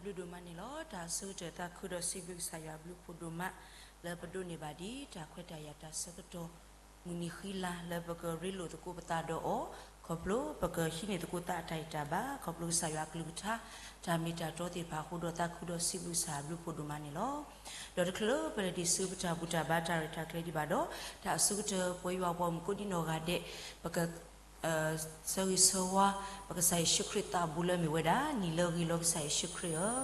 ဘျုးဒိၣ်မးန့ၣ်လီၤ. တၢ်အဆိကတၢၢ်သးခုဒီးစံးဘျုးကစၢ်ယွၤအဘျုးအဖှိၣ်ဒိၣ်မး လၢပဒိးန့ၢ်ဘၣ်ဒံးတၢ်ခွဲးတၢ်ယာ်တၢ်ဆၢကတီၢ် မုၢ်နံၤဃံလၤလၢပကရ့လိာ်သကိးပသးဒီးအီၤ, ခီဖျိပကဟံးန့ၢ်သကိးသးအတၢ်ဂံၢ်တၢ်ဘါ, ခီဖျိကစၢ်ယွၤအကလုၢ်ကထါ တၢ်မ့ၢ်တၢ်တီသ့ၣ်တဖၣ်အဃိဒီး သးခုဒီးစံးဘျုးကစၢ်အဘျုးအဖှိၣ်ဒိၣ်မးန့ၣ်လီၤ. ဒီးတချုးလၢပလဲၤဒံးဆူပတၢ်ဘူၣ်တၢ်ဘါတၢ်ရဲၣ်တၢ်ကျဲၤဒံးဘၣ်ဒီး တၢ်အဆိကတၢၢ်ပဝဲယွၤပှၤဂီၢ်မုၢ်ကိးဒံနီၢ်ဂၤဒဲး ပက ဆၢဂ့ၤဆၢဝါ ပကစၢ်ယ့ၣ်ၡူးခရံာ်သးဘူးလၢအမ့ၢ်ဝဲဒၣ် နံၣ်လၢအဂ့ၤလီၤကစၢ်ယ့ၣ်ၡူးခရံာ်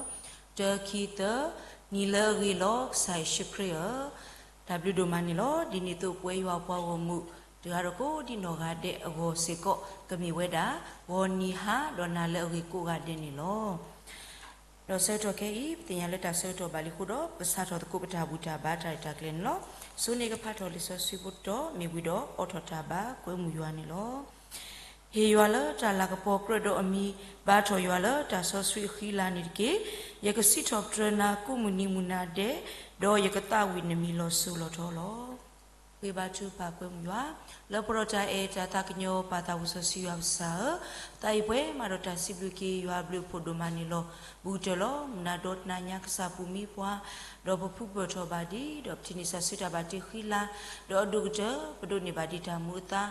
ဧၢ, တၢ ခံ သၢ, နံၣ်လၢအဂ့ၤလီၤကစၢ်ယ့ၣ်ၡူးခရံာ်ဧၢ. တၢ်ဘျုးဒိၣ်မးန့ၣ်လီၤ. ဒ်န့ၣ်အသိးပဝဲယွၤပှၤဂီၢ်မုၢ် တဂၤဒီးကိးဒံနီၢ်ဂၤဒဲးအဂီၢ်စ့ၢ်ကီး ကမ့ၢ်ဝဲဒၣ် ဂီၤနံၤဟါဒီးနၤလၢအဂ့ၤကိးဂၤဒဲးန့ၣ်လီၤ. ဒီးဆၢကတီၢ်ခဲအံၤ ပသ့ၣ်ညါလၢတၢ်ဆၢကတီၢ်ဘၣ်လံအဃိဒီး ပကစးထီၣ်သကိးပတၢ်ဘူၣ်တၢ်ဘါတၢ်ရဲၣ်တၢ်ကျဲၤန့ၣ်လီၤ. ဆိန့ၢ်ကဖးထီၣ်လံာ်စီဆှံဖိတတီၤ မ့ၢ်ဝံၤဒီးအိးထီၣ်တၢ်ဘါကွဲမုာ်ယွၤန့ၣ်လီၤ. ဟ့ၣ်ယွၤလၢတၢ်လၤကပီၤကြၢးဒီးအမံၤ, ဘါထီၣ်ယွၤလၢတၢ်စီဆှံအဃံအလၤန့ၣ်တက့ၢ်. ယကစံးထီၣ်ပတြၢၤနၤကိးမုၢ်နံၤမုၢ်နၤဒဲး, ဒီးယကသးဝံၣ်နမံၤလီၤစိၤလီၤထီလီၤ. ဃ့ဘါထုကဖၣ်ကွဲမုာ်ယွၤ လၢပှဲၤဒီးတၢ်အဲၣ်တၢ်သးကညီၤပၢ်သးဝံၣ်စီဆှံယွၤကစၢ်ဧၢ, သးအံၤပှဲၤမးဒီးတၢ်စံးဘျုးက့ၤယွၤအဘျုးအဖှိၣ်ဒိၣ်မးန့ၣ်လီၤ. ဘူးကတၢၢ်လီၤ. မုၢ်နၤဒီတနၤညါကစၢ်ပူၤမံပှၤ, ဒီးပဖုပၢၢ်ထီၣ်ဘၣ်ဒံး, ဒီးပထံၣ်န့ၢ်စၢ်ဆူတၢ်ဘၣ်တ့ဃံလၤ, ဒီးအဒိၣ်ကတၢၢ် ပဒိးန့ၢ်ဘၣ်ဒံးတၢ်မူအသါ,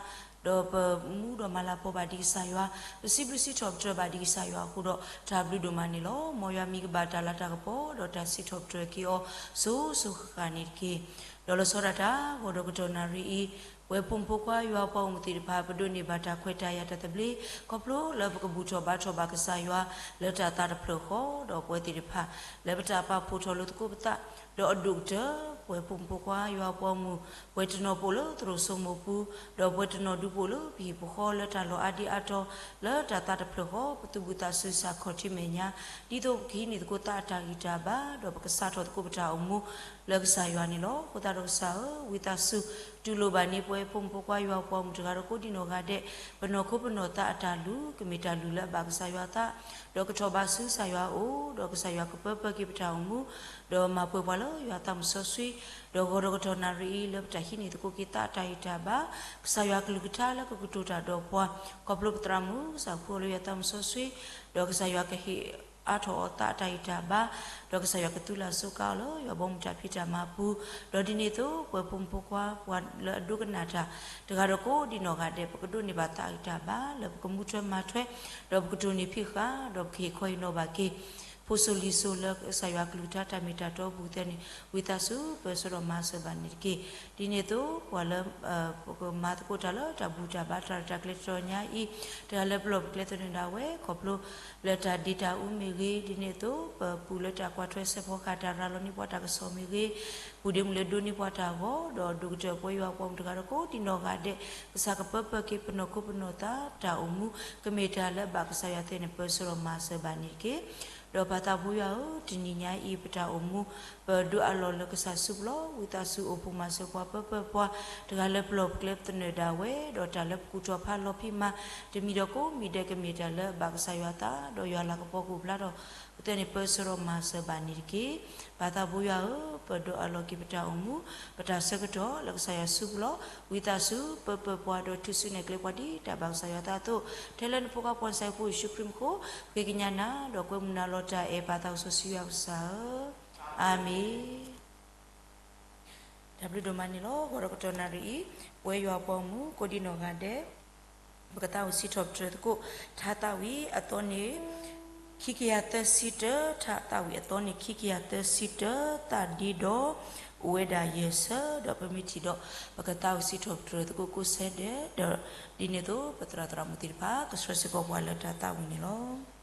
ဒီးပမူဒီးမၤလၤကပီၤဘၣ်ဒံးကစၢ်ယွၤ, ပစံးဘျုးစံးထီၣ်ပတြၢၤဘၣ်ဒံးကစၢ်ယွၤအဃိဒီး တၢ်ဘျုးဒိၣ်မးန့ၣ်လီၤ. မ်ယွၤမံၤကဘၣ်တၢ်လၤတၢ်ကပီၤ ဒီးတၢ်စံးထီၣ်ပတြၢၤက့ၤအီၤ စိၤစိၤဃၣ်ဃၣ်န့ၣ်တက့ၢ်. ဒီးလီၤဆီဒၣ်တၢ် ဂီၤဒီးကတီၢ်နၣ်ရံၣ်အံၤ, ပဝဲဖိမုၣ်ဖိခွါယွၤပှၤဂီၢ်မုၢ်သ့ၣ်တဖၣ် ပဒိးန့ၢ်ဘၣ်တၢ်ခွဲးတၢ်ယာ်တၢ်သဘျ့, ခီဖျိလၢပကဘူၣ်ထီၣ်ဘါထီၣ်ဘၣ်ကစၢ်ယွၤ လၢတၢ်သးတဖျၢၣ်ဃီ, ဒီးပဝဲသ့ၣ်တဖၣ် လၢပတၢ်ပာ်ဖှိၣ်ထီၣ်လိာ်သကိးပသး, ဒီးအဒိၣ်ကတၢၢ် ပဝဲဖိမုၣ်ဖိခွါယွၤပှၤဂီၢ်မုၢ်, ပဝဲတနီၤပိာ်လၢသရိာ်စိမိၤပူၤ, ဒီးပဝဲတနီၤဒုးပိာ်လၢပဟံၣ်ပဃီလၢတၢ်လီၢ်အါဒံအါတီၤ, လၢတၢ်သးတဖျၢၣ်ဃီ ပသူၣ်ဘှံးသးစူၤစ့ၢ်ကီးထံမဲာ်ညါ, ဒ်သိးပကဟံးန့ၢ်သကိးသးအတၢ်ဂံၢ်တၢ်ဘါ, ဒီးပကစးထီၣ်သကိးပတၢ်အိၣ်မူ လၢကစၢ်ယွၤန့ၣ်လီၤ. အဃိသတးဒီးကစၢ်ဧၢ, ဝံသးစူၤ တူၢ်လိာ်ဘၣ်န့ၢ်ပဝဲဖိမုၣ်ဖိခွါယွၤပှၤဂီၢ်မုၢ်တဂၤဒီးကိးဒံနီၢ်ဂၤဒဲး, ပနီၢ်ခိပနီၢ်သးအတၢ်လုၢ် ကမ့ၢ်တၢ်လုၢ်လၢအဘၣ်ကစၢ်ယွၤအသး, ဒီးကထီၣ်ဘးဆူကစၢ်ယွၤအအိၣ်, ဒီးကစၢ်ယွၤကပၢပၢက့ၤပတၢ်အိၣ်မူ, ဒီးမၤပှဲၤပှၤလၢယွၤသးမုၣ်စီဆှံ, ဒီးဂီၤဒီးကတီၢ်နၣ်ရံၣ်အံၤ လၢပတၢ်ဟံးန့ၢ်သကိးက့ၤသးအတၢ်ဂံၢ်တၢ်ဘါ, ကစၢ်ယွၤကလုၢ်ကထါလၢကကတိၤတၢ်ဒီးပှၤ, ခီဖျိပသရၣ်မုၣ် ကစၢ်ဖှူအီၤလၢယွၤသးမုၣ်စီဆှံ, ဒီးကစၢ်ယွၤကဟ့ၣ်အါထီၣ်အီၤသးအတၢ်ဂံၢ်တၢ်ဘါ, ဒီးကစၢ်ယွၤကသူလၢ်စူးကါအီၤလၢယွၤဘီမုၢ်တၢ်ဖံးတၢ်မၤပူၤ, ဒီးဒ်န့ၣ်အသိး ပဝဲဖိမုၣ်ဖိခွါ ပှၤလၢအဒိကနၣ်တၢ် တဂၤဒီးကိးဒံနီၢ်ဂၤဒဲး ပကဒိးန့ၢ်ဘၣ်သးဂံၢ်တၢ်ဘါ လၢပကမူထွဲမၤထွဲ, ဒီးပကတိၢ်န့ၢ်ဖံးဃာ်, ဒီးပကဟ့ၣ်ခီဟ့ၣ်နီၤဘၣ်က့ၤ ဖိစိၤလံၤစိၤလၢကစၢ်ယွၤကလုၢ်ကထါတၢ်မ့ၢ်တၢ်တီအပူၤသ့ၣ်န့ၣ်, ဝံသးစူၤပၢၢ်စီဒီးမၤစၢၤဘၣ်န့ၣ်တက့ၢ်. ဒ်န့ၣ်အသိး ပှၤလၢ ပကမၤသကိးတၢ်လၢတၢ်ဘူၣ်တၢ်ဘါတၢ်ရဲၣ်တၢ်ကျဲၤတတီၤညါအံၤ, တဂၤလၢပလီၢ်ပကျဲသနၢၣ်ဒၣ်ဝဲ ခီဖျိလၢတၢ်ဒ့တၢ်အူမ့ၢ်ဂ့ၤ, ဒ်န့ၣ်အသိး ပပူၤလၢတၢ်ကွၢ်ထွဲစဲးဖီကဟၣ်တၢ်ရၤလီၤန့ၢ်ပှၤတၢ်ကစီၣ်မ့ၢ်ဂ့ၤ, ပူၤဒ့မုၢ်လၢဒိးန့ၢ်ပှၤတၢ်ဂီၤ, ဒီးဒိၣ်ကတၢၢ်ပဝဲယွၤပှၤမုၣ်တဂၤဒီးကိးဒံနီၢ်ဂၤဒဲး, ကစၢ်ကပၢပၢက့ၤပနီၢ်ခိပနီၢ်သးတၢ်အိၣ်မူ, ကမ့ၢ်တၢ်လၢအဘၣ်ကစၢ်ယွၤသ့ၣ်န့ၣ် ပၢၢ်စီဒီးမၤစၢၤဘၣ်န့ၣ်တက့ၢ်. ဒီးပၢ်သးဘိယွၤဧၢ, တနံၤညါအံၤပတၢ်အိၣ်မူ ပဒိးအးလီၤလၢကစၢ်စုပူၤလီၤ. ဝံသးစူၤအိၣ်ဖှိၣ်မၤစၢၤပှၤပၢပၢပှၤ, တဂၤလၢပလီၢ်ပကျဲပသနၢၣ်ဒၣ်ဝဲ, ဒီးတၢ်လၢပကူၣ်ထီၣ်ဖးလီၤဖံးမၤ, တမံၤဒီးကိးမံၤဒဲးကမ့ၢ်တၢ်လၢအဘၣ်ကစၢ်ယွၤသး, ဒီးယွၤလၤကပီၤကအိၣ်ဖျါထီၣ်ပသ့ၣ်န့ၣ် ပၢၢ်စီဒီးမၤစၢၤဘၣ်န့ၣ်တက့ၢ်. ပၢ်သးဘိယွၤဧၢ, ပဒိးအးလီၤက့ၤပတၢ်အိၣ်မူ, ပတၢ်ဆၢကတီၢ်လၢကစၢ်ယွၤစုပူၤလီၤ. ဝံသးစူၤပၢပၢပှၤဒီးထုးစုနဲၣ်ကျဲပှၤဒ် တၢ်ဘၣ်ကစၢ်ယွၤသးအသိး, ထဲလၢနဖိခွါပှၤစၢ်ဖိယ့ၣ်ၡူးခရံာ်မူခိၣ်, ဃ့ကညးနၤ, ဒီးကွဲမုာ်နၤလီၤတၢ်အဲၣ်ပၢ်သးစီဆှံယွၤကစၢ်ဧၢ, အၤမ့ၣ်. တၢ်ဘျုးဒိၣ်မးန့ၣ်လီၤ. ဂီၤဒီးကတီၢ်နၣ်ရံၣ်အံၤ, ပဝဲယွၤအပှၤဂီၢ်မုၢ်ကိးဒံနီၢ်ဂၤဒဲး, ပကသးဝံၣ်စံးထီၣ်ပတြၢၤသကိး ထါသးဝံၣ်အသီန့ၣ် ခံကယၤသၢဆံတၢ, ထါသးဝံၣ်အသီန့ၣ် ခံကယၤသၢဆံတၢ, သးဒ့ဒီး အိၣ်ဝဲဒၣ်ယဲၢ်ဆၢ, ဒီးပမ့ၢ်ထံၣ်ဒီး ပကသးဝံၣ်စံးထီၣ်ပတြၢၤသကိးကိးဆၢဒဲး, ဒီးဒ်န့ၣ်အသိး ပသရၣ်သရၣ်မုၣ်သ့ၣ်တဖၣ် ကဆှၢစ့ၢ်ကီးပှၤလၢတၢ်သးဝံၣ်န့ၣ်လီၤ.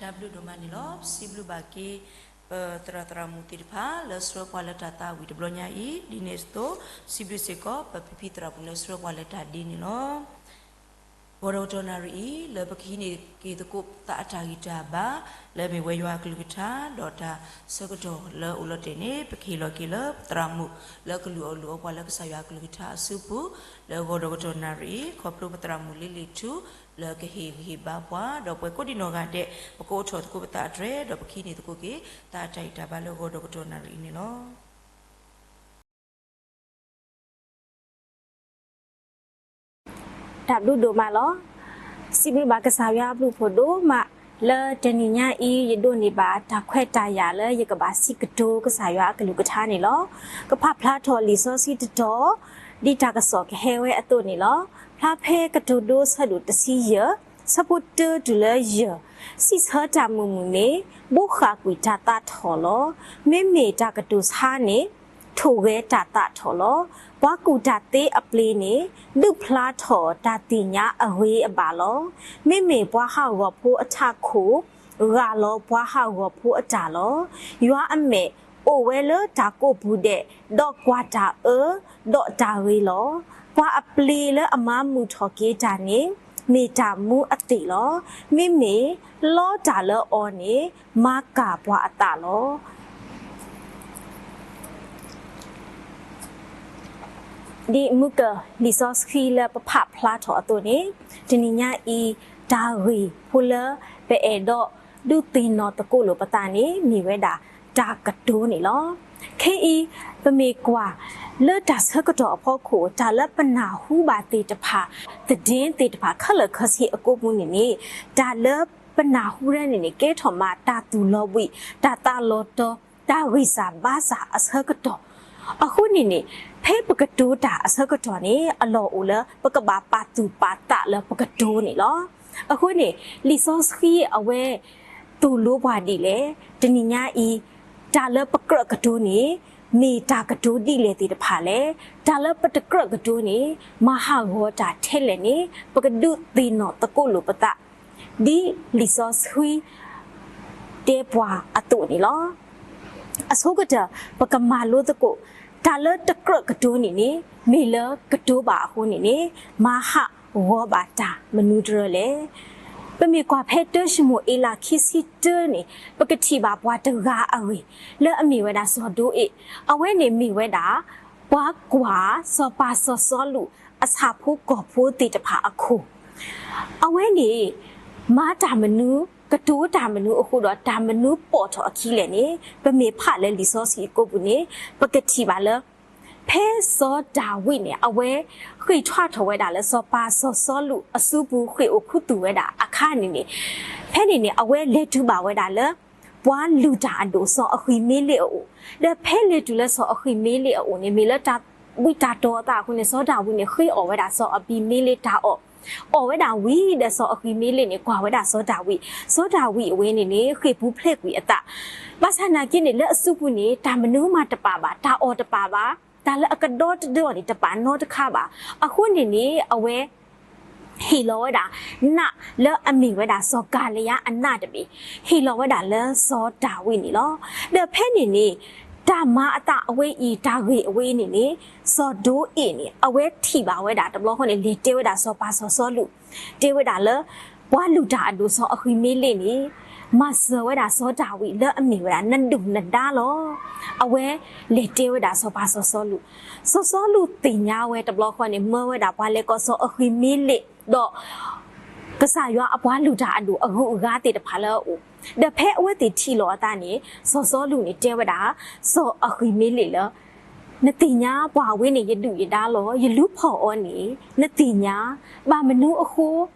တၢ်ဘျုးဒိၣ်မးန့ၣ်လီၤ. ပစံးဘျုးဘၣ်က့ၤ ပသရၣ်သရၣ်မုၣ်သ့ၣ်တဖၣ် လၢဆှၢပှၤလၢတၢ်သးဝံၣ်တဘျီညါအံၤ, ဒ်န့ၣ်အသိး စံးဘျုးစ့ၢ်ကီး ပဖံဖံသရၣ်မုၣ်လၢဆှၢပှၤလၢတၢ်ဒ့န့ၣ်လီၤ. ဂီၤဒီးကတီၢ်နၣ်ရံၣ်အံၤ လၢပကဟံးန့ၢ်က့ၤသကိးပသးအတၢ်ဂံၢ်တၢ်ဘါ လၢအမ့ၢ်ဝဲယွၤအကလုၢ်ကထါ ဒီးတၢ်ဆၢကတီၢ်လၢအိၣ်လီၤတဲာ်န့ၣ် ပကဟ့ၣ်လီၤက့ၤလၢပသရၣ်မုၣ် လၢကလုၢ်အီၣ်လုၢ်အီပှၤလၢကစၢ်ယွၤအကလုၢ်ကထါအစုပူၤ လၢဂီၤဒီးကတီၢ်နၣ်ရံၣ်အံၤ ခီဖျိပသရၣ်မုၣ်လ့လ့ၣ်ထူ လၢကဟ့ၣ်ဂံၢ်ဟ့ၣ်ဘါပှၤ ဒီးပှၤကိးဒံနီၢ်ဂၤဒဲး ပကအိးထီၣ်သကိးပသးအတြဲၤ ဒီးပကဟံးန့ၢ်သကိးက့ၤ သးအတၢ်ဂံၢ်တၢ်ဘါလၢဂီၤဒီးကတီၢ်နၣ်ရံၣ်အံၤန့ၣ်လီၤ. တၢ်ဘျုးဒိၣ်မးလီၤ. စံးဘျုးဘၣ်ကစၢ်ယွၤအဘျုးအဖှိၣ်ဒိၣ်မး, လၢတနံၤညါအံၤ ယဒိးန့ၢ်ဘၣ်တၢ်ခွဲးတၢ်ယာ်လၢယကဘၣ်စံးကတိၤကစၢ်ယွၤအကလုၢ်ကထါန့ၣ်လီၤ. ကဖးဖျါထီၣ်လံာ်စီဆှံတတီၤ ဒ်တၢ်ကစီၣ်ကဟဲဝဲအသိးန့ၣ်လီၤ. ဖျါဖဲကတိၤဒိဆၢဒိၣ်တဆံယဲၢ် ဆၢဖိတၢတုၤလၢယဲၢ်, စံးဆၢတၢ်မုာ်မုာ်န့ၣ် ဘိးဃၣ်ကွံာ်တၢ်သးထီၣ်လီၤ. မ့မ့ၢ်တၢ်ကတိၤဆါန့ၣ် ထိၣ်ဂဲၤတၢ်သးထီၣ်လီၤ. ပှၤကူၣ်တၢ်သ့အပျ့ၤန့ၣ် ဒုးဖျါထီၣ်တၢ်သ့ၣ်ညါအဂ့ၤအဘၣ်လီၤ. မ့မ့ၢ်ပှၤဟးဂီၤဖိအထးခိၣ် ဂၢ်လီၤပှၤဟးဂီၤဖိအတၢ်လီၤ. ယွၤအမဲာ်အိၣ်ဝဲလၢတၢ်ကိးပူၤဒဲး, ဒီးကွၢ်တၢ်အၢ ဒီးတၢ်ဂ့ၤလီၤ. ပှၤအပျ့ၤလၢအမၤမုာ်ထီၣ်က့ၤတၢ်န့ၣ် မ့ၢ်တၢ်မူအသ့ၣ်လီၤ. မ့မ့ၢ်လီတၢ်လၢအီၤန့ၣ် မၤကၢ်ပှၤအသးလီၤ. ဒ်မုၢ်ကၢၢ်လံာ်စီဆှံလၢပဖးဖျါထီၣ်အသိးန့ၣ်, တနံၤညါအံၤ တၢ်ဂ့ၢ်ဖိလၢပအဲၣ်ဒိးဒုးသ့ၣ်နီၣ်သကိးလိာ်ပသးန့ၣ် မ့ၢ်ဝဲဒၣ်တၢ်ကတိၤန့ၣ်လီၤ. ခဲအံၤ ပမ့ၢ်ကွၢ်လၢတၢ်ဆၢကတီၢ်အဖီခိၣ် တၢ်လၢပနၢ်ဟူဘၣ်သ့ၣ်တဖၣ်, သဒ့သ့ၣ်တဖၣ်ခဲလၢာ်ခဲဆ့အကိးပူၤန့ၣ်န့ၣ်, တၢ်လၢပနၢ်ဟူဒၣ်န့ၣ်န့ၣ် ကဲထီၣ်မးတၢ်သူၣ်လီၤဘှံး, တၢ်သးလီၤတီ, တၢ်ဂံၢ်စၢ်ဘါစၢ်အဆၢကတီၢ်. အဃိန့ၣ်န့ၣ်, ဖဲပကတိၤတၢ်အဆၢကတီၢ်န့ၣ် အလီၢ်အိၣ်လၢပကဘၣ်ပာ်သူၣ်ပာ်သးလၢပကတိၤန့ၣ်လီၤ. အဃိန့ၣ်, လံာ်စီဆှံအဝဲသိၣ်လိပှၤဒ်လဲၣ်, တနံၤညါအံၤ, တၢ်လၢပကြၢးကတိၤန့ၣ် မ့ၢ်တၢ်ကတိၤဒ်လဲၣ်သ့ၣ်တဖၣ်လဲၣ်. တၢ်လၢပတကြၢးကတိၤန့ၣ် မၤဟးဂီၤတၢ်ထဲလဲၣ်န့ၣ် ပကဒုးသ့ၣ်နီၣ်သကိးလိာ်ပသး ဒ်လံာ်စီဆှံ တဲပှၤအသိးန့ၣ်လီၤ. အဆိကတၢၢ် ပကမၤလိသကိး, တၢ်လၢတကြၢးကတိၤန့ၣ်န့ၣ် မ့ၢ်လၢကတိၤဘၣ်အဃိန့ၣ်န့ၣ် မၤဟးဂီၤဘၣ်တၢ်မနုၤတရၢလဲၣ်. ပမ့ၢ်ကွၢ်ဖဲတၢၡမူၤအ့လးခံဆံတၢန့ၣ် ပကထံၣ်ဘၣ်ပှၤတဂၤအဂ့ၢ် လၢအမ့ၢ်ဝဲဒၣ်စီၤဒိအ့း, အဝဲန့ၣ်မ့ၢ်ဝဲဒၣ် ပှၤကွၢ်စီၤပၤစီၤစီလူး အဆၣ်ဖိကီၢ်ဖိသ့ၣ်တဖၣ်အခိၣ် အဝဲန့ၣ် မၤတၢ်မနုၤ, ကတိၤတၢ်မနုၤအဃိဒီး တၢ်မနုၤပိာ်ထီၣ်အခံလဲၣ်န့ၣ် ပမ့ၢ်ဖးလၢလံာ်စီဆှံအကိာ်ပူၤန့ၣ် ပကထံၣ်ဘၣ်လၢ ဖဲစီၤဒၤဝံးန့ၣ် အဝဲဃ့ၢ်ထွါထီၣ်ဝဲဒၣ်လၢစီၤပၤစီၤစီလူးအစုပူၤ ဃ့ၢ်အိၣ်ခူသူၣ်ဝဲဒၣ်အခါန့ၣ်န့ၣ်, ဖဲန့ၣ်န့ၣ် အဝဲလဲၤတုၤဘၣ်ဝဲဒၣ်လၢ ပှၤလုၢ်တၢ်အဒိၣ်စီၤအဃံၤမ့လ့းအအိၣ်, ဒီးဖဲလဲၤတုၤလၢစီၤအဃံၤမ့လ့းအအိၣ်န့ၣ် မ့ၢ်လၢတၢ်ဝံတၢ်တီၤအသးအဃိန့ၣ် စီၤဒၤဝံးန့ၣ် ဃ့အီၣ်ဝဲဒၣ်စီၤအဃံၤမ့လ့းတၢ်အီၣ်, အီၣ်ဝဲဒၣ်ဝံၤဒီးစီၤအဃံၤမ့လ့းန့ၣ် ကွၢ်ဝဲဒၣ်စီၤဒၤဝံး, စီၤဒၤဝံးအဝဲန့ၣ်န့ၣ် ဃ့ၢ်ပူၤဖျဲးကွံာ်အသး, ဘၣ်ဆၣ်နာ်က့န့ၣ် လၢအစုပူၤန့ၣ် တၢ်မနုၤမးတပာ်ဘၣ်, တၢ်အီၣ်တပာ်ဘၣ်, တၢ်လၢအကဒီတဒၢအီၤန့ၣ် တပာ်နီတခါဘၣ်. အဃိန့ၣ်န့ၣ် အဝဲ ဟ့ၣ်လီၤဝဲဒၣ် နးလၢအမ့ၢ်ဝဲဒၣ်စီၤကၤလယါအနးတဘ့ၣ်, ဟ့ၣ်လီၤဝဲဒၣ်လၢစီၤဒၤဝံးန့ၣ်လီၤ. ဒီးဖဲန့ၣ်န့ၣ် တၢ်မၤအသးအဝဲအံၤ တၢ်ဂ့ၢ်အဝဲအံၤန့ၣ်န့ၣ် စီၤဒိအ့းန့ၣ် အဝဲထံၣ်ဘၣ်ဝဲဒၣ်တဘျီဃီန့ၣ် လဲၤတဲဝဲဒၣ်စီၤပၤစီၤစီလူး, တဲဝဲဒၣ်လၢ ပှၤလုၢ်တၢ်အဒိၣ်စီၤအဃံၤမ့လ့းန့ၣ် မၤစၢၤဝဲဒၣ်စီၤဒၤဝံးလၢအမ့ၢ်ဝဲဒၣ်နဒုၣ်နဒါလီၤ. အဝဲလဲၤတဲဝဲဒၣ်စီၤပၤစီၤစီလူး, စီၤစီလူးသ့ၣ်ညါဝဲတဘျီဃီန့ၣ် မၢဝဲဒၣ်ပှၤလဲၤကိးစီၤအဃံၤမ့လ့း ဒီး ကစၢ်ယွၤအပှၤလုၢ်တၢ်အဒိၣ်အဂုၤအဂၤသ့ၣ်တဖၣ်လၢအအိၣ်, ဒီးဖဲအဝဲသ့ၣ်ထံၣ်လိာ်အသးန့ၣ် စီၤစီလူးန့ၣ်တဲဝဲဒၣ် စီၤအဃံၤမ့လ့းလၢ နသ့ၣ်ညါပှၤအဝဲန့ၣ် ယဒုၣ်ယဒါလီၤ. ယလူၤဖီၣ်အီၤန့ၣ် နသ့ၣ်ညါ, ဘၣ်မနုၤအဃိ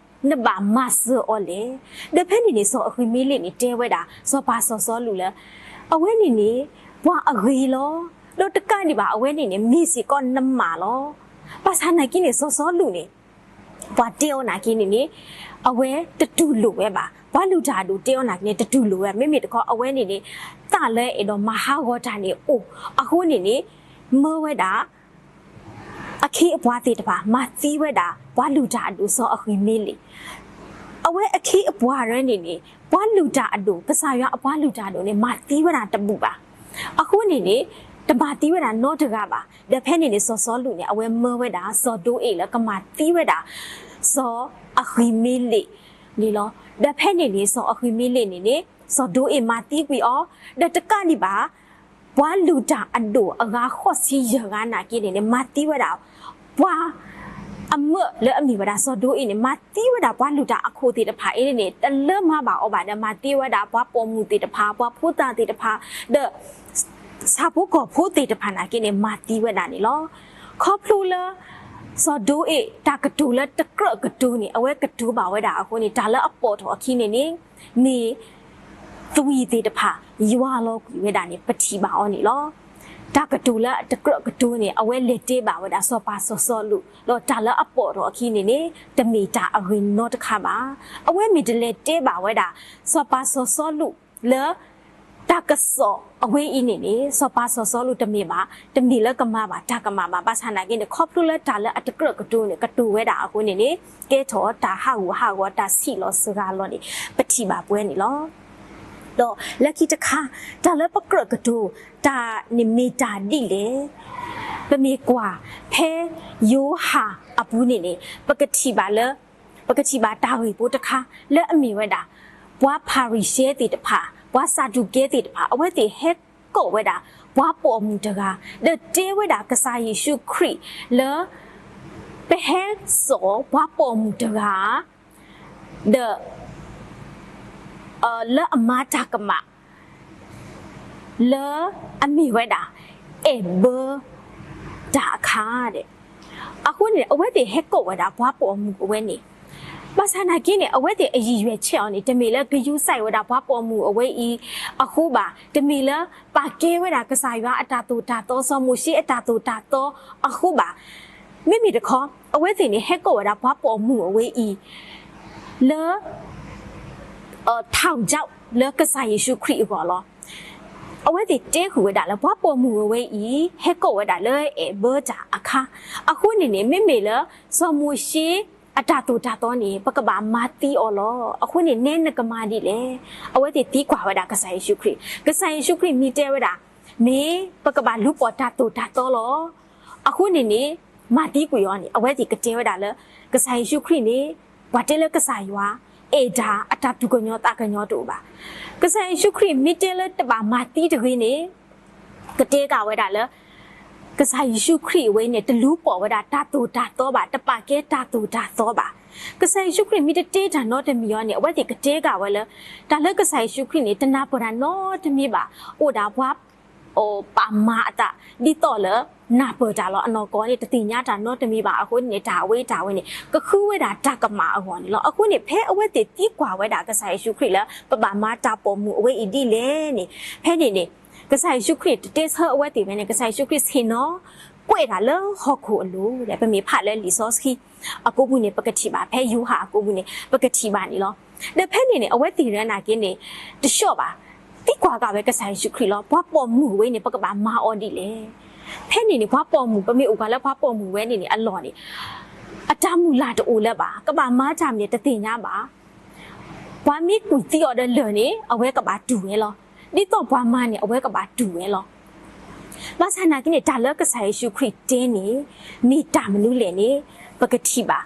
နဘၣ်မၤစၢၤအီၤလဲၣ်. ဒီးဖဲန့ၣ်န့ၣ် စီၤအဃံၤမ့လ့းန့ၣ် တဲဝဲဒၣ် စီၤပၤစီၤစီလူးလၢ အဝဲန့ၣ်န့ၣ် ပှၤအဂ့ၤလီၤ. ဒီးတကးဒံးဘၣ် အဝဲန့ၣ်န့ၣ် မ့ၢ်စ့ၢ်ကီးနမၢ်လီၤ. ဘၣ်ဆၣ်နာ်က့န့ၣ် စီၤစီလူးန့ၣ် ပှၤတဲအီၤနာ်က့န့ၣ်န့ၣ် အဝဲတတူၢ်လိာ်ဝဲဘၣ်. ပှၤလုၢ်တၢ်အဒိၣ်တဲအီၤနာ်က့န့ၣ် တတူၢ်လိာ်ဝဲ. မ့မ့ၢ်တခီ အဝဲန့ၣ်န့ၣ် သးလၢအဲၣ်ဒိးမၤဟးဂီၤတၢ်န့ၣ်အိၣ်, အဃိန့ၣ်န့ၣ် မၢဝဲဒၣ် အခ့အပှၤသ့ၣ်တဖၣ် မၤသံဝဲဒၣ် ပှၤလုၢ်တၢ်အဒိၣ်စီၤအဃံၤမ့လ့း. အဝဲအခ့အပှၤရၢန့ၣ်န့ၣ် ပှၤလုၢ်တၢ်အဒိၣ်, ကစၢ်ယွၤအပှၤလုၢ်တၢ်အဒိၣ်န့ၣ် မၤသံဝဲဒၣ်တဘူၣ်ဘၣ်. အဃိန့ၣ်န့ၣ် တမၤသံဝဲဒၣ်နီတဂၤဘၣ်. ဒီးဖဲန့ၣ်န့ၣ် စီၤစီလူးန့ၣ် အဝဲမၢဝဲဒၣ် စီၤဒိအ့ၣ်လၢကမၤသံဝဲဒၣ် စီၤအဃံမ့လ့းန့ၣ်လီၤ. ဒီးဖဲန့ၣ်န့ၣ် စီၤအဃံမ့လ့းန့ၣ်န့ၣ် စီၤဒိအ့ၣ်မၤသံကွံာ်အီၤ, ဒီးတကးဒံးဘၣ် ပှၤလုၢ်တၢ်အဒိၣ်အဂၤဃိးဆံယဲၢ်ဂၤနာ်က့န့ၣ်န့ၣ် မၤသံဝဲဒၣ် ပှၤအမၢၢ်လၢအမ့ၢ်ဝဲဒၣ်စီၤဒိအ့ၣ်န့ၣ် မၤသံဝဲဒၣ်ပှၤလုၢ်တၢ်အခိၣ်သ့ၣ်တဖၣ်အံၤန့ၣ် တလၢမၤဘၣ်အီၤဘၣ်ဒီး မၤသံဝဲဒၣ်ပှၤပိာ်မုၣ်သ့ၣ်တဖၣ်, ပှၤဖိသၣ်သ့ၣ်တဖၣ်, ဒီးဆၣ်ဖိကီၢ်ဖိသ့ၣ်တဖၣ်နာ်က့န့ၣ် မၤသံဝဲဒၣ်န့ၣ်လီၤ. ခီဖျိလၢ စီၤဒိအ့ၣ် တၢ်ကတိၤလၢတကြၢးကတိၤန့ၣ် အဝဲကတိၤဘၣ်ဝဲဒၣ်အဃိန့ၣ် တၢ်လၢအပိာ်ထီၣ်အခံန့ၣ်န့ၣ် မ့ၢ်သွံၣ်သ့ၣ်တဖၣ် ယွၤလီၤကွံာ်ဝဲဒၣ်န့ၣ် ပထံၣ်ဘၣ်အီၤန့ၣ်လီၤ. တၢ်ကတိၤလၢအတကြၢးကတိၤန့ၣ် အဝဲလဲၤတဲဘၣ်ဝဲဒၣ်စီၤပၤစီၤစီလူး, ဒီးတၢ်လၢအပိာ်ထီၣ်အခံန့ၣ်န့ၣ် တမ့ၢ်တၢ်အဂ့ၤနီတခါဘၣ်. အဝဲမ့ၢ်တလဲၤတဲဘၣ်ဝဲဒၣ် စီၤပၤစီၤစီလူးလၢ တၢ်ကစီၣ်အဝဲအံၤန့ၣ်န့ၣ် စီၤပၤစီၤစီလူးတမ့ၢ်ဘၣ်, တမ့ၢ်လၢကမၤဘၣ်တၢ်ကမၣ်ဘၣ်. ဘၣ်ဆၣ်နာ်က့န့ၣ် ခီဖျိလၢတၢ်လၢအတကြၢးကတိၤန့ၣ် ကတိၤဝဲဒၣ်အဃိန့ၣ်န့ၣ် ကဲထီၣ်တၢ်ဟးဂူာ်ဟးဂီၤ တၢ်ဆံးလီၤစှၤလီၤန့ၣ် ပထံၣ်ဘၣ်ပဝဲန့ၣ်လီၤ. ဒီးလၢခံတခါ တၢ်လၢပကြၢးကတိၤ တၢ်န့ၣ်မ့ၢ်တၢ်ဒ်လဲၣ်. ပမ့ၢ်ကွၢ်ဖဲယိၤဟၣ်အပူၤန့ၣ်န့ၣ် ပကထံၣ်ဘၣ်လၢ ပကထံၣ်ဘၣ်တၢ်ဂ့ၢ်ဖိတခါ လၢအမ့ၢ်ဝဲဒၣ် ပှၤဖၤရံၤၡဲသ့ၣ်တဖၣ်, ပှၤစၤဒူးကဲသ့ၣ်တဖၣ် အဝဲသ့ၣ်ဟဲကိးဝဲဒၣ် ပှၤပိာ်မုၣ်တဂၤ ဒီးတဲဝဲဒၣ်ကစၢ်ယ့ၣ်ၡူးခရံာ်လၢ ပဟဲစိာ်ပှၤပိာ်မုၣ်တဂၤ ဒီး လၢအမၤတၢ်ကမၣ် လၢအမ့ၢ်ဝဲဒၣ် အဲၣ်ဘၢတၢ်အခါဒဲး. အဃိန့ၣ် အဝဲသ့ၣ်ဟဲကိးဝဲဒၣ်ပှၤပိာ်မုၣ်အဝဲန့ၣ် ဘၣ်ဆၣ်နာ်က့န့ၣ် အဝဲသ့ၣ်အရည်ရွယ်ချက်အီၤန့ၣ် တမ့ၢ်လၢကယူးစဲးဝဲဒၣ်ပှၤပိာ်မုၣ်အဝဲအံၤအဃိဘၣ်, တမ့ၢ်လၢပာ်ကဲဝဲဒၣ်ကစၢ်ယွၤအတၢ်သိၣ်တၢ်သီ စီၤမိၤၡ့အတၢ်သိၣ်တၢ်သီအဃိဘၣ်. မ့မ့ၢ်တခီ အဝဲသ့ၣ်န့ၣ် ဟဲကိးဝဲဒၣ်ပှၤပိာ်မုၣ်အဝဲအံၤ လၢ ထၢ်ကၠီၣ် လၢကစၢ်ယ့ၣ်ၡူးခရံာ်အဂီၢ်လီၤ. အဝဲသ့ၣ်တဲဃုာ်ဝဲဒၣ်လၢပှၤပိာ်မုၣ်အဝဲအံၤ ဟဲကိးဝဲဒၣ်လၢအဲၣ်ဘၢတၢ်အခါ, အဃိန့ၣ်န့ၣ် မ့မ့ၢ်လၢ စီၤမိၤၡ့အတၢ်သိၣ်တၢ်သီန့ၣ် ပကဘၣ်မၤသံအီၤလီၤ. အဃိန့ၣ် နဲနကမၤဒ်လဲၣ်. အဝဲသ့ၣ်သံကွၢ်ဝဲဒၣ်ကစၢ်ယ့ၣ်ၡူးခရံာ်, ကစၢ်ယ့ၣ်ၡူးခရံာ်မ့ၢ်တဲဝဲဒၣ် မ့ၢ်ပကဘၣ်လူၤပိာ်တၢ်သိၣ်တၢ်သီလီၤ. အဃိန့ၣ်န့ၣ် မၤသံကွံာ်အီၤန့ၣ် အဝဲသ့ၣ်ကတဲဝဲဒၣ်လၢ ကစၢ်ယ့ၣ်ၡူးခရံာ်န့ၣ် ပှၤတဲလၢကစၢ်ယွၤ အဲၣ်တၢ်အတၢ်သူၣ်ကညီၤသးကညီၤတအိၣ်ဘၣ်. ကစၢ်ယ့ၣ်ၡူးခရံာ်မ့ၢ်တဲလၢတဘၣ်မၤသံတဂ့ၤန့ၣ် ကတဲက့ၤဝဲဒၣ်လၢ ကစၢ်ယ့ၣ်ၡူးခရံာ်အဝဲန့ၣ် တလူၤပိာ်ဝဲဒၣ်တၢ်သိၣ်တၢ်သီဘၣ်, တပာ်ကဲတၢ်သိၣ်တၢ်သီဘၣ်. ကစၢ်ယ့ၣ်ၡူးခရံာ်မ့ၢ်တတဲတၢ်နီတမံၤအီၤန့ၣ် အဝဲသ့ၣ်ကတဲက့ၤဝဲလၢ တၢ်လၢကစၢ်ယ့ၣ်ၡူးခရံာ်န့ၣ် တနၢ်ပၢၢ်တၢ်နီတမံၤဘၣ်, အိၣ်ဒၣ်ပှၤ ပာ်မၤအသး ဒ်သိးလၢ နၢ်ပၢၢ်တၢ်လီၤ. အနီၢ်ကီၢ်န့ၣ် တသ့ၣ်ညါတၢ်နီတမံၤဘၣ်အဃိန့ၣ် တၢ်အဝဲတၢ်ဝဲန့ၣ် ကဃုဝဲဒၣ်တၢ်ကမၣ်အဂီၢ်န့ၣ်လီၤ. အဃိန့ၣ် ဖဲအဝဲသ့ၣ်သံကွၢ်ဝဲဒၣ်ကစၢ်ယ့ၣ်ၡူးခရံာ်လၢ ပဘၣ်မၤတၢ်ပိာ်မုၣ်အဝဲအံၤဒ်လဲၣ်န့ၣ် ဖဲန့ၣ်န့ၣ် ကစၢ်ယ့ၣ်ၡူးခရံာ်တတဲဆၢအဝဲသ့ၣ်ဝဲန့ၣ် ကစၢ်ယ့ၣ်ၡူးခရံာ်ဆ့ၣ်နီၤ ကွဲးတၢ်လၢဟီၣ်ခိၣ်အလိၤ ပမ့ၢ်ဖးလၢလံာ်စီဆှံ အကိပူၤန့ၣ် ပကထံၣ်ဘၣ်, ဖဲယိၤဟၣ်အကိပူၤန့ၣ် ပကထံၣ်ဘၣ်န့ၣ်လီၤ. ဒီးဖဲန့ၣ်န့ၣ် အဝဲသ့ၣ်ရၢနာ်က့န့ၣ် တဆှီဘၣ်, သံကွၢ်က့ၤဝဲကစၢ်ယ့ၣ်ၡူးခရံာ်လီၤ. ပှၤပိာ်မုၣ်ဝဲန့ၣ် ပကဘၣ်မၤအီၤဒ်လဲၣ်. ဖဲန့ၣ်န့ၣ် ပှၤပိာ်မုၣ် ပမ့ၢ်အိၣ်ကွၢ်လၢပှၤပိာ်မုၣ်ဝဲန့ၣ်န့ၣ် အလီၢ်န့ၣ် အတၢ်မုၢ်လၢ်တအိၣ်လၢၤဘၣ်, ကဘၣ်မၤတၢ်မနုၤတသ့ၣ်ညါဘၣ်. ပှၤမ့ၢ်ကွံာ်သံအီၤဒီးလၢၢ်န့ၣ် အဝဲကဘၣ်တူၢ်ဝဲလီၤ. ဒ်သိးပှၤမၤန့ၣ် အဝဲကဘၣ်တူၢ်ဝဲလီၤ. ဘၣ်ဆၣ်နာ်က့န့ၣ် တၢ်လၢကစၢ်ယ့ၣ်ၡူးခရံာ်တဲန့ၣ် မ့ၢ်တၢ်မနုၤလဲၣ်န့ၣ် ပကထံၣ်ဘၣ်.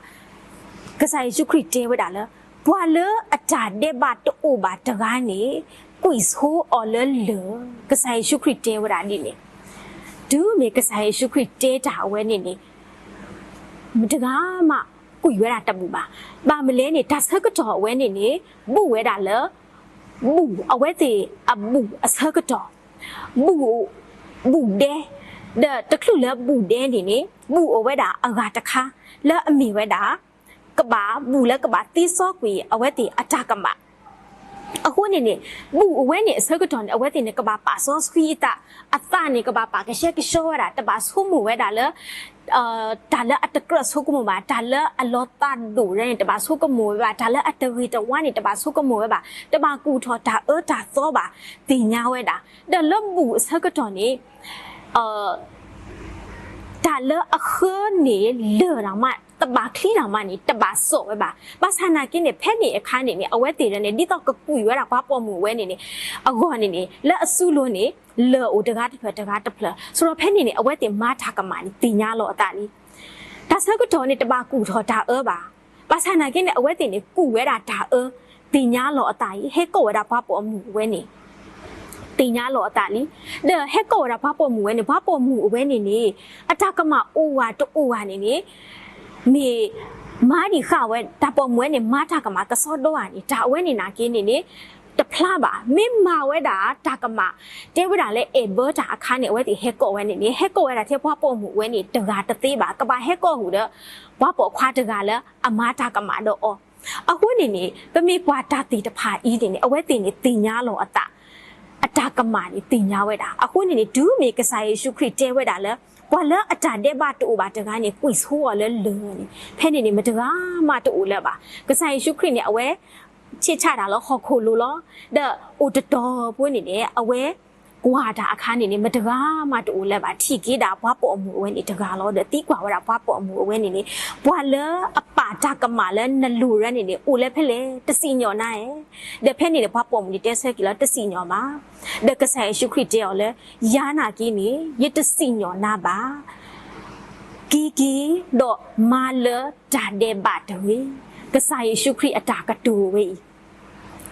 ကစၢ်ယ့ၣ်ၡူးခရံာ်တဲဝဲဒၣ်လၢ ပှၤလၢအတၢ်ဒဲးဘးတအိၣ်ဘၣ်တဂၤန့ၣ် ကွံာ်ဆိအီၤလၢလၢၢ်, ကစၢ်ယ့ၣ်ၡူးခရံာ်တဲဝဲဒၣ်ဒ်န့ၣ်. တုၤမ့ၢ်ကစၢ်ယ့ၣ်ၡူးခရံာ်တဲတၢ်အဝဲန့ၣ်န့ၣ် မတဂၤမးကွံာ်ဝဲဒၣ်တဘူၣ်ဘၣ်. ဘၣ်မနုၤလဲၣ်န့ၣ် တၢ်ဆၢကတီၢ်အဝဲန့ၣ်န့ၣ် ဘူးဝဲဒၣ်လၢ ဘူးအဝဲသ့ၣ်အဘူးအဆၢကတီၢ်, ဘူး ဘူးဒဲ, ဒီးတချုးလၢဘူးဒဲန့ၣ်န့ၣ် ဘူးအိၣ်ဝဲဒၣ်အဂၤတခါ လၢအမ့ၢ်ဝဲဒၣ် ကဘၣ်ဘူးလၢကဘၣ်သ့စီကွံာ်အဝဲသ့ၣ်အတၢ်ကမၣ်. အဃိန့ၣ်န့ၣ် ဘူးအဝဲန့ၣ်အဆၢကတီၢ်န့ၣ် အဝဲသ့ၣ်န့ၣ် ကဘၣ်ပာ်စီဆှံအသး, အသးန့ၣ် ကဘၣ်ပာ်ကဆှဲကဆှီဝဲဒၣ်, တဘၣ်ဆိကမိၣ်ဝဲဒၣ်လၢ တၢ်လၢအတကြၢးဆိကမိၣ်ဘၣ်, တၢ်လၢအလီၤသးဒိၣ်န့ၣ် တဘၣ်ဆိကမိၣ်ဝဲဘၣ်, တၢ်လၢအတဂ့ၤတဝါန့ၣ် တဘၣ်ဆိကမိၣ်ဝဲဘၣ်, တဘၣ်ကူၣ်ထီၣ်တၢ်အၢတၢ်သီဘၣ်, သ့ၣ်ညါဝဲဒၣ်. ဒီးလၢဘူးအဆၢကတီၢ်န့ၣ် တၢ်လၢအဃၢန့ၣ်လၢၢ်ဒၣ်မး တဘၣ်ချံတၢ်မးန့ၣ် တဘၣ်စိာ်ဝဲဘၣ်. ဘၣ်ဆၣ်နာ်က့န့ၣ် ဖဲန့ၣ်အခါန့ၣ်န့ၣ် အဝဲသ့ၣ်ဒီးန့ၣ် ဒ်သိးကကွံာ်ဝဲဒၣ်ပှၤပိာ်မုၣ်ဝဲန့ၣ်န့ၣ် အဂီၢ်န့ၣ်န့ၣ် လၢအစုလိၤန့ၣ် လၢၢ်အိၣ်တဂၤတဖျၢၣ်တဂၤတဖျၢၣ် ဆိဒီးဖဲန့ၣ်န့ၣ် အဝဲသ့ၣ်မၤတၢ်ကမၣ်န့ၣ် သ့ၣ်ညါလီၤအသးလံ. တၢ်ဆၢကတီၢ်န့ၣ် တဘၣ်ကူၣ်ထီၣ်တၢ်အၢဘၣ်. ဘၣ်ဆၣ်နာ်က့န့ၣ် အဝဲသ့ၣ်န့ၣ် ကူၣ်ဝဲဒၣ်တၢ်အၢ သ့ၣ်ညါလီၤအသးအံၤ ဟဲကိးဝဲဒၣ်ပှၤပိာ်မုၣ်ဝဲန့ၣ် သ့ၣ်ညါလီၤအသးလံ. ဒီးဟဲကိးဝဲဒၣ်ပှၤပိာ်မုၣ်ဝဲန့ၣ် ပှၤပိာ်မုၣ်အဝဲန့ၣ်န့ၣ် အတၢ်ကမၣ်အိၣ်ဝးတအိၣ်ဝးန့ၣ်န့ၣ် မ့ၢ်မၤဒံးဃာ်ဝဲ တၢ်ပိာ်မုၣ်ဝဲန့ၣ် မၤတၢ်ကမၣ်ကစီဒီဧါန့ၣ် တၢ်အဝဲန့ၣ်နာ်က့န့ၣ်န့ၣ် တဖျါဘၣ်. မ့ၢ်မၤဝဲဒၣ်တၢ်ကမၣ် တဲဝဲဒၣ်လၢအဲၣ်ဘၢတၢ်အခါန့ၣ် အဝဲသ့ၣ်ဟဲကိးဝဲန့ၣ်န့ၣ် ဟဲကိးဝဲဒၣ်ထဲပှၤပိာ်မုၣ်ဝဲန့ၣ် တဂၤတသ့ဘၣ်. ကဘၣ်ဟဲကိးဃုာ်ဒီး ပှၤပိာ်ခွါတဂၤလၢအမၤတၢ်ကမၣ်ဒီးအီၤ အဃိန့ၣ်န့ၣ် ပမ့ၢ်ကွၢ်တၢ်သ့ၣ်တဖၣ်အံၤန့ၣ်န့ၣ် အဝဲသ့ၣ်န့ၣ်သ့ၣ်ညါလီၤအသး အတၢ်ကမၣ်န့ၣ်သ့ၣ်ညါဝဲဒၣ်. အဃိန့ၣ်န့ၣ် တုၤမ့ၢ်ကစၢ်ယ့ၣ်ၡူးခရံာ်တဲဝဲဒၣ်လၢ ပှၤလၢအတၢ်ဒဲးဘးတအိၣ်ဘၣ်တဂၤန့ၣ် ကွံာ်ဆိအီၤလၢလၢၢ်န့ၣ် ဖဲန့ၣ်န့ၣ် မတဂၤမးတအိၣ်လၢၤဘၣ်. ကစၢ်ယ့ၣ်ၡူးခရံာ်န့ၣ် အဝဲဆ့ၣ်ချၣ်တၢ်လၢဟီၣ်ခိၣ်လိၤလီၤ. ဒီးအိၣ်တတီၤဖိန့ၣ်န့ၣ် အဝဲကွၢ်တၢ်အခါန့ၣ်န့ၣ် မတဂၤမးတအိၣ်လၢၤဘၣ်. ထံၣ်က့ၤဒၣ်ပှၤပိာ်မုၣ်အဝဲန့ၣ်တဂၤလီၤ. ဒီးသံကွၢ်ဝဲဒၣ်ပှၤပိာ်မုၣ်အဝဲန့ၣ်န့ၣ် ပှၤလၢအပာ်တၢ်ကမၣ်လၢနလိၤရၢန့ၣ်န့ၣ် အိၣ်လၢဖဲလဲၣ် တစံၣ်ညီၣ်နၤဧါ. ဒီးဖဲန့ၣ်န့ၣ် ပှၤပိာ်မုၣ်န့ၣ်တဲဆၢက့ၤလၢတစံၣ်ညီၣ်ဘၣ်. ဒီးကစၢ်ယ့ၣ်ၡူးခရံာ်တဲအီၤလၢ ယၤနာ်က့န့ၣ် ယတစံၣ်ညီၣ်နၤဘၣ်. က့ၤက့ၤ ဒီးမၤလၢတၢ်ဒဲးဘးတဂ့ၤ. ကစၢ်ယ့ၣ်ၡူးခရံာ်အတၢ်ကတိၤဝဲအံၤ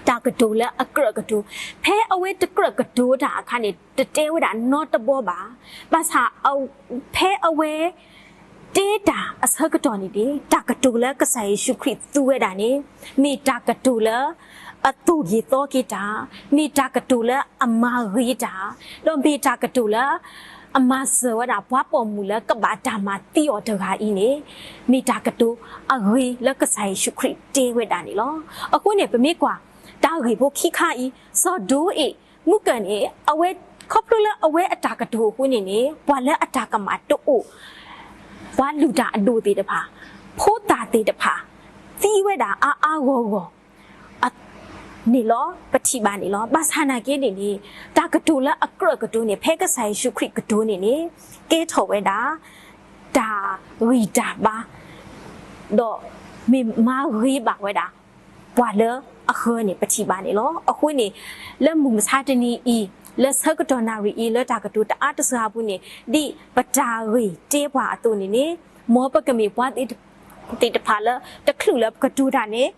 တၢ်ကတိၤလၢအကြၢးကတိၤ, ဖဲအဝဲတကြၢးကတိၤတၢ်အခါန့ၣ် တတဲဝဲဒၣ်နီတဘီဘၣ်. ဘၣ်ဆၣ် ဖဲအဝဲ တဲတၢ်အဆၢကတီၢ်န့ၣ်န့ၣ် တၢ်ကတိၤလၢကစၢ်ယ့ၣ်ၡူးခရံာ်သူဝဲဒၣ်န့ၣ် မ့ၢ်တၢ်ကတိၤလၢ အသိၣ်က့ၤသီက့ၤတၢ်, မ့ၢ်တၢ်ကတိၤလၢအမၤဂ့ၤတၢ်, ဒီးမ့ၢ်တၢ်ကတိၤလၢ အမၤစၢၤဝဲဒၣ်ပှၤပိာ်မုၣ်လၢကဘၣ်တၢ်မၤသံအီၤတဂၤအံၤန့ၣ် မ့ၢ်တၢ်ကတိၤအဂ့ၤလၢကစၢ်ယ့ၣ်ၡူးခရံာ်တဲဝဲဒၣ်န့ၣ်လီၤ. အဃိန့ၣ် ပမ့ၢ်ကွၢ် တၢ်ဂ့ၢ်ဖိခံခါအံၤ စီၤဒိအ့ၣ် မုၢ်ကၢၢ်န့ၣ် အဝဲ ခီဖျိလၢအဝဲအတၢ်ကတိၤအဃိန့ၣ်န့ၣ် ပှၤလၢအတၢ်ကမၣ်တအိၣ် ပှၤလုၢ်တၢ်အဒိၣ်သ့ၣ်တဖၣ် ဖိသၣ်သ့ၣ်တဖၣ် သံဝဲဒၣ်အါအါဂီၢ်ဂီၢ် န့ၣ်လီၤ ပထံၣ်ဘၣ်န့ၣ်လီၤ. ဘၣ်ဆၣ်နာ်က့န့ၣ်န့ၣ် တၢ်ကတိၤလၢအကြၢးကတိၤန့ၣ် ဖဲကစၢ်ယ့ၣ်ၡူးခရံာ်ကတိၤန့ၣ်န့ၣ် ကဲထီၣ်ဝဲဒၣ် တၢ်ဂံၢ်တၢ်ဘါ ဒီးမ့ၢ်မၤဂ့ၤဘၣ်ဝဲဒၣ် ပှၤလၢအဃၢၤန့ၣ် ပထံၣ်ဘၣ်န့ၣ်လီၤ. အဃိန့ၣ် လၢမုၢ်မဆါတနံၤအံၤ လၢဆၢကတီၢ်နၣ်ရံၣ်အံၤ လၢတၢ်ကတိၤတအါတစှၤအပူၤန့ၣ် ဒ်ပတၢ်ဂ့ၢ်တဲပှၤအသိးန့ၣ်န့ၣ် မ်ပကမ့ၢ်ပှၤသ့ၣ်တဖၣ်လၢ တချုးလၢပကတိၤတၢ်န့ၣ်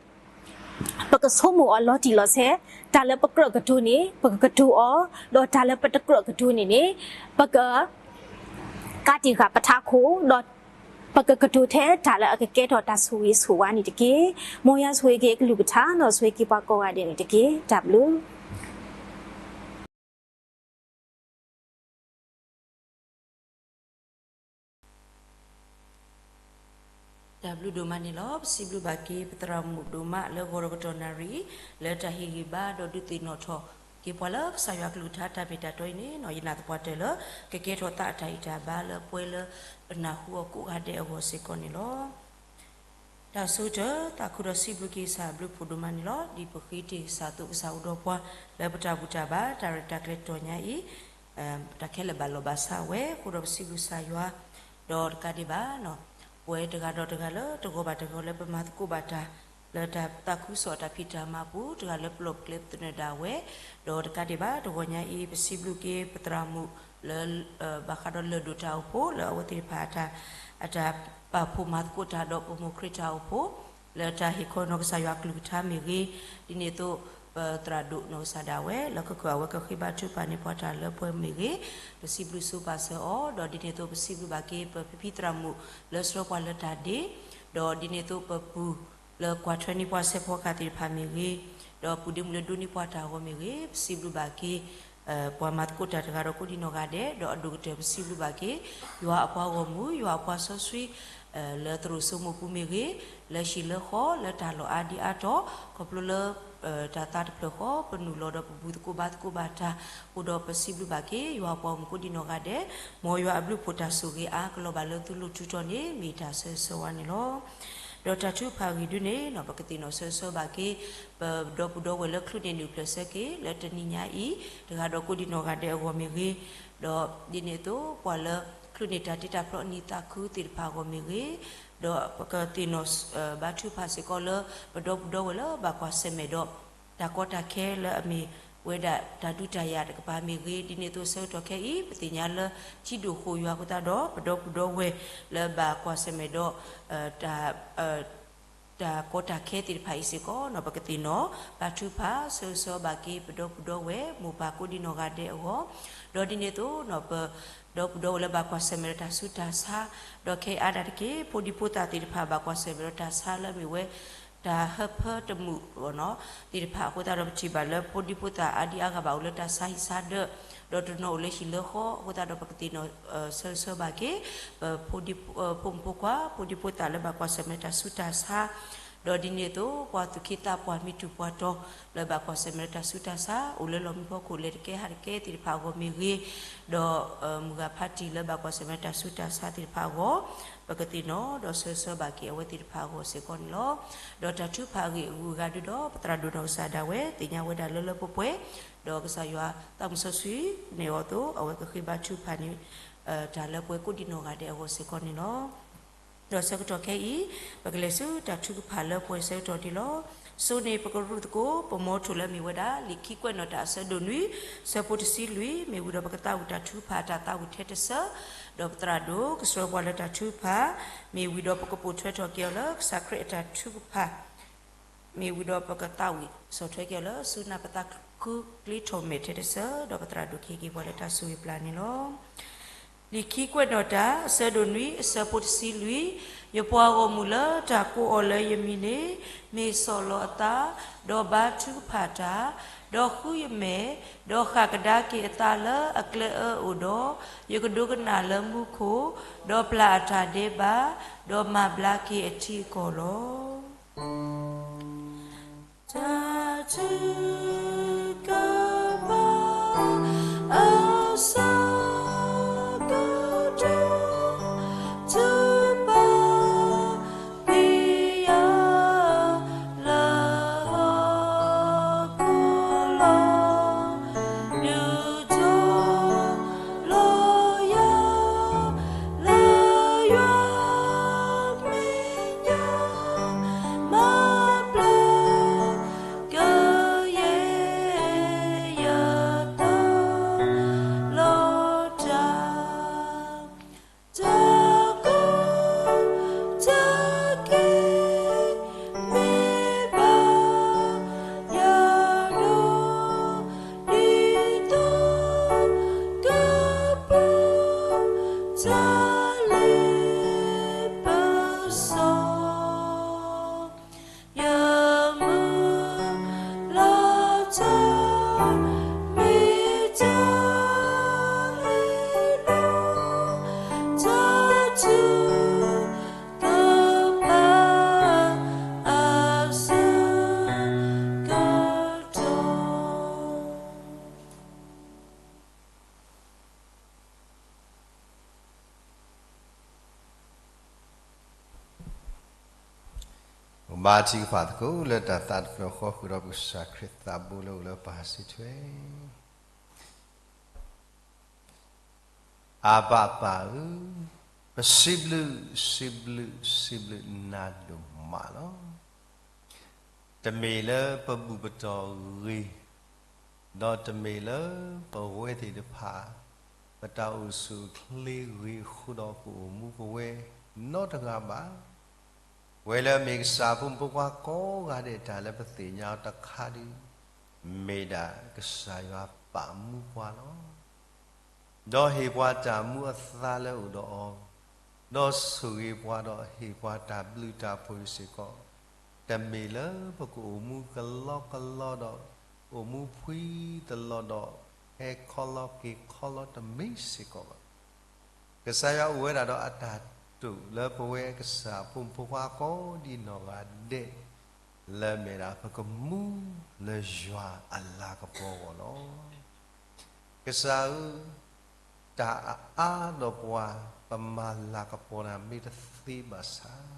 ပကဆိကမိၣ်အီၤလီၤတံၢ်လီၤဆဲး, တၢ်လၢပကြၢးကတိၤန့ၣ် ပကကတိၤအီၤ, ဒီးတၢ်လၢပတကြၢးကတိၤန့ၣ်န့ၣ် ပက ကးတံာ်ဃာ်ပထးခိၣ်, ဒီးပကကတိၤထဲတၢ်လၢအကကဲထီၣ်တၢ်ဆိၣ်ဂ့ၤဆိၣ်ဝါန့ၣ်တက့ၢ်. မ်ယွၤဆိၣ်ဂ့ၤက့ၤအကလုၢ်ကထါ ဒီးဆိၣ်ဂ့ၤက့ၤပှၤကိးဂၤဒဲးန့ၣ်တက့ၢ်. တၢ်ဘျုး တၢ်ဘျုးဒိၣ်မးန့ၣ်လီၤ. ပစံးဘျုးဘၣ်က့ၤ ပသရၣ်မုၣ်ဒိၣ်မးလၢဂီၤဒီးကတီၢ်နၣ်ရံၣ် လၢတၢ်ဟ့ၣ်ဂံၢ်ဘါဒီးဒုးသ့ၣ်နီၣ်ထီၣ်က့ၤပှၤလၢကစၢ်ယွၤကလုၢ်ကထါတၢ်မ့ၢ်တၢ်တီအံၤန့ၣ် ယနာ်သပှၢ်တၢၢ်လၢ ကကဲထီၣ်သးအတၢ်ဂံၢ်တၢ်ဘါလၢပဝဲလၢပနၢ်ဟူအီၤကိးဂၤဒဲးအဂီၢ်စ့ၢ်ကီးန့ၣ်လီၤ. တၢ်ဆိကတၢၢ် သးခုဒီးစံးဘျုးက့ၤကစၢ်အဘျုးဖှိၣ်ဒိၣ်မးန့ၣ်လီၤ. ဒ်ပဃ့တ့ၢ်ကစၢ်အသိး ကစၢ်အိၣ်ဒီးပှၤ လၢပတၢ်ဘူၣ်တၢ်ဘါ တၢ်ရဲၣ်တၢ်ကျဲၤတတီၤညါအံၤ တၢ်ခဲလၢာ်ဘၣ်လီၤဘၣ်စးဝဲ အဃိဒီးပစံးဘျုးကစၢ်ယွၤ ဒီးတကးဒံးဘၣ် ပဝဲတဂၤဒီးတဂၤလၢတဂီၤဘၣ်တဂီၤလၢပမၤသကိးဘၣ်တၢ် လၢတၢ်သးခုကစီၣ်အတၢ်ဖံးတၢ်မၤအပူၤ တဂၤလၢပလီၢ်ပကျဲပသနၢၣ်ဒၣ်ဝဲ ဒီးတကးဒံးဘၣ် တဂီၤညါအံၤ ပစံးဘျုးက့ၤပသရၣ်မုၣ်လၢ ဘၣ်ဃးဒီးလၢၢ်ဒိၣ်တၢ်အိၣ်ဖှိၣ် လၢအဝဲသ့ၣ်တဖၣ်အတၢ် အတၢ်ပာ်ဖှိၣ်မၤသကိးတၢ်ဒီးပမိၢ်ခရံာ်တၢ်အိၣ်ဖှိၣ် လၢတၢ်ဟ့ၣ်ခီနီၢ်ကစၢ်ယွၤကလုၢ်ကထါမ့ၢ်ဂ့ၤ, ဒ်န့ၣ်အသိး ပသရၣ်ဒိၣ်နီၢ်ကစၢ်ဒၣ်ဝဲ လၢကကၢၢ်အဝဲကဃ့ဘါထုကဖၣ်န့ၢ်ပှၤတၢ်လၢပှဲၤမ့ၢ်ဂ့ၤ, ပစံးဘျုးဆိပာ်စၢၤအီၤ, ဒီးဒ်န့ၣ်အသိးပစံးဘျုးဘၣ်က့ၤ ပဖံဖံသရၣ်မုၣ်လၢဆှၢပှၤလၢတၢ်ဒ့, ဒီးဒ်န့ၣ်အသိးပပုၢ်လၢကွၢ်ထွဲန့ၢ်ပှၤစဲးဖီကဟၣ်သ့ၣ်တဖၣ်မ့ၢ်ဂ့ၤ, ဒီးပုၢ်ဒ့မုၣ်လၢဒိးန့ၢ်ပှၤတၢ်အဂီၢ်မ့ၢ်ဂ့ၤ, ပစံးဘျုးဘၣ်က့ၤ ပှၤမၤသကိးတၢ်တဂၤဒီးကိးဒံးနီၢ်ဂၤဒဲး, ဒီးအဒိၣ်ကတၢၢ်ပစံးဘျုးဘၣ်က့ၤ ယွၤအပှၤဂီၢ်မုၢ်, ယွၤအပှၤစီဆှံ လၢသရိာ်စိမိၢ်ပူၤမ့ၢ်ဂ့ၤ, လၢဟံၣ်လၢဃီ လၢတၢ်လီၢ်အါဒံအါတီၢ်, ခီဖျိလၢ တၢ်သးတဖျၢၣ်ဃီ ပနုာ်လီၤဒီးပဘူၣ်သကိးဘါသကိးဘၣ်တၢ်, အဃိဒီးပစံးဘျုးဘၣ်က့ၤ ယွၤအပှၤဂီၢ်မုၢ်ကိးဒံးနီၢ်ဂၤဒဲး, မ်ယွၤအဘျုးအဖှိၣ်တၢ်ဆိၣ်ဂ့ၤအါကလီၤဘၣ်လၢသုလိၤထူတီၤန့ၣ် မ့ၢ်တၢ်ဆၢဂ့ၤဆၢဝါန့ၣ်လီၤ. ဒီးတၢ်ထုကဖၣ်အဂ့ၢ်ဒ်န့ၣ် ပကသ့ၣ်နီၣ်ဆၢဂ့ၤဆၢဝါဘၣ်က့ၤ ပဒီပုၢ်ဒီဝဲၢ်လၢချုးန့ၢ်နုၢ်ဖျၢၣ်ဆၢက့ၤ လၢတနံၤညါအံၤ တဂၤဒီးကိးဒံးနီၢ်ဂၤဒဲးအဂီၢ်မ့ၢ်ဂ့ၤ, ဒီးဒ်န့ၣ်အသိး ပှၤလၢချုးန့ၢ်တၢ်တ့တၢ်ဖျီအနံၤသးခုသ့ၣ်တဖၣ်အဂီၢ်မ့ၢ်ဂ့ၤ, ဒီးပကသ့ၣ်နီၣ်ဘါထုကဖၣ်စ့ၢ်ကီးလၢ ပဒီပုၢ်ဒီဝဲၢ်လၢဘၣ်ကွၢ်ဆၢၣ်မဲာ်ဒီး တၢ်ကီတၢ်ခဲလၢအမ့ၢ်ဝဲဒၣ်တၢ်ဒုးတၢ်ယၤတကပၤမ့ၢ်ဂ့ၤ, ဒ်န့ၣ်အသိးဆၢကတီၢ်ခဲအံၤ ပသ့ၣ်ညါလၢ ထံဒိၣ်ဃိၣ်ယွၤအဃိသတးဒီး ပဒီပုၢ်ဒီဝဲၢ်လၢဘၣ်ကွၢ်ဆၢၣ်မဲာ်ဒီး တၢ် တၢ်ကီတၢ်ခဲသ့ၣ်တဖၣ်အံၤစ့ၢ်ကီး ပကသ့ၣ်နီၣ်ဘါထုကဖၣ် ဆၢဂ့ၤဆၢဝါဘၣ်က့ၤ ပဒီပုၢ်ဒီဝဲၢ် မိၢ်ပၢ်ကိးဒံနီၢ်ဂၤဒဲးအဂီၢ်, ဒီးဒ်န့ၣ်အသိး ပဒီပုၢ်ဒီဝဲၢ်လၢဘၣ်ကွၢ်ဆၢၣ်မဲာ်ဒီးတၢ်ဆူးတၢ်ဆါ, ဒီးခဲအံၤအါဒၣ်တက့ၢ် ဖိဒံဖိသၣ်သ့ၣ်တဖၣ်ဘၣ်ကွၢ်ဆၢၣ်မဲာ်ဒီးတၢ်ဆါလၢအမ့ၢ်ဝဲ တၢ်ဟၢဖၢတမုာ် သ့ၣ်တဖၣ်အဃိသတးဒီး ပထံၣ်ဘၣ်လၢဖိဒံဖိသၣ်အါဒံအါဂၤဘၣ်အိၣ်လၢတၢ်ဆါဟံၣ်ဆါဒၢး, ဒီးတနီၤအိၣ်လၢဟံၣ်လၢဃီအဃိသတးဒီး ပကသ့ၣ်နီၣ် ဆၢဂ့ၤဆၢဝါဘၣ်က့ၤ ပဖိမုၣ်ဖိခွါ ဖိဒံဖိသၣ်လၢဘၣ်ကွၢ်ဆၢၣ်မဲာ်တၢ်ဆူးတၢ်ဆါ, ဒီးဒ်န့ၣ်အသိး ပှၤသူၣ်က့သးပှၢ်မံၤတူၢ်ပှၤတီၤလၢဘၣ်ကွၢ်ဆၢၣ်မဲာ်ဒီးတၢ်ဆူးတၢ်ဆါ အိၣ်လၢလီၢ်မံဖီခိၣ်လဲၤတကဲဟးတကဲသ့ၣ်တဖၣ်အဂီၢ်မ့ၢ်ဂ့ၤ, ဒီးမုၢ်ဂၤဖါတံၢ်လၢဘၣ်ကွၢ်ဆၢၣ်မဲာ်တၢ်ဆူးတၢ်ဆါသ့ၣ်တဖၣ်အဂီၢ်, ပကသ့ၣ်နီၣ်ဒီးဆၢဂ့ၤဆၢဝါဘၣ်က့ၤအဝဲသ့ၣ်တဖၣ်အဂီၢ်စ့ၢ်ကီးန့ၣ်လီၤ. ဒီးတၢ်ထုကဖၣ်အဂ့ၢ်အဂုၤအဂၤဒုဒီး ပသရၣ်ဒိၣ်နီၢ်ကစၢ်ဒၣ်ဝဲ သ့ၣ်ညါဝဲဒၣ်လၢလၢပှဲၤပှဲၤ, ဒီးကစၢ်ယွၤသးမုၢ်စီဆှံန့ၢ်အီၤအသိး အဝဲကဃ့ဘါထုကဖၣ်န့ၣ် တၢ်လၢပှဲၤကိးဒံနီၢ်ဂၤဒဲးအဂီၢ်စ့ၢ်ကီးန့ၣ်လီၤ. ဒီးဆၢကတီၢ်ခဲအံၤ ပကလဲၤဆူတၢ်ထုကဖၣ်လၢပှဲၤဆၢကတီၢ်ဒံးလီၤ. စိန့ၣ်ပကရူၢ်သကိး ပမီထိၣ်လၢမ့ၢ်ဝဲဒၣ် လံာ်ခံကွဲးနီၣ်တၢ်အဆၢဒိၣ်နွံ ဆၢဖိတဆံလွံၢ် မ့ၢ်ဝံၤဒီးပကသးဝံၣ်တၢ်ထုကဖၣ်အတၢ်သးဝံၣ်ထဲတဆၢ, ဒီးပသရၣ်ဒိၣ်ကဆှၢပှၤလၢတၢ်ထုကဖၣ်, မ့ၢ်ဝံၤဒီးပကပိာ်ထွဲထီၣ်က့ၤအီၤလၢကစၢ်ခရံာ်အတၢ်ထုကဖၣ် မ့ၢ်ဝံၤဒီးပကသးဝံၣ်ဆီၣ်ထွဲက့ၤအီၤလၢဆူနၢ်ပသးခုချ့ထီၣ်မဲာ်ထဲတဆၢ, ဒီးပသရၣ်ဒိၣ်ကဟ့ၣ်က့ၤပှၤလၢတၢ်ဆိၣ်ဂ့ၤပျၢ်န့ၣ်လီၤ. လံာ်ခံကွဲးနီၣ်တၢ် အဆၢဒိၣ်နွံ အဆၢဖိတဆံလွံၢ်, ယပှၤဂီၢ်မုၢ်လၢတၢ်ကိးအီၤလၢယမံၤန့ၣ် မ့ၢ်ဆီၣ်လီၤအသး, ဒီးဘါထုကဖၣ်တၢ်, ဒီးဃုယမဲာ်, ဒီးဃၣ်ကဒါက့ၤအသးလၢအကျဲအၢအိၣ်ဒီး, ယကဒိကနၣ်လၢမူခိၣ်, ဒီးပျၢ်အတၢ်ဒဲးဘး, ဒီးမၤဘျါက့ၤအထံအကီၢ်လီၤ. တၢ်ထုကဖၣ် အဆၢကတီၢ် ထုကဖၣ် ပယီၤ လၢဟီၣ်ခိၣ်လီၤ ဒုးထီၣ်လီၤယၤ လၢယွၤမဲာ်ညါ မၤဘျါကယဲၢ်ယသး လီၤတၢ် တၢ်ကီတၢ်ခဲ မ့ၢ်ဘၣ်ယၤဒီး ဒ်သိးကပူၤ တၢ်လ့ပစီ ယမုၢ်လၢ်တၢ် မ့ၢ်တၢ်ဟ့ၣ်လီၤ တၢ်ထုကဖၣ် အဆၢကတီၢ် ပဘါထုကဖၣ်သကိးလၢတၢ်သးတဖျၢၣ်ဃီ ဃုာ်ဒီးပကစၢ်ခရံာ်သးဘိလၢအိၣ်လၢပၢ်စံးထွဲ အဘၣ်ပၢ်ဧၢ, ပစံးဘျုး, စံးဘျုး, စံးဘျုးနၤဒိၣ်မးလီၤ. တမ့ၢ်လၢပဘူၣ်ပတီၢ်ဂ့ၤ, ဒီးတမ့ၢ်လၢပဝဲသ့ၣ်တဖၣ် ပတၢ်အိၣ်ဆူၣ်အိၣ်ချ့ဂ့ၤအဃိဒီး ပအိၣ်မူပဝဲနီတဂၤဘၣ်. ပဝဲလၢအမ့ၢ်ကစၢ်အဖိမုၣ်ဖိခွါကိးဂၤဒဲး တၢ်လၢပသ့ၣ်ညါအီၤတခါဒုး မ့ၢ်ဒၣ်ကစၢ်ယွၤပာ်မူပှၤလီၤ. ဒီးဟ့ၣ်ပှၤတၢ်မူအသါလၢအအိၣ်ဒီးအီၤ, ဒီးဆိၣ်ဂ့ၤပှၤဒီးဟ့ၣ်ပှၤတၢ်ဘျုးတၢ်ဖှိၣ်စ့ၢ်ကီး, တမ့ၢ်လၢပကအိၣ်မူကလီကလီဒီး အိၣ်မူဖှံတလီၢ်ဒီး ဟဲခီလီၤက့ၤခီလီၤတမ့ၢ်စ့ၢ်ကီးဘၣ်. ကစၢ်ယွၤအိၣ်ဝဲဒၣ်ဒီးအတၢ်တိာ်လၢပဝဲကစၢ်အဖိမုၣ်ဖိခွါကိးဒံနီၢ်ဂၤဒဲး လၢအမ့ၢ်ဒၣ်ပကမူလၢယွၤအလၤကပီၤအဂီၢ်လီၤ. ကစၢ်ဧၢ, တၢ်အအါဒီးပှၤ ပမၤလၤကပီၤတၢ်မ့ၢ်တသ့ဘၣ်ဆၣ်,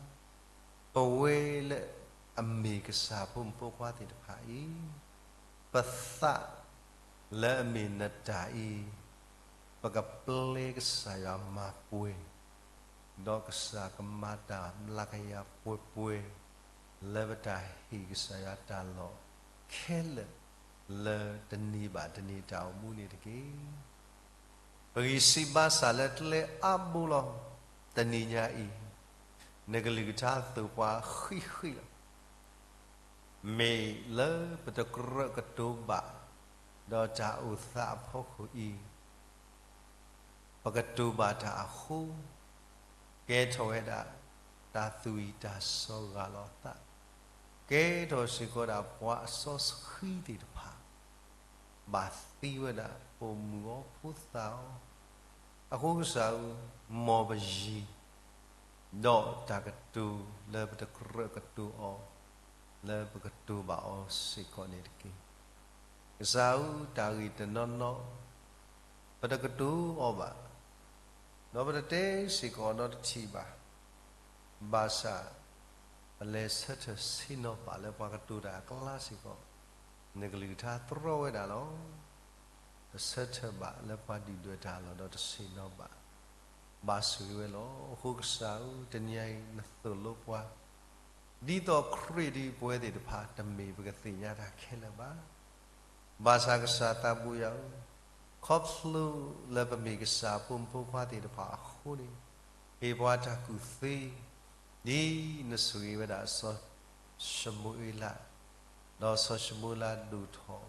ပဝဲလၢအမ့ၢ်ကစၢ်ဖိမုၣ်ဖိခွါသ့ၣ်တဖၣ်အံၤ, ပသးလၢအမ့ၢ်နတၢ်အံၤ, ပကပျဲကစၢ်ယွၤမၤပှဲၤ ဒီးကစၢ်ကမၤတၢ်မျးကယၤပှဲၤပှဲၤ လၢပတၢ်ဟ့ၣ်ကစၢ်ယွၤတၢ်လီၢ်ခဲလၢာ် လၢတနံၤဘၣ်တနံၤတၢ်အိၣ်မူန့ၣ်တက့ၢ်. ပဂံၢ်စၢ်ဘါစၢ်လၢကျဲအါဘိလီၤ. တနံၤညါအံၤ နကလုၢ်ကထါသိၣ်ပှၤဃံးဃံးလီၤ. မ့ၢ်လၢပတကြၢးကတိၤဘၣ် ဒီးတၢ်အိၣ်သးအဖီခိၣ်အံၤ ပကတိၤဘၣ်တၢ်အဃိ, ကဲထီၣ်ဝဲဒၣ် တၢ်သူၣ်အံၣ်တၢ်စီၤဂၢ်လီၤသး, ကဲထီၣ်စ့ၢ်ကီးဒၣ်ပှၤအစီဆှံသ့ၣ်တဖၣ် ဘၣ်သံဝဲဒၣ် ပိာ်မုၣ်အီၤဖိသၣ်အီၤ, အဃိကစၢ်ဧၢ, မ်ပယံၤ ဒီးတၢ်ကတိၤလၢပတကြၢးကတိၤအီၤ လၢပကတိၤဘၣ်အီၤစ့ၢ်ကီးန့ၣ်တက့ၢ်. ကစၢ်ဧၢ, တၢ်ဂ့ၢ်တနီၤနီၤ ပတကတိၤအီၤဘၣ်, ဒီးပတတဲစ့ၢ်ကီးဒီးတထံၣ်ဘၣ်, ဘၣ်ဆၣ် ပလဲၤဆၢထၢၣ်ဆ့ၣ်နီၤဘၣ်လၢပှၤကတိၤတၢ်အကျါစ့ၢ်ကီး, နကလုၢ်ကထါတြီဝဲဒၣ်လီၤ. တဆၢထၢၣ်ဘၣ်လၢပှၤဒုၣ်ဒွဲၣ်တၢ်လီၢ်ဒီးတဆ့ၣ်နီၤဘၣ်, ဘၣ်ဆိၣ်ဂ့ၤဝဲလီၤ. အဃိကစၢ်ဧၢ, တနံၤအံၤနသိၣ်လိပှၤ ဒ်သိးခရံာ်ဒ်ပဝဲသ့ၣ်တဖၣ် တမ့ၢ်ပကသ့ၣ်ညါတၢ်ခဲလၢာ်ဘၣ်. ဘၣ်ဆၣ်ကစၢ်သးဘိယွၤဧၢ, ခီဖျိလၢပမ့ၢ်ကစၢ်အဖိမုၣ်ဖိခွါသ့ၣ်တဖၣ်အဃိန့ၣ်, ဟ့ၣ်ပှၤတၢ်ကူၣ်သ့, ဒ်နဆိၣ်ဂ့ၤဝဲဒၣ်စီၤၡမူၤအ့လး, ဒီးစီၤၡမူၤအ့လးဒိၣ်ထီၣ်,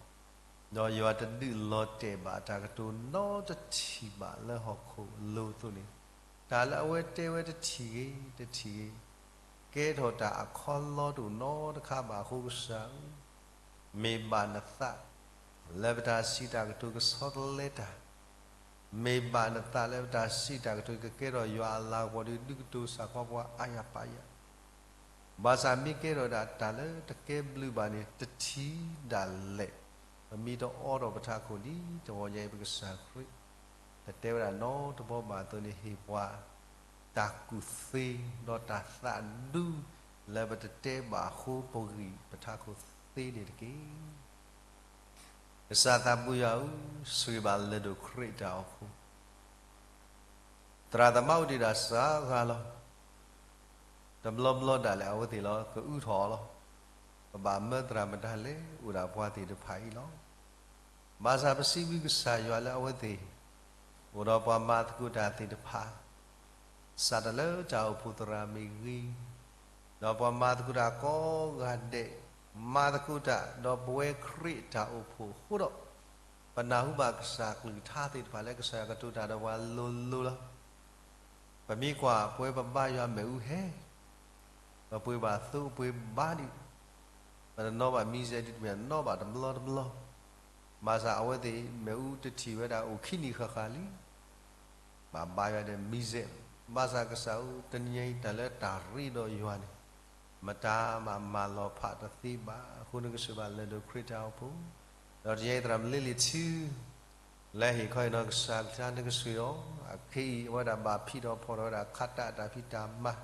ဒီးယွၤတဒုးလီၤတဲာ်ဘၣ်တၢ်ကတိၤနီတထံၣ်ဘၣ်လၢဟီၣ်ခိၣ်အလိၤအသိးန့ၣ်, တၢ်လၢအဝဲတဲဝဲတထံၣ်ဂ့ၤတထံၣ်ဂ့ၤ ကဲထီၣ်တၢ်အကလီတအိၣ်နီတခါဘၣ်အဃိကစၢ်ဧၢ, မ့ၢ်ဘၣ်နသးလၢပတၢ်စံးတၢ်ကတိၤကဆီတလဲတၢ်, မ့ၢ်ဘၣ်နသးလၢပတၢ်စံးတၢ်ကတိၤကကဲထီၣ်ယွၤအလၤကပီၤဒီးဒုးကတိၤစၢ်ခီပှၤအါယၤပာ်ယၤ ဘၣ်ဆၣ်မ့ၢ်ကဲထီၣ်ဒၣ်တၢ်လၢတကဲဘျုးဘၣ်န့ၣ် တထံၣ်ဒၣ်လဲာ်, ပမ့ၢ်တအိးထီၣ်ပထးခိၣ်ဒ်တဂီၤညါအံၤပကစၢ်ခရံာ် တတဲဝဲဒၣ်နီတဘီဘၣ်အသိးန့ၣ် ဟ့ၣ်ပှၤတၢ်ကူၣ်သ့ ဒီးတၢ်သးဒူ လၢပတတဲဘၣ်အဃိပဂံၢ်ပထးခိၣ်သ့န့ၣ်တက့ၢ်. ကစၢ်သးဘိယွၤဧၢ, ဆိၣ်ဂ့ၤဘၣ်လၢၢ်ဒိၣ်ခရံာ်တၢ်အိၣ်ဖှိၣ် သရၣ်သမါအိၣ်တ့ၢ်ဒၣ်စှၤဂၤလီၤ. တဘျီဘျီဒၣ်လဲာ်အဝဲသ့ၣ်လီၤ ကအုထီၣ်အီၤလီၤ. ပဘၣ်မၢသရၣ်မတၤလဲၣ် အိၣ်ဒၣ်ပှၤသ့ၣ်တဖၣ်အံၤလီၤ. ဘၣ်ဆၣ်ပစံးဘျုးကစၢ်ယွၤလၢအဝဲသ့ၣ် အိၣ်ဒီးပှၤမၤသကိးတၢ်သ့ၣ်တဖၣ် စးထီၣ်လၢတၢ်အိၣ်ဖှိၣ်သရၣ်မ့ၢ်ဂ့ၤ, ဒီးပှၤမၤသကိးတၢ်ကိးဂၤဒဲး မၤသကိးတၢ်ဒီးပဝဲခရံာ်တၢ်အိၣ်ဖှိၣ်အဃိဒီး, ပနၢ်ဟူဘၣ်ကစၢ်ကလုၢ်ကထါသ့ၣ်တဖၣ်လၢကစၢ်ယွၤကတိၤတၢ်ဒီးပှၤလိၤလိၤလီၤ. ပမ့ၢ်ကွၢ်ပဝဲပဘါယွၤမ့ၣ်အူဟဲ ပပှ့ၤဘၣ်သိပှ့ၤဘါဒံး, ပတနီၣ်ဘၣ်မံၤစဲးဒ်တမ့ၢ်နီၣ်ဘၣ်တဘျီတဘျီ, ဘၣ်ဆၣ်အဝဲသ့ၣ်မ့ၣ်အူတထံၣ်ဝဲဒၣ်အိၣ်ခံနံၣ်ဃၣ်ဃၣ်လံ ဘၣ်ဘါယွၤဒီးမံၤစဲး, ဘၣ်ဆၣ်ကစၢ်ဧၢ တနံၤအံၤတၢ်လၢတၢ်ရ့ဒီးယွၤန့ၣ် မတၤမၤမၤလီၤဖးတသ့ဘၣ်. အဃိနကဆိၣ်ဂ့ၤဘၣ်လၢၢ်ဒိၣ်ခရံာ်တၢ်အိၣ်ဖှိၣ်, ဒီးတနံၤအံၤသရၣ်မုၣ်လ့လံထူ လၢဟ့ၣ်ခီဟ့ၣ်နီၤကစၢ်ကလုၢ်ကထါနကဆိၣ်ဂ့ၤအီၤ, အခဲအံၤအဝဲဒၣ်ဘၣ်ဖံးထီၣ်ဖီၣ်ထီၣ်ဝဲဒၣ် ခးတၢ်တၢ်ဖံးတၢ်မၤ,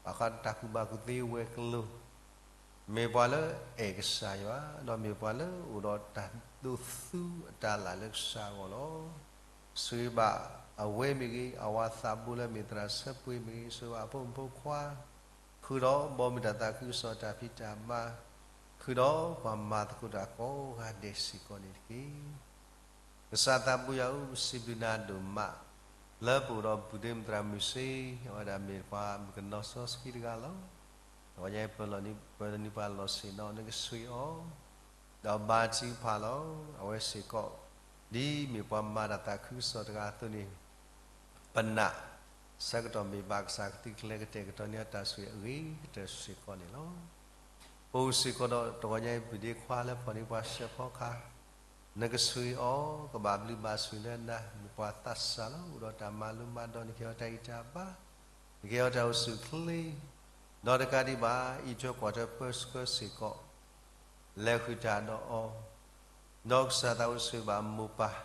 ဘၣ်ဃးတၢ်ကူၣ်ဘၣ်ကူၣ်သ့ဝဲၤကျိၤ မ့ၢ်ပှၤလၢအဲၣ်ကစၢ်ယွၤ, ဒီးမ့ၢ်ပှၤလၢအိၣ်ဒီးတၢ်ဒိးသူအတၢ်လၢ်လၢကစၢ်အဂီၢ်လီၤ. ဆိၣ်ဂ့ၤဘၣ်အဝဲမ့ၢ်ဂ့ၤ, အဝၤသးဘိလၢမ့ၢ်သရၣ်ဆၢပှ့ၤမ့ၢ်ဂ့ၤ, ဆိၣ်ဂ့ၤဘၣ်အဖိမုၣ်ဖိခွါ, ဃုာ်ဒီးဘီမုၢ်တၢ်သးခုကစီၣ်တၢ်ဖံးတၢ်မၤ, ဃုာ်ဒီးပှၤမၤသကိးတၢ်ကိးဂၤဒဲးစ့ၢ်ကီးန့ၣ်တက့ၢ်. ကစၢ်သးဘိယွၤဧၢ, ပစံးဘျုးနၤဒိၣ်မး, လၢပအိၣ်ဒီးပုၢ်ဒ့မုၣ်သရၣ်မုၣ်စ့, အဝဲဒၣ်မ့ၢ်ပှၤမုၣ်ကနီၤစီဆှံတဂၤလီၤ. တဂီၤညါအံၤ ပၢၤလီၤနံၤပှၤလီၢ်ဆ့ၣ်နီၤ နကဆိၣ်ဂ့ၤအီၤ, ဒီးဘါထုကဖၣ်လီၤ. အဝဲစ့ၢ်ကီး ဒ်မ့ၢ်ပှၤမၤတၢ်သးခုကစီၣ်တဂၤအသိးန့ၣ် ပနာ်ဆၢကတီၢ်မ့ၢ်ဘၣ်ကစၢ်ကသုးကျဲၤကတဲာ်ကတီၤန့ၢ်အတၢ်ဆိၣ်ဂ့ၤအဂ့ၤကတၢၢ်စ့ၢ်ကီးန့ၣ်လီၤ. ပအိၣ်စ့ၢ်ကီးဒီးတဂီၤညါအံၤ ပုၢ်ဒ့ခွါလၢဖီၣ်န့ၢ်ပှၤစဲးဖီကဟၣ်, နကဆိၣ်ဂ့ၤအီၤ, ကဘၣ်ဘျုးဘၣ်ဆိၣ်ဂ့ၤလၢနၤ, မ့ၢ်ပှၤသးစၢ်လီၤ, အိၣ်ဒီးတၢ်မၤလိမၤဒိး, နကဟ့ၣ်အီၤတၢ်ဂံၢ်တၢ်ဘါ, နကဟ့ၣ်အီၤတၢ်အိၣ်ဆူၣ်အိၣ်ချ့, ဒီးတကးဒံးဘၣ် အံးထွဲကွၢ်ထွဲပၢဆှၢစ့ၢ်ကီး လဲၤဃုာ်တၢ်ဒီးအီၤ, ဒီးကစၢ်သးအိၣ်ဆိၣ်ဂ့ၤဘၣ်မိၢ်ပၢ်,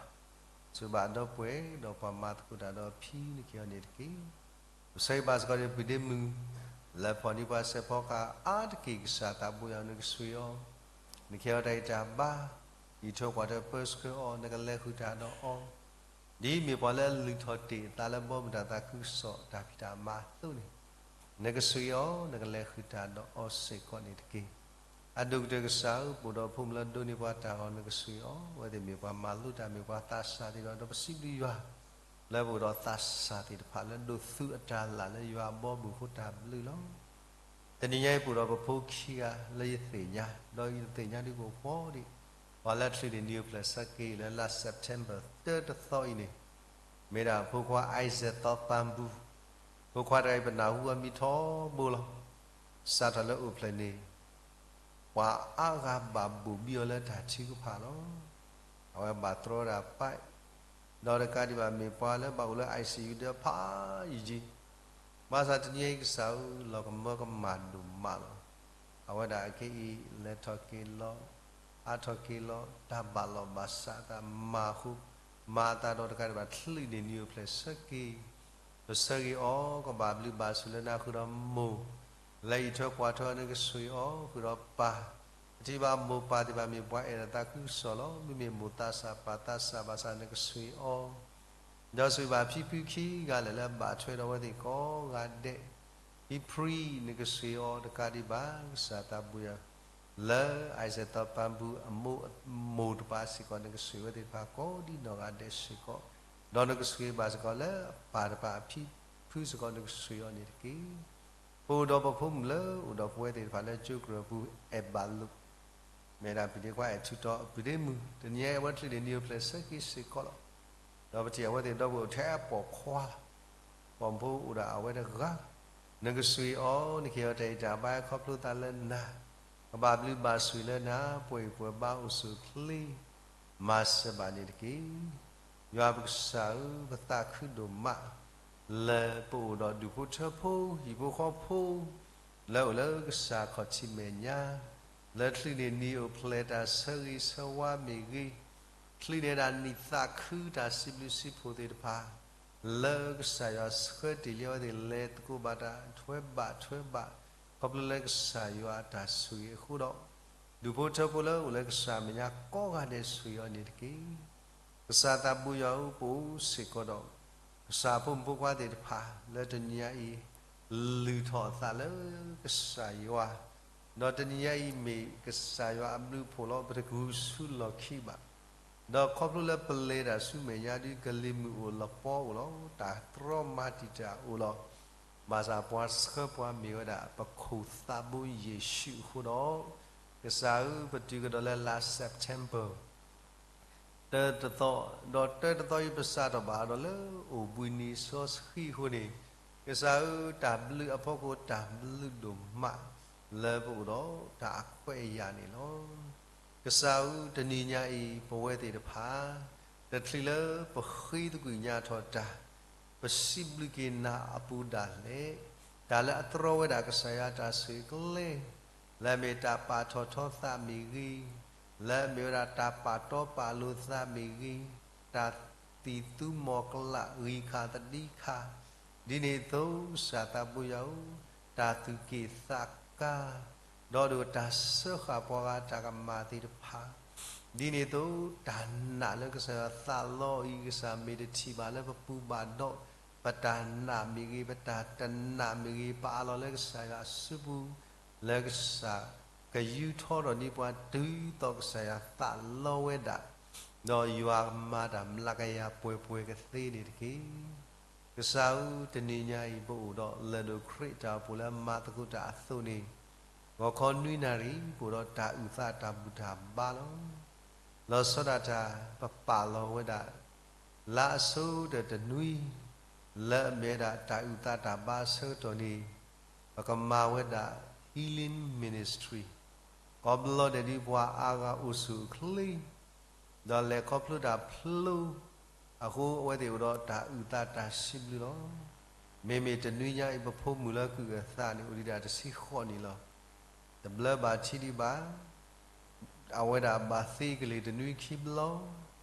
ဆိၣ်ဂ့ၤဘၣ်ဒီပုၢ်ဝဲၢ်, ဒီးပှၤမၤသကိးတၢ်ဒီးအဖံ နကဟ့ၣ်အီၤန့ၣ်တက့ၢ်. ပဆၢဂ့ၤဘၣ်စ့ၢ်ကီးန့ၣ် ပုၢ်ဒ့မုၣ် လၢဖီၣ်န့ၢ်ပှၤစဲးဖီကဟၣ်အါတက့ၢ် ကစၢ်သးဘိယွၤ နကဆိၣ်ဂ့ၤအီၤ, နကဟ့ၣ်အီၤတၢ်ဂံၢ်တၢ်ဘါ, အံးထွဲကွၢ်ထွဲပၢဆှၢအီၤ, နကလဲၤဃုာ်တၢ်ဒီးအီၤ ဒ်မ့ၢ်ပှၤလၢအလုၢ်ထီၣ်တ့ၢ်အသးလၢဘီမုၢ်တၢ်သးခုကစီၣ်တၢ်ဖံးတၢ်မၤအသိးန့ၣ်, နကဆှံအီၤ, နကလဲၤဃုာ်တၢ်ဒီးအီၤစ့ၢ်ကီးန့ၣ်တက့ၢ်. အဒိၣ်ကတၢၢ်ကစၢ်ဧၢ, ပအိၣ်ဒီးဖိမုၣ်လၢဒိးန့ၢ်ပှၤတၢ်အီၣ် နကဆှံအီၤ, အဝဲသ့ၣ်မ့ၢ်ပှၤမၤလိတၢ် မ့ၢ်ပှၤသးစၢ်သ့ၣ်ဒီး ဒီးပစံးဘျုးယွၤ လၢပအိၣ်ဒီးသးစၢ်သ့ၣ်တဖၣ်လၢဒိးသူအတၢ်လၢ်လၢယွၤအဘီအမုၢ်အဃိတၢ်ဘျုးလီၤ. တနံၤညါအံၤပအိၣ်ဒီးပဖိခံဂၤလၢယသ့ၣ်ညါ, ဒီးယတသ့ၣ်ညါဒ်ကအိၣ်ဖှီၣ်ဒံး, ပှၤလၢချုးန့ၢ်နံၣ်အိၣ်ဖျဲၣ်ဆၢက့ၤလၢလါ September တၢတသီအံၤန့ၣ်, မ့ၢ်ဒၣ်ဖိခွါ Isaac သီပၤဘူ, ဖိခွါတဂၤအံၤပနၢ်ဟူအမံၤထီဘိလီၤ. စးထီၣ်လၢအိၣ်ဖျဲၣ်န့ၣ် ပှၤအါဂၤဘၣ်ဘိၣ်ဘံအီၤလၢတၢ်ထုကဖၣ်လီၤ. အဝဲဘၣ်တြီတၢ်ပာ်, ဒီးတကးဒံးဘၣ်မ့ၢ်ပှၤလၢဘၣ်အိၣ်လၢ I C U ဒီးဖးယံာ်ယံာ်, ဘၣ်ဆၣ်တနံၤအံၤကစၢ်ဧၢ လီၤကမၢကမၣ်ဒိၣ်မးလီၤ. အဝဲဒၣ်အခဲအံၤ လဲၤထီၣ်က့ၤလီၤ, အါထီၣ်က့ၤလီၤ, တၢ်ဘၣ်လီၢ်ဘၣ်စးအသးမၤအဃိ, မၤအသးဒီးတကးဒံးဘၣ်ချုးန့ၢ်နံၣ်အိၣ်ဖျဲၣ်ဆၢက့ၤ ပဆၢဂ့ၤအီၤ, ကဘၣ်ဘျုးဘၣ်ဆိၣ်လၢနၤဃုာ်ဒီးမိၢ်, လၢအံးထွဲကွၢ်ထွဲအီၤ နကဆှံအီၤဃုာ်ဒီးပၢ်, ပထံၣ်ဘၣ်မိၢ်ပၢ်သ့ၣ်တဖၣ်မ့ၢ်ပှၤအဲၣ်တၢ်သးခုကစီၣ်လီၤ. မ့မ့ၢ်မိၢ်သးစၢ်ပၢ်သးစၢ်ဘၣ်ဆၣ် နကဆှံအီၤ, ဒီးဆိၣ်ဂ့ၤဘၣ်ဖံဖုခံဂၤလၢာ်လၢဘၣ်ထွဲဒီးအဝဲသ့ၣ်ကိးဂၤဒဲး, ဟံၣ်ဖှံ နကဆှံအီၤတကးဒံးဘၣ် ကစၢ်သးဘိယွၤ လၢ Isaac သီပၤဘူအမိၢ်အမိၢ်တပၤစ့ၢ်ကီး နကဆှံဝဲသ့ၣ်တဖၣ်ကိးဒံနီၢ်ဂၤဒဲးစ့ၢ်ကီး, ဒီးနကဆှံဘၣ်စ့ၢ်ကီးလၢအပၢ်တဖၣ်အဖံဖုစ့ၢ်ကီး နကဆှံအီၤန့ၣ်တက့ၢ်. ပအိၣ်ဒီးပဖိမုၣ်လၢအိၣ်ဒီးပဝဲသ့ၣ်တဖၣ်လၢကၠိကရၢၢ်ပူၤ အဲၣ်ဘၣ်လိာ် မ့ၢ်ဒၣ်ပဒ့ခွါအဲၣ်ထူးတီၤ ပဒ့မုၣ် တနံၤညါအံၤအဝဲချုးန့ၢ်နံၣ်အိၣ်ဖျဲၣ်ဆၢက့ၤစ့ၢ်ကီးလီၤ. ဒီးပထံၣ်အဝဲသ့ၣ်ဒီပုၢ်ဝဲၢ်အိၣ်ထဲပိာ်ခွါလီၤ. ပိာ်မုၣ်ဖိအိၣ်ဒၣ်အဝဲတဂၤလီၤ. နကဆှံအီၤ နကဟ့ၣ်အီၤတၢ်အံၣ်တၢ်ဘါခီဖျိသးလၢနၤ, ကဘၣ်ဘျုးဘၣ်ဆိၣ်လၢနၤ ပှဲၤအံၣ်ပှဲၤဘါအိၣ်ဆူၣ်အိၣ်ချ့ မၤစၢၤဘၣ်န့ၣ်တက့ၢ်. ယွၤပကစၢ်ဧၢ, ပသးခုဒိၣ်မး လၢပအိၣ်ဒီးဒူၣ်ဖိထၢဖိ ဟံၣ်ဖိဃီဖိ လၢအိၣ်လၢကစၢ်ခီၣ်ထံးမဲာ်ညါ, လၢချုးန့ၢ်နံၣ်အိၣ်ဖျဲၣ်တၢ်ဆၢဂ့ၤဆၢဝါမ့ၢ်ဂ့ၤ, ချုးန့ၢ်ဒၣ်နံၣ်သးခုတၢ်စံးဘျုးစံးဖှိၣ်သ့ၣ်တဖၣ်, လၢကစၢ်ယွၤဆှၢတ့ၢ်လံအဝဲသ့ၣ်လဲၤသကိးဘၣ်တၢ် ထွဲဘၣ်ထွဲဘၣ် ခီဖျိလၢကစၢ်ယွၤအတၢ်ဆိၣ်ဂ့ၤအဃိဒီး, ဒူၣ်ဖိထၢဖိလၢအိၣ်လၢကစၢ်မဲာ်ညါကိးဂၤဒဲးဆိၣ်ဂ့ၤအီၤန့ၣ်တက့ၢ်. ကစၢ်သးဘိယွၤဧၢ, ပအိၣ်စ့ၢ်ကီးဒီး ကစၢ်ဖိမုၣ်ဖိခွါသ့ၣ်တဖၣ် လၢတနံၤညါအံၤ လုၢ်ထီၣ်အသးလၢကစၢ်ယွၤ, ဒီးတနံၤညါအံၤမ့ၢ်ကစၢ်ယွၤအဘျုးအဖှိၣ်လီၤ. ပတဂုာ်ဆူၣ်လီၢ်ခံဘၣ်. ဒီးခီဖျိလၢပလဲၤတၢ်ဆူမဲာ်ညါဒ်ကလံၤမုၢ်အိၣ်လီၤပီအိၣ်လီၤ, တၢ်တြီမၤတံာ်တာ်အိၣ်လီၤ. ဘၣ်ဆၣ်ပှၤဆှၢပှၤမ့ၢ်ဝဲဒၣ် ပခိၣ်သးဘိယ့ၣ်ၡူးအဃိဒီး, ကစၢ်ဧၢ, ပတုၤကဒီးလၢလါ September တၢတသီ, ဒီးတၢတသီအံၤပစးထီၣ်ဘၣ်ဒီးလၢအိၣ်ဘှံးနံၤစီဆှံအဃိန့ၣ်, ကစၢ်ဧၢ, တၢ်ဘျုးအဖီခိၣ်တၢ်ဘျုးဒိၣ်မး လၢပအိၣ်ဒီးတၢ်အခွဲးအယာ်န့ၣ်လီၤ. ကစၢ်ဧၢ, တနံၤညါအံၤ ပဝဲသ့ၣ်တဖၣ် တချုးလၢပဃ့သကွံာ်ညါထီၣ်တၢ်, ပစံးဘျုးက့ၤနၤအပူၤဒၣ်လဲာ်, တၢ်လၢအတြီဝဲဒၣ်ကစၢ်ယွၤတၢ်ဆိၣ်ဂ့ၤကျဲ လၢအမ့ၢ်တၢ်ပာ်ထီၣ်ထီသးမ့ၢ်ဂ့ၤ, လၢအမ့ၢ်ဝဲဒၣ်တၢ်ပာ်တီပာ်လိၤသးမ့ၢ်ဂ့ၤ, တၢ်သံၣ်သူမီၤကလး ဂံၢ်ခါသဒံခါ, ဒ်န့ၣ်အသိး ကစၢ်သးဘိယွၤဧၢ, တၢ်သူၣ်က့ၣ်သးကါ, ဒီးဒိၣ်တၢ်စၢဃာ်ပှၤဂၤတၢ်ကမၣ်သ့ၣ်တဖၣ်, ဒ်န့ၣ်အသိး တၢ်နာ်လၢကစၢ်ယွၤသးလီအံၤ ကစၢ်မ့ၢ်တထံၣ်ဘၣ်လၢပပူၤဘၣ်ဒီး, ပတၢ်နာ်မ့ၢ်ဂ့ၤ, ပတၢ်တနာ်မ့ၢ်ဂ့ၤ, ပအးလီၤလၢကစၢ်ယွၤအစုပူၤ, လၢကစၢ်ကယူးထီၣ်ဒီးန့ၢ်ပှၤတုၤသိးကစၢ်ယွၤသးလီဝဲဒၣ်, ဒီးယွၤကမၤတၢ်မျးကယၤပှဲၤပှဲၤကသ့န့ၣ်တက့ၢ်. ကစၢ်ဧၢ, တနံၤညါအံၤ ပအိၣ်ဒီးလၢၢ်ဒိၣ်ခရံာ်တၢ်အိၣ်ဖှိၣ်လၢမၤသကိးတၢ်အသိးန့ၣ်, ဂီၤခီနွံနၣ်ရံၣ် ပအိၣ်ဒီးတၢ်အုၣ်သးတၢ်ဘူၣ်တၢ်ဘါလီၤ. လီၤဆီဒၣ်တၢ် ပပာ်လီၤဝဲဒၣ် လါအဆိကတၢၢ်တနွံ လၢအမ့ၢ်ဝဲဒၣ်တၢ်အုၣ်သးတၢ်ဘါအဆၢကတီၢ်န့ၣ်, ပကမၤဝဲဒၣ် Healing Ministry, ကိးဘျီဒဲးဒ်ပှၤအါဂၤအိၣ်ဆူၣ်အိၣ်ချ့ ဒီးလဲၤခီဖျိတၢ်ဖျိ အဃိအဝဲသ့ၣ်အိၣ်ဒီးတၢ်အုၣ်သးတၢ်စံးဘျုးလီၤ. မ့မ့ၢ်တနွံညါအံၤ ပဖိမုၣ်လၢကုၢ်အသးန့ၣ် အိၣ်ဒံးဒၣ်တဆံဃိးနံၣ်လီၤ. တဘျၢဘၣ်ထံးဒံးဘၣ်, အဝဲဒၣ်ဘၣ်သ့ကလ့ၢ်တနွံခံဘျီ,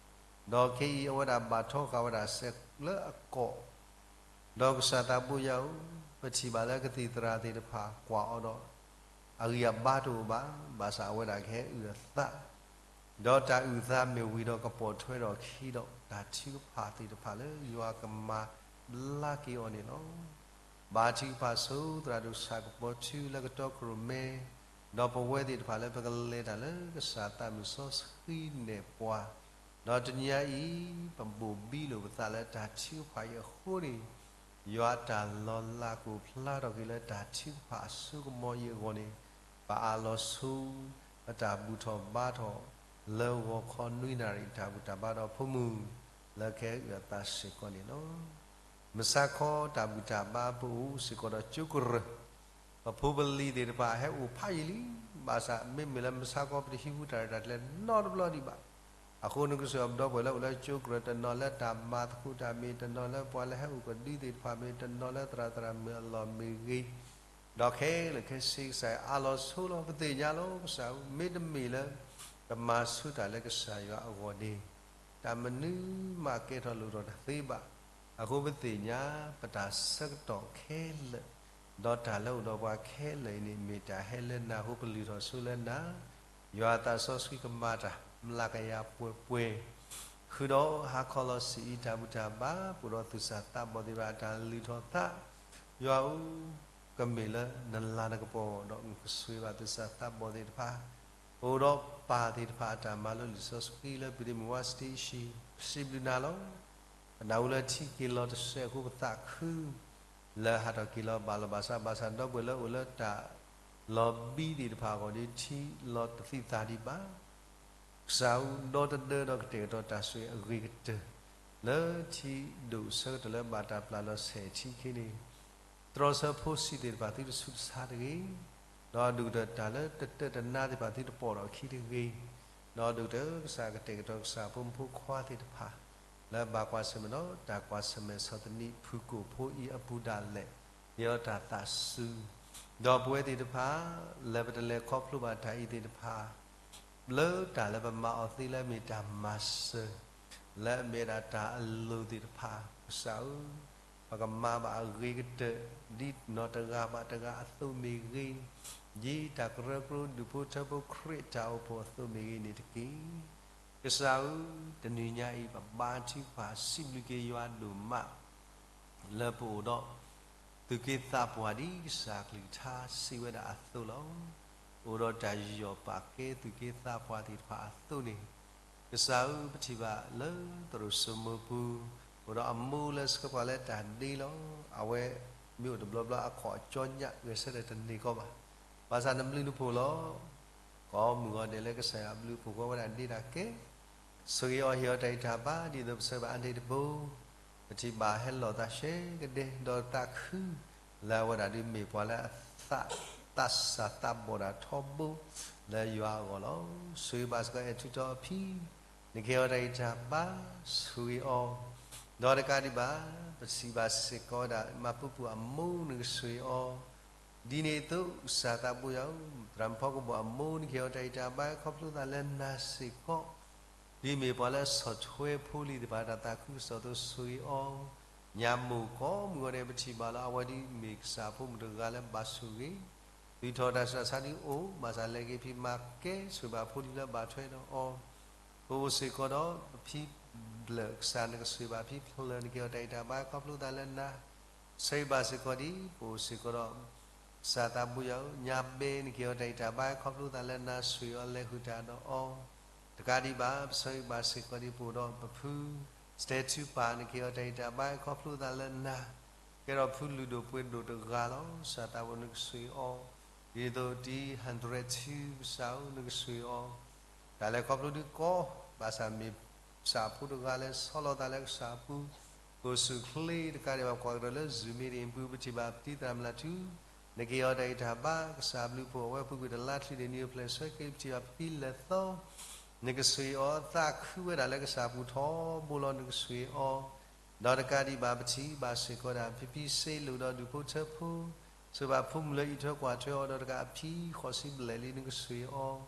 ဒီးခဲအံၤအဝဲဒၣ်ဘၣ်ထီဃာ်ဝဲဒၣ်စဲးလၢအကိာ် ဒီးကစၢ်သးဘိယွၤဧၢ, ပထံၣ်ဘၣ်လၢကသံၣ်သရၣ်သ့ၣ်တဖၣ်ကွၢ်အီၤဒီး အဂံၢ်အဘါတအိၣ်ဘၣ်, ဘၣ်ဆၣ်အဝဲဒၣ်ကဟဲအုၣ်အသး, ဒီးတၢ်အုၣ်သးမ့ၢ်ဝံၤဒီး ကပိာ်ထွဲထီၣ်အခံဒီး တၢ်ထုကဖၣ်သ့ၣ်တဖၣ်လၢယွၤကမၤဘျါက့ၤအီၤန့ၣ်လီၤ. ဘါထုကဖၣ်ဆိသရၣ်ဒိၣ်ကစၢ်ကပီၤထူလၢကတီၢ်ကရိၣ်မဲ, ဒီးပဝဲသ့ၣ်တဖၣ်လၢပကလဲၤတၢ်လၢကစၢ်သးမုၢ်စီဆှံနဲၣ်ပှၤ, ဒီးတနံၤညါအံၤ ပဘိၣ်ဘံလိာ်ပသးလၢတၢ်ထုကဖၣ်အံၤအဃိန့ၣ်, ယွၤအတၢ်လီၤလးကအိၣ်ဖျါထီၣ်က့ၤလၢတၢ်ထုကဖၣ်အစိကမီၤအံၤအဂီၢ်န့ၣ်, ပအးလီၤဆိ ပတၢ်ဘူၣ်ထီၣ်ဘါထီၣ် လၢဂီၤခီနွံနၣ်ရံၣ် တၢ်ဘူၣ်တၢ်ဘါဒီးဖိမုၣ် လၢကဟဲအုၣ်အသးစ့ၢ်ကီးန့ၣ်လီၤ. မုၢ်ဆါခီတၢ်ဘူၣ်တၢ်ဘါပအိၣ်စ့ၢ်ကီးဒီးကၠိကရၢၢ်, ပဖိပလံၤသ့ၣ်တဖၣ်ဟဲအိၣ်ဖးယံာ်လံ, ဘၣ်ဆၣ်မ့မ့ၢ်လၢမုၢ်ဆါခီပတဟံးဃုာ်တၢ်ရဲၣ်တၢ်ကျဲၤနီတဘျီဒံးဘၣ်. အဃိနကစၢ်ယွၤပဒီပုၢ်ဝဲၢ်လၢအိၣ်လၢကၠိကရၢၢ် တနီၤလၢတၢ်မၤသကိးတၢ်မ့ၢ်, တနီၤလၢပှၤလၢဟဲအိၣ်ကဒုသ့ၣ်တဖၣ်မ့ၢ်, တနီၤလၢသရၣ်သရၣ်မုၣ်အလီၢ်မ့ၢ်ဂ့ၤ, ဒီးခဲလၢာ်ခဲဆ့ကစၢ်ယွၤအးလီၤဆိလီၤ. ပသ့ၣ်ညါလီၤ ကစၢ်ဧၢ, မ့တမ့ၢ်လၢ ပမၤဆူတၢ်လၢကစၢ်ယွၤအဂီၢ်န့ၣ်, တၢ်မနုၤမးကဲထီၣ်လိၣ်ထီၣ်တသ့ဘၣ်. အဃိပသ့ၣ်ညါ ပတၢ်ဆၢကတီၢ်ခဲလၢာ်, ဒီးတၢ်လၢအိၣ်ဒီးပှၤခဲလၢာ်အံၤန့ၣ် မ့ၢ်တၢ်ဟဲလၢနၤအဃိ ပလုၢ်ထီၣ်ဆိလၢနၤ, ယွၤအသးစီဆှံကမၤတၢ်မျးကယၤပှဲၤပှဲၤ, ဃုာ်ဒီးဟါခီလီၤဆံးအံၤ တၢ်ဘူၣ်တၢ်ဘါ ပအိၣ်ဒီးသူၣ်စၢ်သးဘီၣ်သ့ၣ်တဖၣ်အတၢ်လုၢ်ထီၣ်သး, ယွၤဧၢ, ကမ့ၢ်လၢနလၤနကပီၤဒီး နကဆိၣ်ဂ့ၤဘၣ်သူၣ်စၢ်သးဘီၣ်သ့ၣ်တဖၣ်, ပအိၣ်ဒီးပၢ်သ့ၣ်တဖၣ်အတၢ်မၤလိလံာ်စီဆှံလၢ ပဒ့မုၣ်ဝါစတ့ၣ်အံၤ, ပစံးဘျုးနၤလီၤ. ပနၢ်ဟူလၢထံက့ၤလီၤတစဲးအဃိ ပသးခု လၢဟးထီၣ်က့ၤလီၤဘၣ်လီၤဘၣ်ဆၣ်, ဘၣ်ဆၣ်ဒီပုၢ်ဝဲၢ်လၢအိၣ်လၢတၢ်လီၤဘံသ့ၣ်တဖၣ်အဂီၢ်ဒီး ထံလီၤတသံၣ်သးဒံးဘၣ် ကစၢ်ဧၢ, ဒီတဒၢဒီးကတဲာ်ကတီၤတၢ်ဆိၣ်ဂ့ၤအဂ့ၤကတၢၢ် လၢထံဒိၣ်အဆၢကတီၢ်လၢဘၣ်တၢ်ပျၢ်လီၤဆဲးထံခံန့ၣ်, တြီဆၢဖိဆံးသ့ၣ်တဖၣ်သုတဆူးတဆါတဂ့ၤ, ဒီးအဒိၣ်ကတၢၢ်တၢ်လၢတတၢၢ်တနါသ့ၣ်တဖၣ်သုတပိာ်ထီၣ်အခံတဂ့ၤ, ဒီးအဒိၣ်ကတၢၢ်ကစၢ်ကတဲာ်ကတီၤကစၢ်ဖိမုၣ်ဖိခွါသ့ၣ်တဖၣ် လၢဘၣ်ကွၢ်ဆၢၣ်မဲာ်ဒီးတၢ်ကွၢ်ဆၢၣ်မဲာ်ဆီၣ်သနံးဖုၣ်ကိာ်ဖိအံၤအပူၤဒၣ်လဲာ်, ကဲထီၣ်တၢ်သးစူၤ, ဒီးပဝဲသ့ၣ်တဖၣ် လၢပတလဲၤခီဖျိဘၣ်တၢ်အံၤသ့ၣ်တဖၣ် လၢတၢ်လၢပမၤအီၤသ့လၢအမ့ၢ်တၢ်မၤစၢၤ, လၢအမ့ၢ်ဒၣ်တၢ်အလိၤသ့ၣ်တဖၣ်, ကစၢ်ဧၢ, ပကမၤဘၣ်အဂ့ၤကတၢၢ် ဒ်နီၢ်တဂၤဘၣ်တဂၤအသိးမ့ၢ်ဂ့ၤ, ဒ်တၢ်ကရၢကရိဒူၣ်ဖိထၢဖိခရံာ်အတၢ်အိၣ်ဖှိၣ်အသိးမ့ၢ်ဂ့ၤန့ၣ်တက့ၢ်. ကစၢ်ဧၢ, တနံၤညါအံၤ ပဘါထုကဖၣ်စံးဘျုးက့ၤယွၤဒိၣ်မး လၢပအိၣ်ဒီး သူၣ်က့သးပှၢ်ဒ်ကစၢ်အကလုၢ်ကထါစံးဝဲဒၣ်အသိးလီၤ. အိၣ်ဒီးတၢ်ယူးယီၣ်ပာ်ကဲသူၣ်က့သးပှၢ်သ့ၣ်တဖၣ်အသိးန့ၣ်, ကစၢ်ဧၢ, ပထံၣ်ဘၣ်လၢသရိာ်စိမိၤပူၤ, အိၣ်ဒီးအမိၢ်လၢဆှၢပှၤလၢတၢ်ဒ့လီၤ. အဝဲမ့ၢ်အိၣ်တဘျီဘျီအခီၣ်ကၠီညၣ်ဂဲၤဆၢထၢၣ်တန့ၢ်ကီးဘၣ်. ဘၣ်ဆၣ်နဘျုးနဖှိၣ်လီၤ. ကိးမုၢ်ဂီၤဒဲးလၢကစၢ်ယွၤအဘျုးအဖှိၣ်ဃီဝဲဒၣ်ဒ့တၢ်ကဲ ဆိၣ်ဂ့ၤအီၤဟ့ၣ်အီၤတၢ်ဂံၢ်တၢ်ဘါ ဒ်သိးပဆၢဂ့ၤဘၣ်အါန့ၢ်တဘိ, ပထံၣ်ဘၣ်ဟဲလီၤသးရှဲကဒဲ ဒီးသးခု လၢအဝဲဒၣ်ဒုးမ့ၢ်ပှၤလၢအသး သးစၢ်သးဘီၣ်တၢ်ထီဘိ လၢယွၤအဂီၢ်လီၤ. ဆိၣ်ဂ့ၤဘၣ်စ့ၢ်ကီးအဲၣ်ထူတီအဖံ, နကဟ့ၣ်အီၤတၢ်ဂံၢ်တၢ်ဘါ ဆိၣ်ဂ့ၤအီၤ, ဒီးတကးဒံးဘၣ် ပထံၣ်ဘၣ်စ့ၢ်ကီးဝဲဒၣ် မၤပူၤပူၤအမိၢ် နကဆိၣ်ဂ့ၤအီၤ ဒ်န့ၣ်အသိး ကစၢ်သးဘိယွၤဧၢ, သရၣ်မုၣ်ဖီကဘီၣ်အမိၢ် နကဟ့ၣ်အီၤတၢ်ဂံၢ်တၢ်ဘါခီဖျိသးလၢနၤစ့ၢ်ကီး, ဒ်မ့ၢ်ပှၤလၢဆီၣ်ထွဲဖိလံၤသ့ၣ်တဖၣ်တၢ်သးခုကစီၣ်အသိးဆိၣ်ဂ့ၤအီၤ, ညၣ်မိၢ်ကိးမုၢ်ဂီၤဒဲး ပထံၣ်ဘၣ်လီၤ အဝဲဒ်မ့ၢ်ကစၢ်အဖိမုၣ်တဂၤလၢဘၣ်ဆိၣ်ဂ့ၤ, သုးထီၣ်တၢ်ဆူးတၢ်ဆါဒ်အိၣ်, ဘၣ်ဆၣ်လဲၤက့ၤဖံးမၤကဲဆိၣ်ဂ့ၤဘၣ်ဖိလံၤလၢဘၣ်ထွဲဒီးအီၤ, ပအိၣ်စ့ၢ်ကီးဒီးပဖံဘျၢၣ် ကစၢ်နကဆိၣ်ဂ့ၤဘၣ်ဖံဖျၢၣ် နကဟ့ၣ်အီၤတၢ်ဂံၢ်တၢ်ဘါခီဖျိသးလၢနၤ ဆိၣ်ဂ့ၤဘၣ်စ့ၢ်ကီးဒ်ပအိၣ်စ့ၢ်ကီးဒီး ကစၢ်သးဘိယွၤဧၢ, ညၣ်ဘဲ နကဟ့ၣ်အီၤတၢ်ဂံၢ်တၢ်ဘါခီဖျိသးလၢနၤ ဆိၣ်ဂ့ၤအီၤလဲၤဃုာ်တၢ်ဒီးအီၤ, တကးဒံးဘၣ် ပဆိၣ်ဂ့ၤဘၣ်စ့ၢ်ကီးဒ်ပအိၣ်ဒီးပဖု စတဲထူပၢ် နကဟ့ၣ်အီၤတၢ်ဂံၢ်တၢ်ဘါခီဖျိသးလၢနၤ, ကဲထီၣ်ဖုလုၢ်ဒိၣ်ပှ့ၤဒိၣ်တဂၤလီၤ. ကစၢ်သးဘိနကဆိၣ်ဂ့ၤအီၤ, ဒ်သိးတံၤ hundred two ကစၢ်ဧၢ နကဆိၣ်ဂ့ၤအီၤ တၢ်လဲၤခီဖျိဒုးကီ, ဘၣ်ဆၣ်မ့ၢ်ကစၢ်အဖိတဂၤလၢဆီလီၤသးလၢကစၢ်အပူၤ, ကိၣ်ဆူၣ်ချ့တကးဒံးဘၣ် ကွၢ်ကဒီးလၢ Zoom meeting ပူၤ ပထံၣ်ဘၣ်ပတံၤသရၣ်မုၣ်လၢထူ, နကဟ့ၣ်အီၤတၢ်ဂံၢ်တၢ်ဘါ ကစၢ်အဘျုးအဖှိၣ် အဝဲပူၤကွံာ်တလါချံန့ၣ် နံၤအိၣ်ဖျဲၣ်ဆၢက့ၤ ပထံၣ်ဘၣ်ဖံလၢာ်သီ, နကဆိၣ်ဂ့ၤအီၤ သးခုဝဲဒၣ်လၢကစၢ်အပူၤထီဘိလီၤ နကဆိၣ်ဂ့ၤအီၤ ဒီးတကးဒံးဘၣ် ပထံၣ်ဘၣ်စ့ၢ်ကီးဒၣ် ဖံဖံစ့လိာ်ဒီးဒူၣ်ဖိထၢဖိ, ဆိၣ်ဂ့ၤဘၣ်ဖိမုၣ်လၢအံးထွဲကွၢ်ထွဲအီၤဒီးတကးအဖံဃိးဆံဘျဲၣ်လံ နကဆိၣ်ဂ့ၤအီၤ,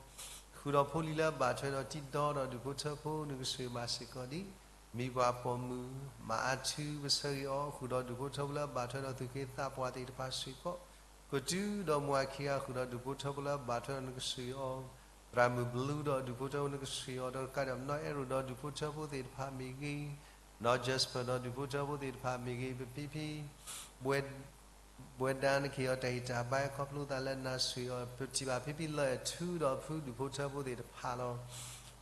ဃုာ်ဒီးဖိလံၤလၢအဘၣ်ထွဲဒီးတံၤဒီဒီးဒူၣ်ဖိထၢဖိ နကဆိၣ်ဂ့ၤဘၣ်စ့ၢ်ကီးဒ် မံၤပှၢ်ပိာ်မုၣ် မၤအါထူ ပဆၢဂ့ၤအီၤ ဃုာ်ဒီးဒူၣ်ဖိထၢဖိလၢအဘၣ်ထွဲဒီးသူၣ်က့သးပှၢ်သ့ၣ်တဖၣ်စ့ၢ်ကီး, ကတူၢ်ဒီးမိၢ်အခံဂၤဃုာ်ဒီးဒူၣ်ဖိထၢဖိလၢအဘၣ်ထွဲဒီး နကဆိၣ်ဂ့ၤအီၤ သရၣ်မုၣ် Blue ဒီးဒူၣ်ဖိထၢဖိ နကဆိၣ်ဂ့ၤအီၤ, ဒီးတကးဒံးဘၣ် နီၢ်အဲၣ်ရိၣ် ဒီးဒူၣ်ဖိထၢဖိသ့ၣ်တဖၣ်မ့ၢ်ဂ့ၤ, နီၢ် Jasper ဒီးဒူၣ်ဖိထၢဖိသ့ၣ်တဖၣ်မ့ၢ်ဂ့ၤ, ပဖံဖံ ဘှဲဒၣ် နကဟ့ၣ်အီၤတၢ်ဟ့ၣ်တၢ်ဘါ ခီဖျိသးလၢနၤဆိၣ်ဂ့ၤအီၤ, ပထံၣ်ဘၣ်ဖံဖံ လၢအဲၣ်ထူဒီးဖု ဒူၣ်ဖိထၢဖိသ့ၣ်တဖၣ်လီၤ.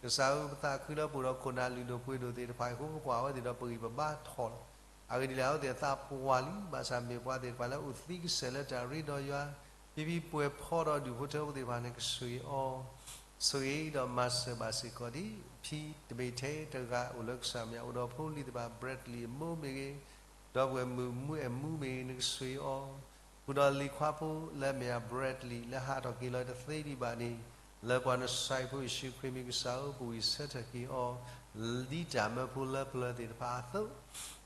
ကစၢ်ဧၢ, ပသးခုလၢပအိၣ်ဒီးခိၣ်နၢ်လုၢ်ဒိၣ်ပှ့ၤဒိၣ်သ့ၣ်တဖၣ်အံၤ အဃိပကွၢ်အဝဲသ့ၣ်ဒီးပဂံၢ်ပဘါထီၣ်လီၤ. အဂ့ၢ်ဒ်လဲၣ် အဝဲသ့ၣ်အသးပှၢ်လံ, ဘၣ်ဆၣ်မ့ၢ်ပှၤသ့ၣ်တဖၣ်လၢအိၣ်သံကစဲာ်လၢတၢ်ရ့ဒီးယွၤ, ဖံဖံ ပှဲၤဖီ ဒီးဒူၣ်ဖိထၢဖိသ့ၣ်တဖၣ် နကဆိၣ်ဂ့ၤအီၤ, ဆိၣ်ဂ့ၤဒီးမၤစၢၤဘၣ်စ့ၢ်ကီးဒံး, ဖံတမ့ၢ်ထဲတဂၤအိၣ်လၢကစၢ်မဲာ်ညါ, အိၣ်ဒီးဖိလံၤသ့ၣ်တဖၣ် Bradley အမိၢ်မ့ၢ်ဂ့ၤ, ဒီပုၢ်ဝဲၢ်မုၣ်မူအဲၣ်မူမ့ၢ်ဂ့ၤ, နကဆိၣ်ဂ့ၤအီၤ, ဃုာ်ဒီးလံၤခွါဖိလၢအမ့ၢ် Bradley လၢဟးထီၣ်က့ၤလီၤတသ့ဒံးဘၣ်န့ၣ်, လၢပှၤနစၢ်ဖိယ့ၣ်ၡူးခရံာ်မံၤကစၢ်ဧၢ, ပဝံၢ်ဆၢထၢၣ်က့ၤအီၤ ဒ်တၢ်မၢဖိလၢပျၢၤသ့ၣ်တဖၣ်အသိး,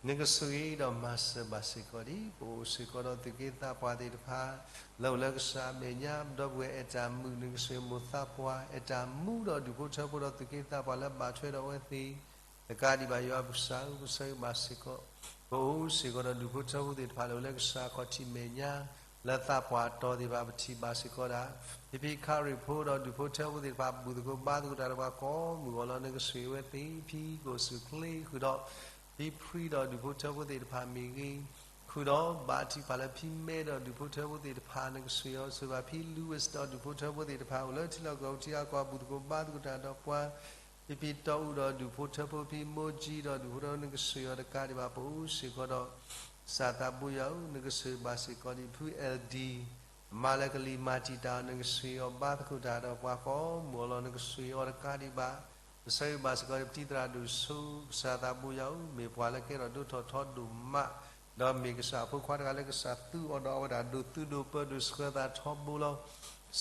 နကဆိၣ်ဂ့ၤဒီးမၤစၢၤဘၣ်စ့ၢ်ကီးဒံး, ပအိၣ်စ့ၢ်ကီးဒီးသုးက့သးပှၢ်သ့ၣ်တဖၣ် လၢအိၣ်လၢကစၢ်အမဲာ်ညါ, ဒီပုၢ်ဝဲၢ်အဲၣ်တၢ်မုာ် နကဆိၣ်ဂ့ၤမိၢ်သးပှၢ် အဲၣ်တၢ်မူဒီးဒူၣ်ဖိထၢဖိဒီးသုးက့သးပှၢ်လၢဘၣ်ထွဲဒီးအဝဲသ့ၣ်, တကးဒံးဘၣ်ယွၤပကစၢ်ဧၢ, ပဆၢဂ့ၤဘၣ်စ့ၢ်ကီး, ပအိၣ်စ့ၢ်ကီးဒီးဒူၣ်ဖိထၢဖိသ့ၣ်တဖၣ်လၢအိၣ်လၢကစၢ်ခီၣ်ထံးမဲာ်ညါ, လၢသးပှၢ်တီၤသ့ၣ်တဖၣ် ပထံၣ်ဘၣ်စ့ၢ်ကီးဒၣ်, ဖံဖံခရံာ်ဖိဒီးဒူၣ်ဖိထၢဖိသ့ၣ်တဖၣ် ဘူၣ်သကိးဘါသကိးတၢ်ဒီးပှၤကိးမုၢ်အဂီၢ်လီၤ. နကဆိၣ်ဂ့ၤအဝဲသ့ၣ်, ဖံကိၣ်စူၣ်ချ့ဃုာ်ဒီး ဖံဖရံဒီးဒူၣ်ဖိထၢဖိသ့ၣ်တဖၣ်မ့ၢ်ဂ့ၤ, ဃုာ်ဒီးဘါထုကဖၣ်လၢဖံမဲဒီးဒူၣ်ဖိထၢဖိသ့ၣ်တဖၣ် နကဆိၣ်ဂ့ၤအီၤ, ဆိၣ်ဂ့ၤဘၣ်ဖံ Louis ဒီးဒူၣ်ဖိထၢဖိသ့ၣ်တဖၣ် အိၣ်လၢထံလီၢ်ကီၢ်ပူၤထံဂၤကီၢ်ဂၤ ဘူၣ်သကိးဘါသကိးတၢ်ဒီးပှၤ, ဖံဖံတီအူဒီးဒူၣ်ဖိထၢဖိ ဖံမိၢ်ကၠံဒီးဒူၣ်ဖိထၢဖိ နကဆိၣ်ဂ့ၤအီၤ, တကးဒံးဘၣ်ပအိၣ်စ့ၢ်ကီးဒီး ကစၢ်သးဘိယွၤဧၢ, နကဆိၣ်ဂ့ၤဘၣ်စ့ၢ်ကီးဒံးဖု အဲလ်ဒံ အမါလၢကလံၤမၤတံာ်တာ်အီၤ, နကဆိၣ်ဂ့ၤအီၤဘါသကိးတၢ်ဒီးပှၤကိးမုၢ်အဂီၢ်လီၤ. နကဆိၣ်ဂ့ၤအီၤတကးဒံးဘၣ်, ပဆၢဂ့ၤဘၣ်စ့ၢ်ကီးဒံးပတံၤသရၣ်ဒိၣ်စိ ကစၢ်သးဘိယွၤဧၢ, မ့ၢ်ပှၤလၢကဲထီၣ်ဒိၣ်ထီၣ်ထီဒိၣ်မး, ဒီးမ့ၢ်ကစၢ်အဖိခွါတဂၤလၢကစၢ်သူအီၤဒီးအဝဲဒၣ်ဒိးသူဒိးပၢဒိးဆှၢသးထီဘိလီၤ.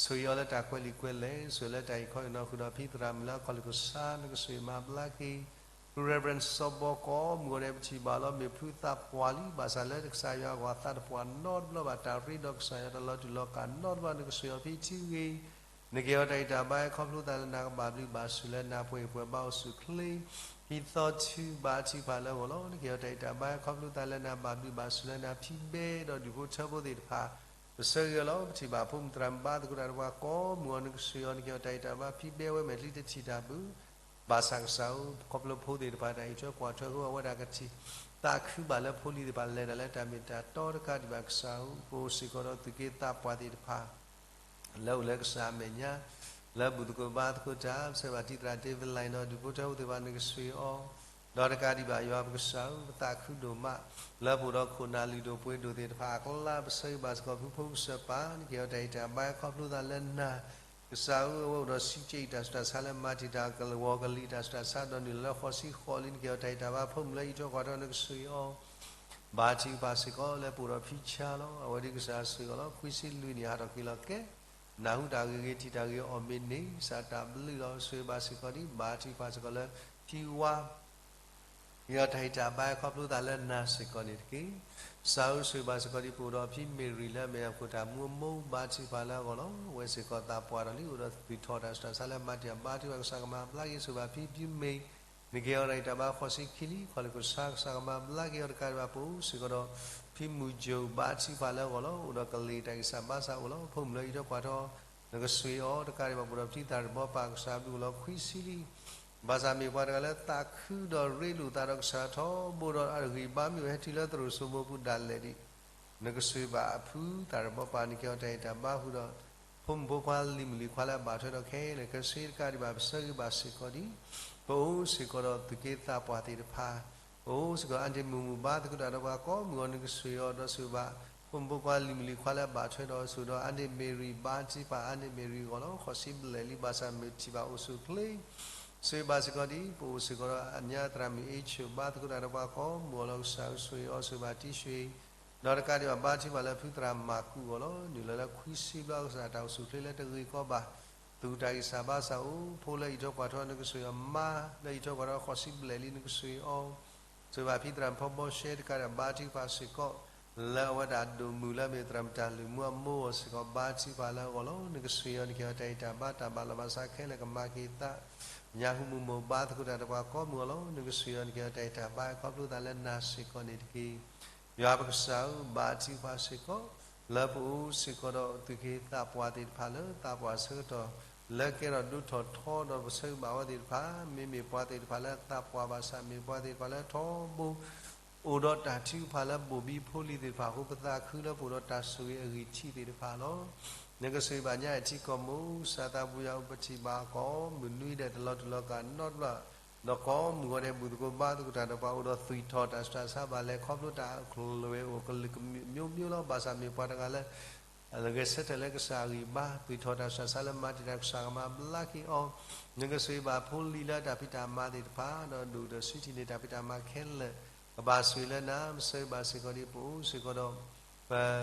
ဆိၣ်ဂ့ၤအီၤလၢတၢ်ကွဲးလံာ်ကွဲးလဲၢ်, ဆိၣ်ဂ့ၤလၢတၢ်အံးခီအံးနီၤဃုာ်ဒီးဖံသရၣ်မုၣ်လၢအခီၣ်လ့ၣ်ကစၢ်, နကဆိၣ်ဂ့ၤမၤဘျါက့ၤ ဖု Reverend စီၤဘီကိးမုၢ်အဂီၢ်န့ၣ် ပထံၣ်ဘၣ်လီၤ, မ့ၢ်ဖုသးပှၢ်လံ, ဘၣ်ဆၣ်လၢကစၢ်ယွၤအဂီၢ် အသးတပှၢ်နီတဘျီဘၣ်, တၢ်ရ့ဒီးကစၢ်ယွၤတၢ်လီၤတူာ်လီၤကာ်နီတဘျီ, နကဆိၣ်ဂ့ၤအီၤဖံထံဂ့ၤ, နကဟ့ၣ်အီၤတၢ်ဂံၢ်တၢ်ဘါခီဖျိသးလၢနၤကဘၣ်ဘျုးဘၣ်ဆိၣ်လၢနၤပှဲၤအံၤပှဲၤဘါအိၣ်ဆူၣ်အိၣ်ချ့, ဖံသီထူ ဘါထုကဖၣ်လၢအဂီၢ်လီၤ, နကဟ့ၣ်အီၤတၢ်ဂံၢ်တၢ်ဘါခီဖျိသးလၢနၤဘၣ်ဘျုးဘၣ်ဆိၣ်လၢနၤဖံဘဲဒီးဒူၣ်ဖိထၢဖိသ့ၣ်တဖၣ် ပဆၢဂ့ၤအီၤလီၤ, ပထံၣ်ဘၣ်ဖိမုၣ်သရၣ်မုၣ်ဘါသကိးတၢ်ဒီးပှၤကိးမုၢ်အဂီၢ်, နကဆိၣ်ဂ့ၤအီၤ, နကဟ့ၣ်အီၤတၢ်ဂံၢ်တၢ်ဘါဖံဘဲဝဲမဲာ်ချံတထံၣ်တၢ်ဘၣ်, ဘၣ်ဆၣ်ကစၢ်ဧၢ, ခီဖျိဖိသ့ၣ်တဖၣ်တၢ်အံးထွဲကွၢ်ထွဲအဃိ အဝဲဒၣ်ကထံၣ်သးခုဘၣ်လၢဖိလံၤသ့ၣ်တဖၣ်လဲၤတၢ်လၢတၢ်မ့ၢ်တၢ်တီတကးဒံးဘၣ်, ကစၢ်ဧၢ, ပအိၣ်စ့ၢ်ကီးဒီးသုးက့သးပှၢ်သ့ၣ်တဖၣ် လၢအိၣ်လၢကစၢ်အမဲာ်ညါ လၢဘူၣ်သကိးဘါသကိးတၢ်, ပဆၢဂ့ၤဘၣ်တံၤသရၣ် David Lynn ဒီးဒူၣ်ဖိထၢဖိသ့ၣ်တဖၣ် နကဆိၣ်ဂ့ၤအီၤ, ဒီးတကးဒံးဘၣ်ယွၤပကစၢ်ဧၢ, ပသးခုဒိၣ်မး လၢပအိၣ်ဒီးခိၣ်နၢ်လုၢ်ဒိၣ်ပှ့ၤဒိၣ်သ့ၣ်တဖၣ်အကျါ, ပဆၢဂ့ၤဘၣ်စ့ၢ်ကီးဖုဖိကစၢၢ်ပၢ်, နကဟ့ၣ်အီၤတၢ်ဂံၢ်တၢ်ဘါခီဖျိသးလၢနၤ, ကစၢ်ဧၢ, အဝဲအိၣ်ဒီးစံးကဲအံၤတၢ်ဆူးတၢ်ဆါလၢမၤတံာ်တာ်ကဝီၤကလံၤတၢ်ဆူးတၢ်ဆါဒီးနုာ်လီၤလၢဃိးဆံဃိးလံ, နကဟ့ၣ်အီၤတၢ်ဂံၢ်တၢ်ဘါ, ဖိမုၣ်လၢအံးထွဲကွၢ်ထွဲ နကဆိၣ်ဂ့ၤအီၤ ဘါထုကဖၣ်စ့ၢ်ကီးလၢပအိၣ်ဒီးဖံဆါလီၤ, အဝဲဒၣ်ကစၢ်ဆိၣ်ဂ့ၤအီၤလီၤ, ခွံဆံလွံၢ်နံၣ်ဟးထီၣ်က့ၤလီၤကဲ, နၢ်ဟူတၢ်ဂ့ၤဂ့ၤ ထံၣ်တၢ်ဂ့ၤအီၣ်မ့ၢ်န့ၣ်, ကစၢ်တၢ်ဘျုးလီၤ, ဆိၣ်ဂ့ၤဘၣ်စ့ၢ်ကီးဒံး, ဘါထုကဖၣ်စ့ၢ်ကီးလၢဖံဝါ ကဟ့ၣ်အီၤတၢ်ဂံၢ်တၢ်ဘါခီဖျိသးလၢနၤစ့ၢ်ကီးန့ၣ်တက့ၢ်. ကစၢ်ဧၢ, ဆိၣ်ဂ့ၤဘၣ်စ့ၢ်ကီးဒံးပအိၣ်ဒီးဖံမ့ၢ်ရံၤလၢအမ့ၢ်အခိၣ်တၢ်မူအမိၢ်, ဘါထုကဖၣ်လၢအဂီၢ်လီၤ, အဝဲစ့ၢ်ကီးသးပှၢ်ထီၣ်လံ, အိၣ်ဒီးသူၣ်ထီၣ်တၢ်ဆူးတၢ်ဆါလၢမၤတံာ်တာ်, ဘါထုကဖၣ်ကစၢ်ကမၤဘျါက့ၤ, ဆိၣ်ဂ့ၤဘၣ်ဖံဖံမ့ၢ် နကဟ့ၣ်အီၤတၢ်ဂံၢ်တၢ်ဘါဃိးဆံခံလံ, ခီၣ်လ့ၣ်ကစၢ်ကစၢ်ကမၤဘျါက့ၤအီၤတကးဒံးဘၣ်, ပအိၣ်စ့ၢ်ကီးဒီးဖံမုၢ်ကၠိၣ်, ဘါထုကဖၣ်လၢအဂီၢ်လီၤ, အိၣ်ဒီးကလံၤတၢ်ဂံၢ်စၢ်ဘါစၢ်အိၣ်လီၤ, ဖိမုၣ်လၢအံးထွဲကွၢ်ထွဲ နကဆိၣ်ဂ့ၤအီၤတကးဒံးဘၣ်, ပအိၣ်ဒီးဖံသၣ်ရဘီပၢ်ကစၢ်ဘျုးအိၣ်လီၤ, ခွံဆံလံ, ဘၣ်ဆၣ်မ့ၢ်ပှၤတဂၤလၢသးခုဒီးရ့လိာ်သးဒီးကစၢ်ထီဘိဒီးအဂံၢ်ဘါမ့ၢ်အိၣ်ဟဲတုၤလၢသရိာ်စိမိၤပူၤဒၣ်လဲာ်ဒံး, နကဆိၣ်ဂ့ၤဘၣ်အဖုသၣ်ရဘီပၢ်, နကဟ့ၣ်အီၤတၢ်ဂံၢ်တၢ်ဘါဃုာ်ဒီး ဖိမုၣ်ဖိခွါလံၤမုၣ်လံၤခွါလၢအဘၣ်ထွဲဒီးခဲလၢာ်ခဲဆ့တကးဒံးဘၣ်, ပဆၢဂ့ၤဘၣ်စ့ၢ်ကီးဒံး, ပအိၣ်စ့ၢ်ကီးဒီးသုးက့သးပှၢ်သ့ၣ်တဖၣ်, ပအိၣ်စ့ၢ်ကီးအါဒ့မုၢ်မုၢ်ဘါသကိးတၢ်ဒီးပှၤကိးမုၢ်အဂီၢ်, နကဆိၣ်ဂ့ၤအီၤဒီးဆိၣ်ဂ့ၤဘၣ် ဖိမုၣ်ဖိခွါလံၤမုၣ်လံၤခွါလၢအဘၣ်ထွဲဒီးဆိၣ်ဂ့ၤဒီးအါဒ့မ့ၢ်ရံၤ, ဘါထုကဖၣ်အါဒ့မ့ၢ်ရံၤအဂီၢ်လီၤ, ဃိးဆံဘျဲၣ်လံ, ဘၣ်ဆၣ်မ့ၢ်ထံၣ်ဘၣ်အိၣ်ဆူၣ်အိၣ်ချ့ ဆိၣ်ဂ့ၤဘၣ်စ့ၢ်ကီးဒံး, ပအိၣ်စ့ၢ်ကီးဒီးအညါသရၣ်မုၣ်အ့ဆိၣ်, ဘါသကိးတၢ်ဒီးပှၤကိးမုၢ်အဂီၢ်လီၤ, ကစၢ်ဧၢ, ဆိၣ်ဂ့ၤအီၤ, ဆိၣ်ဂ့ၤဘၣ်တံၢ်ဆွ့ၤ, ဒီးတကးဒံးဘၣ်, ဘါထုကဖၣ်လၢဖုသရၣ်မၤကူးအဂီၢ်လီၤ, နုာ်လီၤလၢခွံဆံဘျီ, ကစၢ်တၢ်အိၣ်ဆူၣ်အိၣ်ချ့လၢတဂ့ၤကီဘၣ်, သူၣ်တၢ်ဂံၢ်စၢ်ဘါစၢ်အိၣ်, ဖိလၢအံးထွဲကွၢ်ထွဲ နကဆိၣ်ဂ့ၤအီၤ, မါလၢအံးထွဲကွၢ်ထွဲ ဃိးဆံဘျဲၣ်လံ, နကဆိၣ်ဂ့ၤအီၤ ဆိၣ်ဂ့ၤဘၣ်ဖံသရၣ်မုၣ်ဖီဘီရှဲတကးဒံး, ဘါထုကဖၣ်စ့ၢ်ကီး လၢအဝဲဒၣ်ဒိၣ်မုၢ်လၢအမ့ၢ်သရၣ်မုၣ်တၢ်လုၢ်မူအမိၢ်အဂီၢ်စ့ၢ်ကီး, ဘါထုကဖၣ်လၢအဂီၢ်လီၤ, နကဆိၣ်ဂ့ၤအီၤ, နကဟ့ၣ်အီၤတၢ်ဂံၢ်တၢ်ဘါ, တၢ်ဘၣ်လီၤဘၣ်စးခဲလၢာ်ကမၤက့ၤအသး, ညၣ်ဟူမုၢ်မိၢ်, ဘါသကိးတၢ်ဒီးပှၤကိးမုၢ်အဂီၢ်လီၤ, နကဆိၣ်ဂ့ၤအီၤ, နကဟ့ၣ်အီၤတၢ်ဂံၢ်တၢ်ဘါ, ခီဖျိသးလၢနၤစ့ၢ်ကီးန့ၣ်တက့ၢ်. ယွၤပကစၢ်ဧၢ, ဘါထုကဖၣ်စ့ၢ်ကီး လၢပအိၣ်စ့ၢ်ကီးဒီးသုးက့သးပှၢ်သ့ၣ်တဖၣ်လၢသးပှၢ်ဆၢကတီၢ် လၢကဲထီၣ်ဒိၣ်ထီၣ်ထီဒီးပဆၢဂ့ၤဘၣ်ဝဲသ့ၣ်တဖၣ်, မ့မ့ၢ်ပှၤသ့ၣ်တဖၣ်လၢသးပှၢ်ဘၣ်ဆၣ် မ့ၢ်ပှၤသ့ၣ်တဖၣ်လၢထီဘိ အိၣ်ဒီးတၢ်ထုကဖၣ်လၢဘိၣ်ဘံဖိလံၤသ့ၣ်တဖၣ်အဃိ ပသးခုလၢပအိၣ်ဒီးတၢ်ဆိၣ်ဂ့ၤအဂံၢ်ထံးသ့ၣ်တဖၣ်လီၤ. နကဆိၣ်ဂ့ၤဘၣ်ညါအထံကီၢ်မုၢ် ကစၢ်သးဘိယွၤဧၢ ပထံၣ်ဘၣ်ကိးမုၢ်နွံဒဲး တလီၤတူာ်လီၤကာ်နီတဘျီ, ဒီးကိးမုၢ်ဂီၤဒဲး ဘူၣ်သကိးဘါသကိးတၢ်ဒီးပှၤအိၣ်ဒီးသွံၣ်ထီၣ်တၢ်ဆူးတၢ်ဆါဘၣ်လဲၣ် ခီဖျိတၢ်အကျိၤအဝဲအိၣ်ကလုာ်ကလုာ်မျိုးမျိုးလီၤ. ဘၣ်ဆၣ်မ့ၢ်ပှၤတဂၤလၢ ဂဲၤဆၢထၢၣ်လၢကစၢ်အဂံၢ်အဘါ သွံၣ်ထီၣ်တၢ်ဆူးတၢ်ဆါလၢမၤတ့ၢ်တၢ် ကစၢ်ကမၤဘျါက့ၤအီၤ, နကဆိၣ်ဂ့ၤဘၣ်ဖိလံၤလၢတၢ်ဖံးတၢ်မၤသ့ၣ်တဖၣ် ဒီးဒိၣ်ဒီးဆံးထံၣ်န့ၢ်တၢ်ဖံးတၢ်မၤခဲလၢာ်, ကဘၣ်ဆိၣ်ဂ့ၤလၢနၤ ပဆၢဂ့ၤဘၣ်စ့ၢ်ကီးဒ်ပအိၣ်စ့ၢ်ကီးဒီး ပ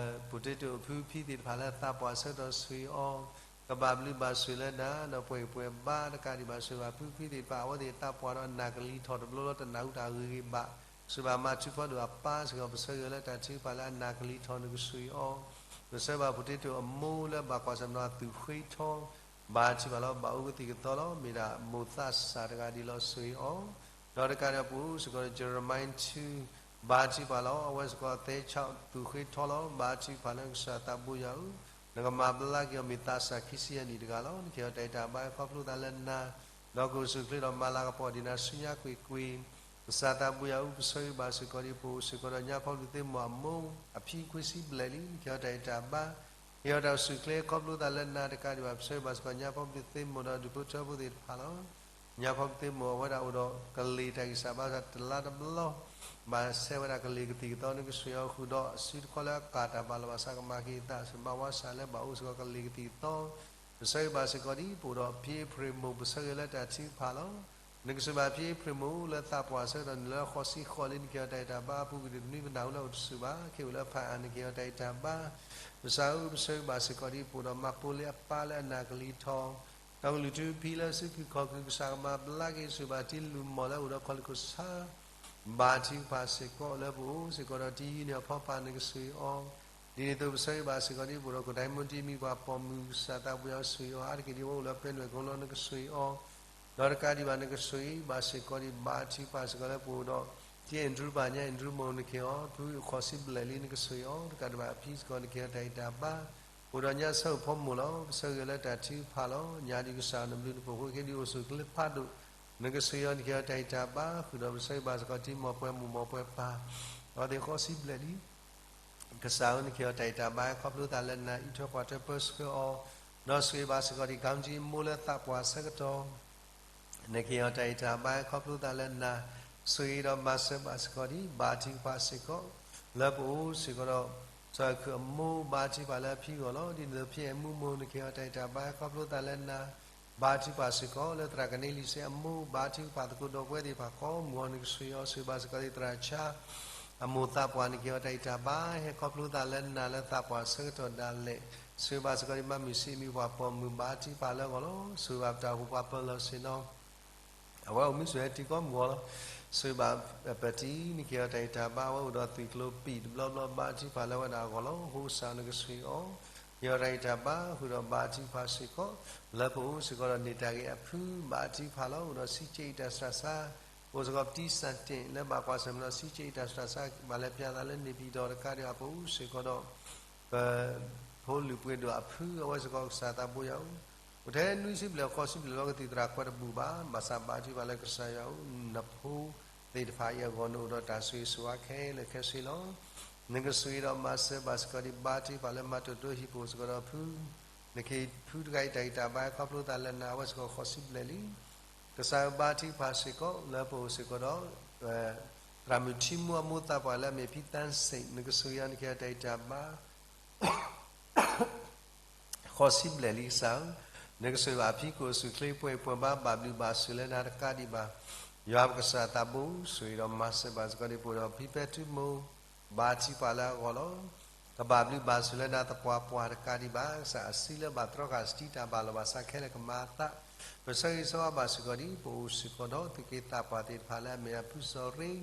potato အဖုဖံသ့ၣ်တဖၣ်လၢသးပှၢ်ဆၢကတီၢ်ဆိၣ်ဂ့ၤအီၤ, ကဘၣ်ဘျုးဘၣ်ဆိၣ်လၢနၤ ဒီးပှဲၤပှဲၤဘါတကးဒံးဘၣ် ဆိၣ်ဂ့ၤဘၣ်ဖုဖံသ့ၣ်တဖၣ် အဝဲသ့ၣ်သးပှၢ်ဒီးအနၢ်ကလံၤထီၣ်တဘျီလီၤ တနၢ်ဟူတၢ်ဂ့ၤဂ့ၤဘၣ်, ဆိၣ်ဂ့ၤဘၣ်မၤထူဖီဒိၣ်အပၢ်စ့ၢ်ကီး ပဆၢဂ့ၤလၢတၢ်ထုကဖၣ်လၢအနၢ်ကလံၤထီၣ် နကဆိၣ်ဂ့ၤအီၤ, ပဆၢဂ့ၤဘၣ် potato အမိၢ်လၢဘၣ်ကွၢ်ဆၢၣ်မဲာ်ဒီးအသူၣ်ဃ့ထီ ဘါထုကဖၣ်လီၤ ဘၣ်အိၣ်ကသံၣ်ကသီလီၤ မ့ၢ်ဒၣ်မိၢ်သးစၢ်တဂၤဒ်လီၤ ဆိၣ်ဂ့ၤအီၤ, ဒီးတကးဒံးပအိၣ်စ့ၢ်ကီးဒီး Jeremiah two ဘါထုကဖၣ်လီၤ အဝဲစ့ၢ်ကီးသဲဆး သူၣ်ဃ့ထီလီၤ ဘါထုကဖၣ်လၢကစၢ်သးဘိယွၤဧၢ, နကမၤဘျါက့ၤအီၤ မ့ၢ်သးစၢ်ခံဆံယဲၢ်နံၣ်တဂၤလီၤ နကဟ့ၣ်အီၤတၢ်ဂံၢ်တၢ်ဘါ ခီဖျိသးလၢနၤ, ဒီးကအိၣ်ဆူၣ်အိၣ်ချ့ဒီးမၤလၤကပီၤဒ်နၤဆူညါကွ့ၢ်ကွ့ၢ်, ကစၢ်သးဘိယွၤဧၢ ပဆၢဂ့ၤဘၣ်စ့ၢ်ကီးဒ်ပအိၣ်စ့ၢ်ကီးဒီး ညါဖီဘျုးသ့ၣ်မိၢ်အမိၢ် အဖံခွံဆံဘျဲၣ်လံ နကဟ့ၣ်အီၤတၢ်ဂံၢ်တၢ်ဘါ, ဟ့ၣ်အီၤတၢ်အိၣ်ဆူၣ်အိၣ်ချ့ ခီဖျိသးလၢနၤတကးဒံးဘၣ် ပဆၢဂ့ၤဘၣ်စ့ၢ်ကီး ညါဖီဘျုးသ့ၣ်မိၢ်ဒီးဒူၣ်ဖိထၢဖိသ့ၣ်တဖၣ်လီၤ. ညါဖီဘျုးသ့ၣ်မိၢ်အဝဲဒၣ်အိၣ်ဒီးကလ့ၤတၢ်ဂံၢ်စၢ်ဘါစၢ်တလါတဘျီ, ဘၣ်ဆဲးဝဲဒၣ်ကလ့ၤကသံၣ်ကသီ နကဆိၣ်ဂ့ၤအီၤဃုာ်ဒီးအစုတခီလၢအကၢ်တၢ်ဘၣ်လီၤဘၣ်ဆၣ် ကမၤက့ၤအသး စဘၣ်ဝါစၢ်လၢဘၣ်အိၣ်စ့ၢ်ကီးကလ့ၤကသံၣ်ကသီ, ပဆၢဂ့ၤဘၣ်စ့ၢ်ကီးဒ်ပအိၣ်ဒီးဖံအ့ဖြ့ၣ်မိၢ် ပဆၢဂ့ၤလၢတၢ်ထုကဖၣ်လီၤ. နကဆိၣ်ဂ့ၤဘၣ်ဖံအ့ဖြ့ၣ်မိၢ်လၢသးပှၢ်ဆၢကတီၢ်န့ၣ်လၢဃိးဆံဃိးလံ နကဟ့ၣ်အီၤတၢ်ဂံၢ်တၢ်ဘါ အပူၤကွံာ်တနွံပနၢ်ဟူလၢအိၣ်တဆူၣ်ဘၣ် ခ့အိၣ်လၢဖးအါ နကဟ့ၣ်အီၤတၢ်ဂံၢ်တၢ်ဘါ, ကစၢ်ဧၢ ပဆၢဂ့ၤဘၣ်စ့ၢ်ကီးဒ်ပအိၣ်ဒီး မၤပိလ့အပၢ်လၢအနၢ်ကလံၤထီၣ်, ဒီးကလုာ်ထူဖံလၢစုဖုခီၣ်ခုၣ် ကစၢ်ကမၤဘျါက့ၤ ဆိၣ်ဂ့ၤဘၣ်တံၤလူၢ်မီၢ်လၢအိၣ်ဒီးခီၣ်လ့ၣ်ခိၣ်ဆါ ဘါထုကဖၣ်စ့ၢ်ကီးလၢပအိၣ်စ့ၢ်ကီးဒီးတံၤယံၤန့ၣ်အဖီပာ် နကဆိၣ်ဂ့ၤအီၤ, ဒ်န့ၣ်အသိးပဆၢဂ့ၤဘၣ်စ့ၢ်ကီးဒ်ပအိၣ်ဒီး ကဒဲမုၢ်တံၤမံၤပှၤပိာ်မုၣ် ကစၢ်သးဘိယွၤဆိၣ်ဂ့ၤအီၤ အါတက့ၢ်ဒ်ဝဲအိၣ်လၢပဲနွဲၣ်ကိလီၤ နကဆိၣ်ဂ့ၤအီၤ, ဒီးတကးဒံးဘၣ် နကဆိၣ်ဂ့ၤဘၣ်စ့ၢ်ကီးဒ်ဘါထုကဖၣ်စ့ၢ်ကီးလၢပအိၣ်ဒီး တံၤအဲၣ်ဒရူပၢ် ညါအဲၣ်ဒရူမိၢ် နကဟ့ၣ်အီၤ ဖုဃိးဆံဘျဲၣ်လံ နကဆိၣ်ဂ့ၤအီၤ တကးဒံးဘၣ်အဖံစ့ၢ်ကီး နကဟ့ၣ်အီၤတၢ်ဂံၢ်တၢ်ဘါ, ပအိၣ်ဒီးညါဆၢအိၣ်ဖီမိၢ်လီၤ ပဆၢဂ့ၤလၢတၢ်ထုကဖၣ်လီၤ ညါဒ်ကစၢ်နဘျုးနဖှိၣ်အဃိ ကဒ်အိၣ်ဆူၣ်အိၣ်ချ့ဖးဒိၣ်, နကဆိၣ်ဂ့ၤအီၤ နကဟ့ၣ်အီၤတၢ်ဂံၢ်တၢ်ဘါ ဃုာ်ဒီးပဆၢဂ့ၤဘၣ်စ့ၢ်ကီးတံၤမိၢ်ပှၢ်မိၢ်မိၢ်ပှၢ်ပၢ်, အဝဲသ့ၣ်ဃိးဆံဘျဲၣ်လံ ကစၢ်ဧၢ နကဟ့ၣ်အီၤတၢ်ဂံၢ်တၢ်ဘါ ခီဖျိသးလၢနၤ အံးထွဲကွၢ်ထွဲပၢဆှၢအီၤ, ဒီးဆိၣ်ဂ့ၤဘၣ်စ့ၢ်ကီးဒ် ခီမ့ၣ်ကၠံအမိၢ်လၢသးပှၢ်ဆၢကတီၢ်, နကဟ့ၣ်အီၤတၢ်ဂံၢ်တၢ်ဘါ ခီဖျိသးလၢနၤ, ဆိၣ်ဂ့ၤဒီးမၤစၢၤဘၣ်စ့ၢ်ကီးဒ် ဘါထုကဖၣ်စ့ၢ်ကီး လၢပအိၣ်စ့ၢ်ကီးဒီး စီၤခုၣ်အမိၢ် ဘါထုကဖၣ်လၢအဖံအဂီၢ်လီၤ. ဒ်န့ၣ်အသိး ဖံအဲၣ်မူမိၢ် နကဟ့ၣ်အီၤတၢ်ဂံၢ်တၢ်ဘါ ခီဖျိသးလၢနၤ, ဘါထုကဖၣ်စ့ၢ်ကီးလၢသရၣ်ကန့လံၤစ့ၢ်အမိၢ် ဘါထုကဖၣ်သကိးဒီပုၢ်ဝဲၢ်သ့ၣ်တဖၣ်ကိးမုၢ်အီၤ နကဆိၣ်ဂ့ၤအီၤ ဆိၣ်ဂ့ၤဘၣ်စ့ၢ်ကီးဒ်သရၣ်ဆါ အမိၢ်သးပှၢ် နကဟ့ၣ်အီၤတၢ်ဂံၢ်တၢ်ဘါ ဟဲခီဖျိသးလၢနၤလၢသးပှၢ်ဆၢကတီၢ်ဒၣ်လဲာ်, ဆိၣ်ဂ့ၤဘၣ်စ့ၢ်ကီးဒ်မၤမုၢ်ဆ့ၣ်မံၤပှၤပိာ်မုၣ် ဘါထုကဖၣ်လၢအဂီၢ်လီၤ. ဆိၣ်ဂ့ၤဘၣ်ပတၢ်အိၣ်ဖှိၣ်ပှၤပၢၤလီၢ်ဆ့ၣ်နီၤ အဝဲအိၣ်မူဆိၣ်ဂ့ၤဟဲတုၤကိးမုၢ်အီၤလီၤ. ဆိၣ်ဂ့ၤဘၣ်ပတံၤ နကဟ့ၣ်အီၤတၢ်ဂံၢ်တၢ်ဘါ အဝဲအိၣ်ဒီးသွံၣ်ကျိၤပံာ်တဘျီဘျီ ဘါထုကဖၣ်လၢအဝဲဒၣ်အဂီၢ်လီၤ. အဃိကစၢ်နကဆိၣ်ဂ့ၤအီၤ ဟ့ၣ်အီၤတၢ်ဂံၢ်တၢ်ဘါ ဃုာ်ဒီးဘါထုကဖၣ်စ့ၢ်ကီး လၢပအိၣ်စ့ၢ်ကီးဒီးန့ၢ်တၢ်ဂ့ၤအဖု ဘါထုကဖၣ်လီၤ. အိၣ်ဒီးစံကဲအံၤတၢ်စှၤစှါ အိၣ်စ့ၢ်ကီးပတံၤစၢ်တ့ၢ် လၢဘၣ်ကွၢ်ဆၢၣ်မဲာ်ဒီးစံကဲအံၤတၢ်စှၤစှါ ဘၣ်လဲၤပၠးသးလၢန့ၢ်ပံၤဒီးတကးဒံးဘၣ် ပအိၣ်စ့ၢ်ကီးဒီး ပဖိလုၢ်ပှ့ၤဒိၣ်အဖု အဝဲစ့ၢ်ကီးကစၢ်သးဘိယွၤဧၢ, အိၣ်ထဲနွံဆံဘျဲၣ်ဃိးဆံဘျဲၣ်လီၤ ကသံၣ်သရၣ်ကွဲးတဘူၣ်ဘၣ်, ဘၣ်ဆၣ်ဘါထုကဖၣ်လၢကစၢ်ယွၤဧၢ, နဖိသ့ၣ်တဖၣ်အံၤအဂီၢ် နအိၣ်ဒီးတၢ်ဆိၣ်ဂ့ၤဆိၣ်ဝါခဲလၢာ်ခဲဆ့လီၤ. နကဆိၣ်ဂ့ၤဒီးမၤစၢၤဘၣ်စ့ၢ်ကီးဒ်ဘါထုကဖၣ်လၢမၤတိၢ်တိၢ်ဟံၣ်ပူၤစ့ၢ်ကီးဒီးဖု, နကဟ့ၣ်ဖုတဂၤအံၤတၢ်ဂံၢ်တၢ်ဘါ ခီဖျိသးလၢနၤ အဝဲစ့ၢ်ကီးဃိးဆံဘျဲၣ်လံ. ကစၢ်ဧၢ ဘါထုကဖၣ်စ့ၢ်ကီး လၢပအိၣ်စ့ၢ်ကီးဒီး သရၣ်မုၣ်ထံမူအမိၢ်သးပှၢ်လၢအမ့ၢ်ဖံသၣ်စ့ၣ် နကဆိၣ်ဂ့ၤအီၤ နကဟ့ၣ်အီၤတၢ်ဂံၢ်တၢ်ဘါ ဃိးဆံဘျဲၣ်လံကစၢ်ဧၢ, နကဆိၣ်ဂ့ၤဘၣ်အဖံကအိၣ်ဆူၣ်အိၣ်ချ့ပှဲၤအံၤပှဲၤဘါ ဘၣ်ဘျုးဘၣ်ဆိၣ်လၢနၤတကးဒံးဘၣ်, ယွၤပကစၢ်သးဘိ ဆိၣ်ဂ့ၤဒီးမၤစၢၤဘၣ်စ့ၢ်ကီးဒ်ပအိၣ်ဒီးဖံပဲထူမိၢ် ဘါထုကဖၣ်လၢအဂီၢ်လီၤ. ကဘၣ်ဘျုးဘၣ်ဆိၣ်လၢနၤသပှၢ်ပှၢ်တကးဒံးဘၣ်, ကစၢ်အစုလၢဘၣ်တြီဃာ်စတံတၢ်ဘၣ်လီၤဘၣ်ဆၣ်ခဲလၢာ်ကမၤအသး, ပဆၢဂ့ၤဆၢဝါဘၣ်စ့ၢ်ကီးဒ်ပအိၣ်စ့ၢ်ကီးဒီးသုးက့သးပှၢ်သ့ၣ်တဖၣ်လၢအမ့ၢ်အဖုစီၤရ့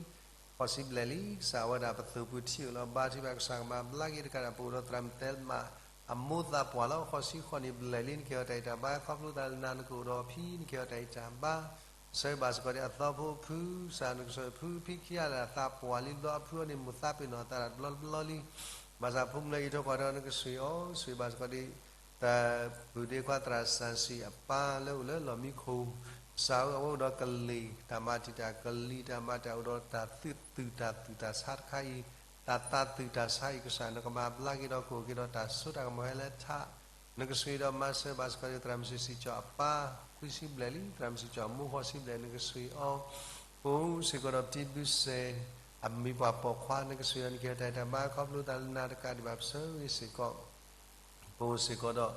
ဃိးဆံဘျဲၣ်လံ, ကစၢ်အဝဲဒၣ်ပသိၣ်ပူၤထံၣ်အိၣ်လီၤ ဘါထုကဖၣ်ကစၢ်ကမၤဘျါက့ၤတကးဒံး ပအိၣ်ဒီးသရၣ်မုၣ်သဲမး အမိၢ်သးပှၢ်လီၤ ဃိးဆံဃိးနံၣ်ဘျဲၣ်လံ နကဟ့ၣ်အီၤတၢ်ဂံၢ်တၢ်ဘါ ခီဖျိသးလၢနၤ နကအိၣ်ဒီးအဖံ နကဟ့ၣ်အီၤတၢ်ဂံၢ်တၢ်ဘါ, ဆၢဂ့ၤဘၣ်စ့ၢ်ကီးဒ်အသီဖိအဖု, ကစၢ်နကဆိၣ်ဂ့ၤဖုဖံခံဂၤလၢအသးပှၢ်လံဘျီ အဖုအီၤန့ၣ်မိၢ်သးပ့ၤနီၣ်အသးတဘျီတဘျီလံ, ဘၣ်ဆၣ်ဖိမုၣ်လၢအံးထွဲကွၢ်ထွဲနကဆိၣ်ဂ့ၤအီၤ, ဆိၣ်ဂ့ၤဘၣ်စ့ၢ်ကီးဒ် တၢ်ပုၢ်ဒ့ခွါသရၣ်စီဆှံအပၢ်လၢအိၣ်လၢလီၢ်မံခိၣ်, ကစၢ်ဧၢ အဝဲအိၣ်ဒီးကလံၤတၢ်မၤတံာ်တာ်, ကလံၤတၢ်မၤတံာ်တာ် အိၣ်ဒီးတၢ်သူၣ်တုာ်တၢ်သူၣ်တၢ်ဆါတခါအံၤ, တၢ်သးသူၣ်တၢ်ဆါအံၤ ကစၢ်နကမၤဘျါက့ၤဒီး ကအိၣ်က့ၤဒီးတၢ်စိတၢ်ကမီၤဟဲလၢထး, နကဆိၣ်ဂ့ၤဒီးမၤစၢၤဘၣ်စ့ၢ်ကီး သရၣ်မုၣ်စံၣ်စံၣ်ကၠီအပၢ် ခွံဆံဘျဲၣ်လံ, သရၣ်မုၣ်စံၣ်စံၣ်ကၠီမိၢ်ဃိးဆံဘျဲၣ် နကဆိၣ်ဂ့ၤအီၤ, ပအိၣ်စ့ၢ်ကီးဒီးပတံၤဘုစဲး အမံၤပှၢ်ပိာ်ခွါ နကဆိၣ်ဂ့ၤအီၤ နကဟ့ၣ်အီၤတၢ်တၢ်ဘါ ခီဖျိသးလၢနၤတကးဒံးဘၣ် ပဆၢဂ့ၤစ့ၢ်ကီး ပအိၣ်စ့ၢ်ကီးဒီး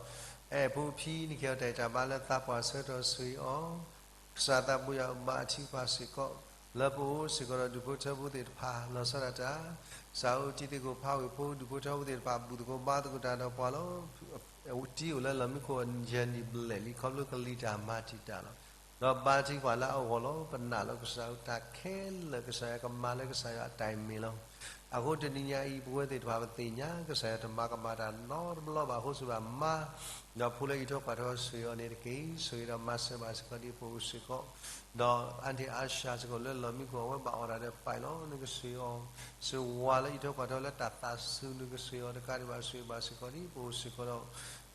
အဲၣ်ဖိဖံ နကဟ့ၣ်အီၤတၢ်တၢ်ဘါလၢသးပှၢ်ဆၢကတီၢ် ဆိၣ်ဂ့ၤအီၤ, ကစၢ်သးဘိယွၤအိၣ်ဘါထုကဖၣ်စ့ၢ်ကီး လၢပအိၣ်စ့ၢ်ကီးဒီးဒူၣ်ဖိထၢဖိသ့ၣ်တဖၣ် လီၤဆီဒၣ်တၢ်, ကစၢ်ဧၢ တံၤသကိးဖးဝ့ၢ်ဖိ ဒူၣ်ဖိထၢဖိသ့ၣ်တဖၣ် ဘူၣ်သကိးဘါသကိးတၢ်ဒီးပှၤလီၤ. တံၤအိၣ်လၢလီၢ်မံခိၣ်ယဲၢ်နံၣ်ဘျဲၣ်လံ ခီဖျိကလံၤတၢ်မၤတံာ်တာ်လီၤ. ဒီးဘါထုကဖၣ်လၢအဂီၢ်လီၤ. ပနာ်လီၤကစၢ်ဧၢ တၢ်ခဲလၢာ်ကစၢ်ယွၤကမၤလၢကစၢ်ယွၤအတၢ်အမ့ၢ်လီၤ. အဃိတနံၤညါအံၤ ပဝဲသ့ၣ်တဖၣ်ပသ့ၣ်ညါ ကစၢ်ယွၤတမၤကမၣ်တၢ်နီတဘျီဘၣ်အဃိ ဆိၣ်ဂ့ၤဘၣ်မါ ဒီးဖိလၢအံးထွဲကွၢ်ထွဲ ဆိၣ်ဂ့ၤအီၤန့ၣ်တက့ၢ်. ဆိၣ်ဂ့ၤဒီးမၤစၢၤဘၣ်စ့ၢ်ကီးဒ်ပအိၣ်စ့ၢ်ကီး ဒီးအါန့ၢ်အါစှၤစ့ၢ်ကီးလၢလီၢ်မံခိၣ် အဝဲဘၣ်အီၣ်တၢ်ဒီးပာ်လီၤ နကဆိၣ်ဂ့ၤအီၤ, ဆိၣ်ဂ့ၤဝၤလၢအံးထွဲကွၢ်ထွဲလၢတၢ်သးစူၤ နကဆိၣ်ဂ့ၤအီၤတကးဒံးဘၣ် ဆိၣ်ဂ့ၤဘၣ်စ့ၢ်ကီးဒ်ပအိၣ်စ့ၢ်ကီးဒီး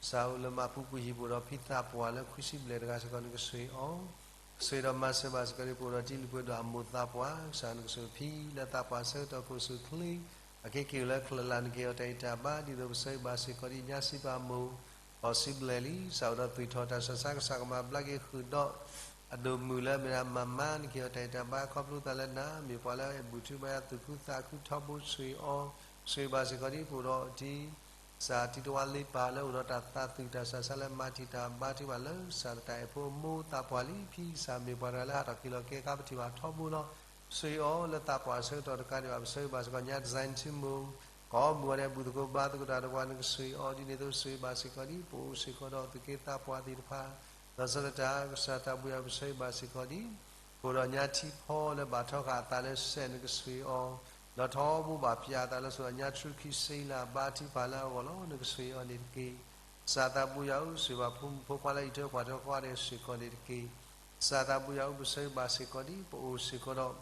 ကစၢ်ဧၢ လၢမၤပူၤကွံာ်ဟံၣ်ပူၤဒီးဖံသးပှၢ်လၢခွံဆံဘျဲၣ်တဂၤစ့ၢ်ကီး နကဆိၣ်ဂ့ၤအီၤ, ဆိၣ်ဂ့ၤဒီးမၤစၢၤဘၣ်စ့ၢ်ကီးဒ်ပအိၣ်ဒီးတံၤလွံၢ်ပှဲၤဒီးအမိၢ်သးပှၢ် ကစၢ်နကဆိၣ်ဂ့ၤဖံလၢသးပှၢ်ဆၢကတီၢ်ခိၣ်ဆူၣ်ချ့ အခဲက့ၤအိၣ်လၢချၢၣ်လၢ် နကဟ့ၣ်အီၤတၢ်အံးတၢ်ဘါ ဒ်သိးပဆၢဂ့ၤဘၣ်စ့ၢ်ကီးဒ်ညါစံးပာ်မိၢ် ဃိးဆံဘျဲၣ်လံ ကစၢ်အိၣ်ဒီးသွံၣ်ထီၣ်တၢ်ဆၢဆါ ကစၢ်ကမၤဘျါက့ၤဃုာ်ဒီး အဒိၣ်မုၢ်လၢအမ့ၢ်ဒၣ်မၤမါ နကဟ့ၣ်အီၤတၢ်အံးတၢ်ဘါ ခီဖျိသးလၢနၤ မ့ၢ်ပှၤလၢအအဲၣ်ဘူၣ်ထုကဖၣ်သူၣ်ခုသးခုထီဘိ ဆိၣ်ဂ့ၤအီၤ, ဆိၣ်ဂ့ၤဘၣ်စ့ၢ်ကီးဒ်ပအိၣ်ဒီးတံၤ ကစၢ်တံၤသဝါလ့ပၢ်လၢအိၣ်ဒီးတၢ်သးသူၣ်တၢ်ဆးဆါလၢမၤတံာ်တာ်ဘါထုကဖၣ်လၢ ကစၢ်တၢ်အဲၣ်ဖိအမိၢ်သးပှၢ်လံ ဖံကစၢ်မ့ၢ်ပှၤတဂၤလၢဟးထီၣ်က့ၤလီၤကဲခါပထံၣ်ဘၣ်ထီဘိလီၤ. ဆိၣ်ဂ့ၤအီၤလၢသးပှၢ်ဆၢကတီၢ်တကးဒံးဘၣ် ပဆၢဂ့ၤဘၣ်စ့ၢ်ကီးညါ design ထံမိၢ် ကိးမုၢ်ဂီၤဒဲး ဘူၣ်သကိးဘါသကိးတၢ်ဒီးပှၤ နကဆိၣ်ဂ့ၤအီၤဒ်န့ၣ်အသိး ဆိၣ်ဂ့ၤဘၣ်စ့ၢ်ကီးဒ်ပအိၣ်စ့ၢ်ကီးဒီးသုးက့သးပှၢ်သ့ၣ်တဖၣ် လီၤဆီဒၣ်တၢ် ကစၢ်သးဘိယွၤ ပဆၢဂ့ၤဘၣ်စ့ၢ်ကီးဒ် ပအိၣ်ဒီးညါထံဖီလၢဘၣ်ထီဃာ်အသးလၢစဲး နကဆိၣ်ဂ့ၤအီၤ ဒီးထီဘိဘၣ်ပျးအသးလၢဆိၣ်ဂ့ၤညါ ထြူခံစ့လး ဘါထုကဖၣ်လၢအဂီၢ်လီၤ နကဆိၣ်ဂ့ၤအီၤန့ၣ်တက့ၢ်. ကစၢ်သးဘိယွၤဧၢ ဆိၣ်ဂ့ၤဘၣ်ဖိမုၣ်ဖိခွါလၢအံးထွဲကွၢ်ထွဲဃီဒဲးစ့ၢ်ကီးန့ၣ်တက့ၢ်. ကစၢ်သးဘိယွၤဧၢ ပဆၢဂ့ၤဘၣ်စ့ၢ်ကီးဒ် ပအိၣ်စ့ၢ်ကီးဒီး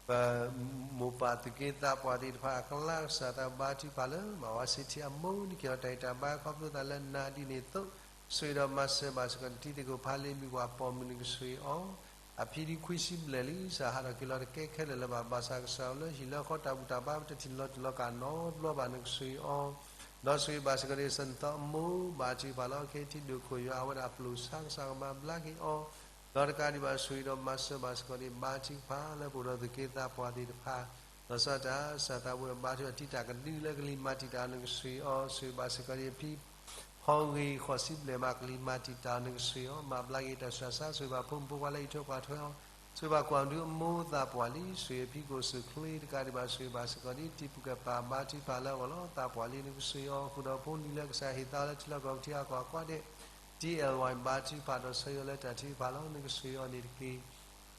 ပမိၢ်ပၢ်သုးက့သးပှၢ်သ့ၣ်တဖၣ်အကျါ ကစၢ်သးဘါထုကဖၣ်လၢ မၤဝါစ့ထံအမိၢ် နကဟ့ၣ်အီၤတၢ်အံးတၢ်ဘါ ခီဖျိသးလၢနၤဒ်န့ၣ်အသိး ဆိၣ်ဂ့ၤဒီးမၤစၢၤဘၣ်စ့ၢ်ကီး နတံၤသကိးဖးလ့ မံၤပှၢ်ပိာ်မုၣ် နကဆိၣ်ဂ့ၤအီၤ အဖံဒ်ခွံဆံဘျဲၣ်လံ ကစၢ်ဟးထီၣ်က့ၤလီၤတကဲခဲလၢာ်လၢၤဘၣ် ဘၣ်ဆၣ်ကစၢ်အိၣ်လၢဟံၣ်လၢဃီ တၢ်ဘူၣ်တၢ်ဘါ ပတထံၣ်လီၤတံၢ်လီၤက့ၤနီတဘျီဘၣ် နကဆိၣ်ဂ့ၤအီၤ ဒီးဆိၣ်ဂ့ၤဘၣ်စ့ၢ်ကီး ဒ်ကစၢ်နသီအမိၢ် ဘါထုကဖၣ်လၢအခဲထံဒိၣ်ခိၣ် ယွၤအဝဲဒၣ်အပျိၢ်ဆါ ကစၢ်ကမၤဘျါက့ၤအီၤ ဒီးတကးဒံးဘၣ် ဆိၣ်ဂ့ၤဒီးမၤစၢၤဘၣ်စ့ၢ်ကီးဒ် ဘါထုကဖၣ်လၢပအိၣ်ဒီးသုးက့သးပှၢ်သ့ၣ်တဖၣ် လီၤဆီဒၣ်တၢ် ကစၢ်သးဘိယွၤ ဘါထုကဖၣ်တံၤတၢ်ကဒုလၢကလံၤမၤတံာ်တာ် နကဆိၣ်ဂ့ၤအီၤ ဆိၣ်ဂ့ၤဘၣ်စ့ၢ်ကီးဒ်အဖံ ဖီဂ့ၤ ဃိးဆံဘျဲၣ်မး ကလံၤမၤတံာ်တာ် နကဆိၣ်ဂ့ၤအီၤ မၤဘျါက့ၤတၢ်ဆှၢဆါ ဆိၣ်ဂ့ၤဘၣ်ဖိမုၣ်ဖိခွါလၢအံးထွဲကွၢ်ထွဲအီၤ ဆိၣ်ဂ့ၤဘၣ်ကွၢ်ဒုအမိၢ်သးပှၢ်လံ ဆိၣ်ဂ့ၤအဖံကိၣ်ဆူၣ်ချ့ တကးဒံးဘၣ် ဆိၣ်ဂ့ၤဘၣ်စ့ၢ်ကီးဒ် တံၤပူၤကပၤ ဘါထုကဖၣ်လၢအဂီၢ်လီၤ သးပှၢ်လံ နကဆိၣ်ဂ့ၤအီၤ ဃုာ်ဒီးဖိလံၤလၢကစၢ်ဟ့ၣ်သါလၢထံလီၢ်ကီၢ်ပူၤထံအကီၢ်အဂီၢ်ဒဲး တံၤအဲၣ်ဝဲ ဘါထုကဖၣ်ဒီးဆၢဂ့ၤအီၤလၢတၢ်ထုကဖၣ်လီၤ နကဆိၣ်ဂ့ၤအီၤန့ၣ်တက့ၢ်.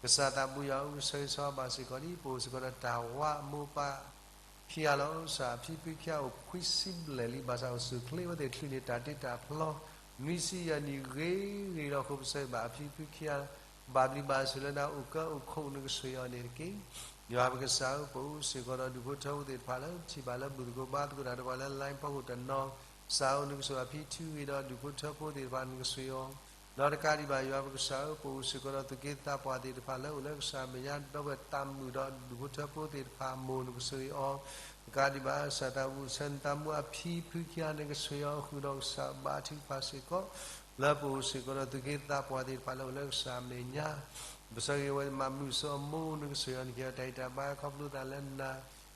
ကစၢ်သးဘိယွၤဧၢ ဆၢဂ့ၤဆၢဝါဘၣ်စ့ၢ်ကီးဒ် ပအိၣ်စ့ၢ်ကီးဒီးတၢ်ဝါအမိၢ်ပၢ်ခံဂၤလီၤ ကစၢ်အဖံဖုခံဂၤအိၣ်ခွံဆံဘျဲၣ်လံ ဘၣ်ဆၣ်အိၣ်ဆူၣ်ချ့ အဝဲသ့ၣ်ချုးန့ၢ်တၢ်တ့တၢ်ဖျီ နွံဆံယဲၢ်နံၣ်ဂ့ၤဂ့ၤလီၤ ဃိပစၢၢ်ဘၣ်အဖံဖုခံဂၤ ဘၣ်ဘျုးဘၣ်ဆိၣ်လၢနၤ အိၣ်ကၢအိၣ်ခိး နကဆိၣ်ဂ့ၤအီၤန့ၣ်တက့ၢ်. ယွၤပကစၢ်ဧၢ ပအိၣ်စ့ၢ်ကီးဒီးဒူၣ်ဖိထၢဖိသ့ၣ်တဖၣ်လၢ ပထံၣ်ဘၣ်လၢဘူၣ်သကိးဘါသကိးတၢ်ဒီးပှၤလၢ line ဖီခိၣ်တနီၤ ကစၢ်ဧၢ နကဆိၣ်ဂ့ၤအဖံထုဂ့ၤဒီးဒူၣ်ဖိထၢဖိသ့ၣ်တဖၣ် နကဆိၣ်ဂ့ၤအီၤ ဒီးတကးဒံးဘၣ် ယွၤပကစၢ်ဧၢ ပအိၣ်စ့ၢ်ကီးဒီးသုးက့သးပှၢ်သ့ၣ်တဖၣ်လၢအိၣ်လၢကစၢ်မဲာ်ညါ ဒီပုၢ်ဝဲၢ်သးမုာ်ဒီးဒူၣ်ဖိထၢဖိသ့ၣ်တဖၣ်အမိၢ် နကဆိၣ်ဂ့ၤအီၤ တကးဒံးဘၣ် ကစၢ်သးဘိယွၤ ဆၢနသးမူအဖံဖုခံဂၤ နကဆိၣ်ဂ့ၤအီၤ ဃုာ်ဒီးကစၢ်ဘါထုကဖၣ်စ့ၢ်ကီး လၢပအိၣ်စ့ၢ်ကီးဒီးသုးက့သးပှၢ်သ့ၣ်တဖၣ်လၢအိၣ်လၢကစၢ်မဲာ်ညါ ပဆၢဂ့ၤဝဲမၤမုာ်ဆိအမိၢ် နကဆိၣ်ဂ့ၤအီၤ နကဟ့ၣ်အီၤတၢ်ဂံၢ်တၢ်ဘါ ခီဖျိသးလၢနၤ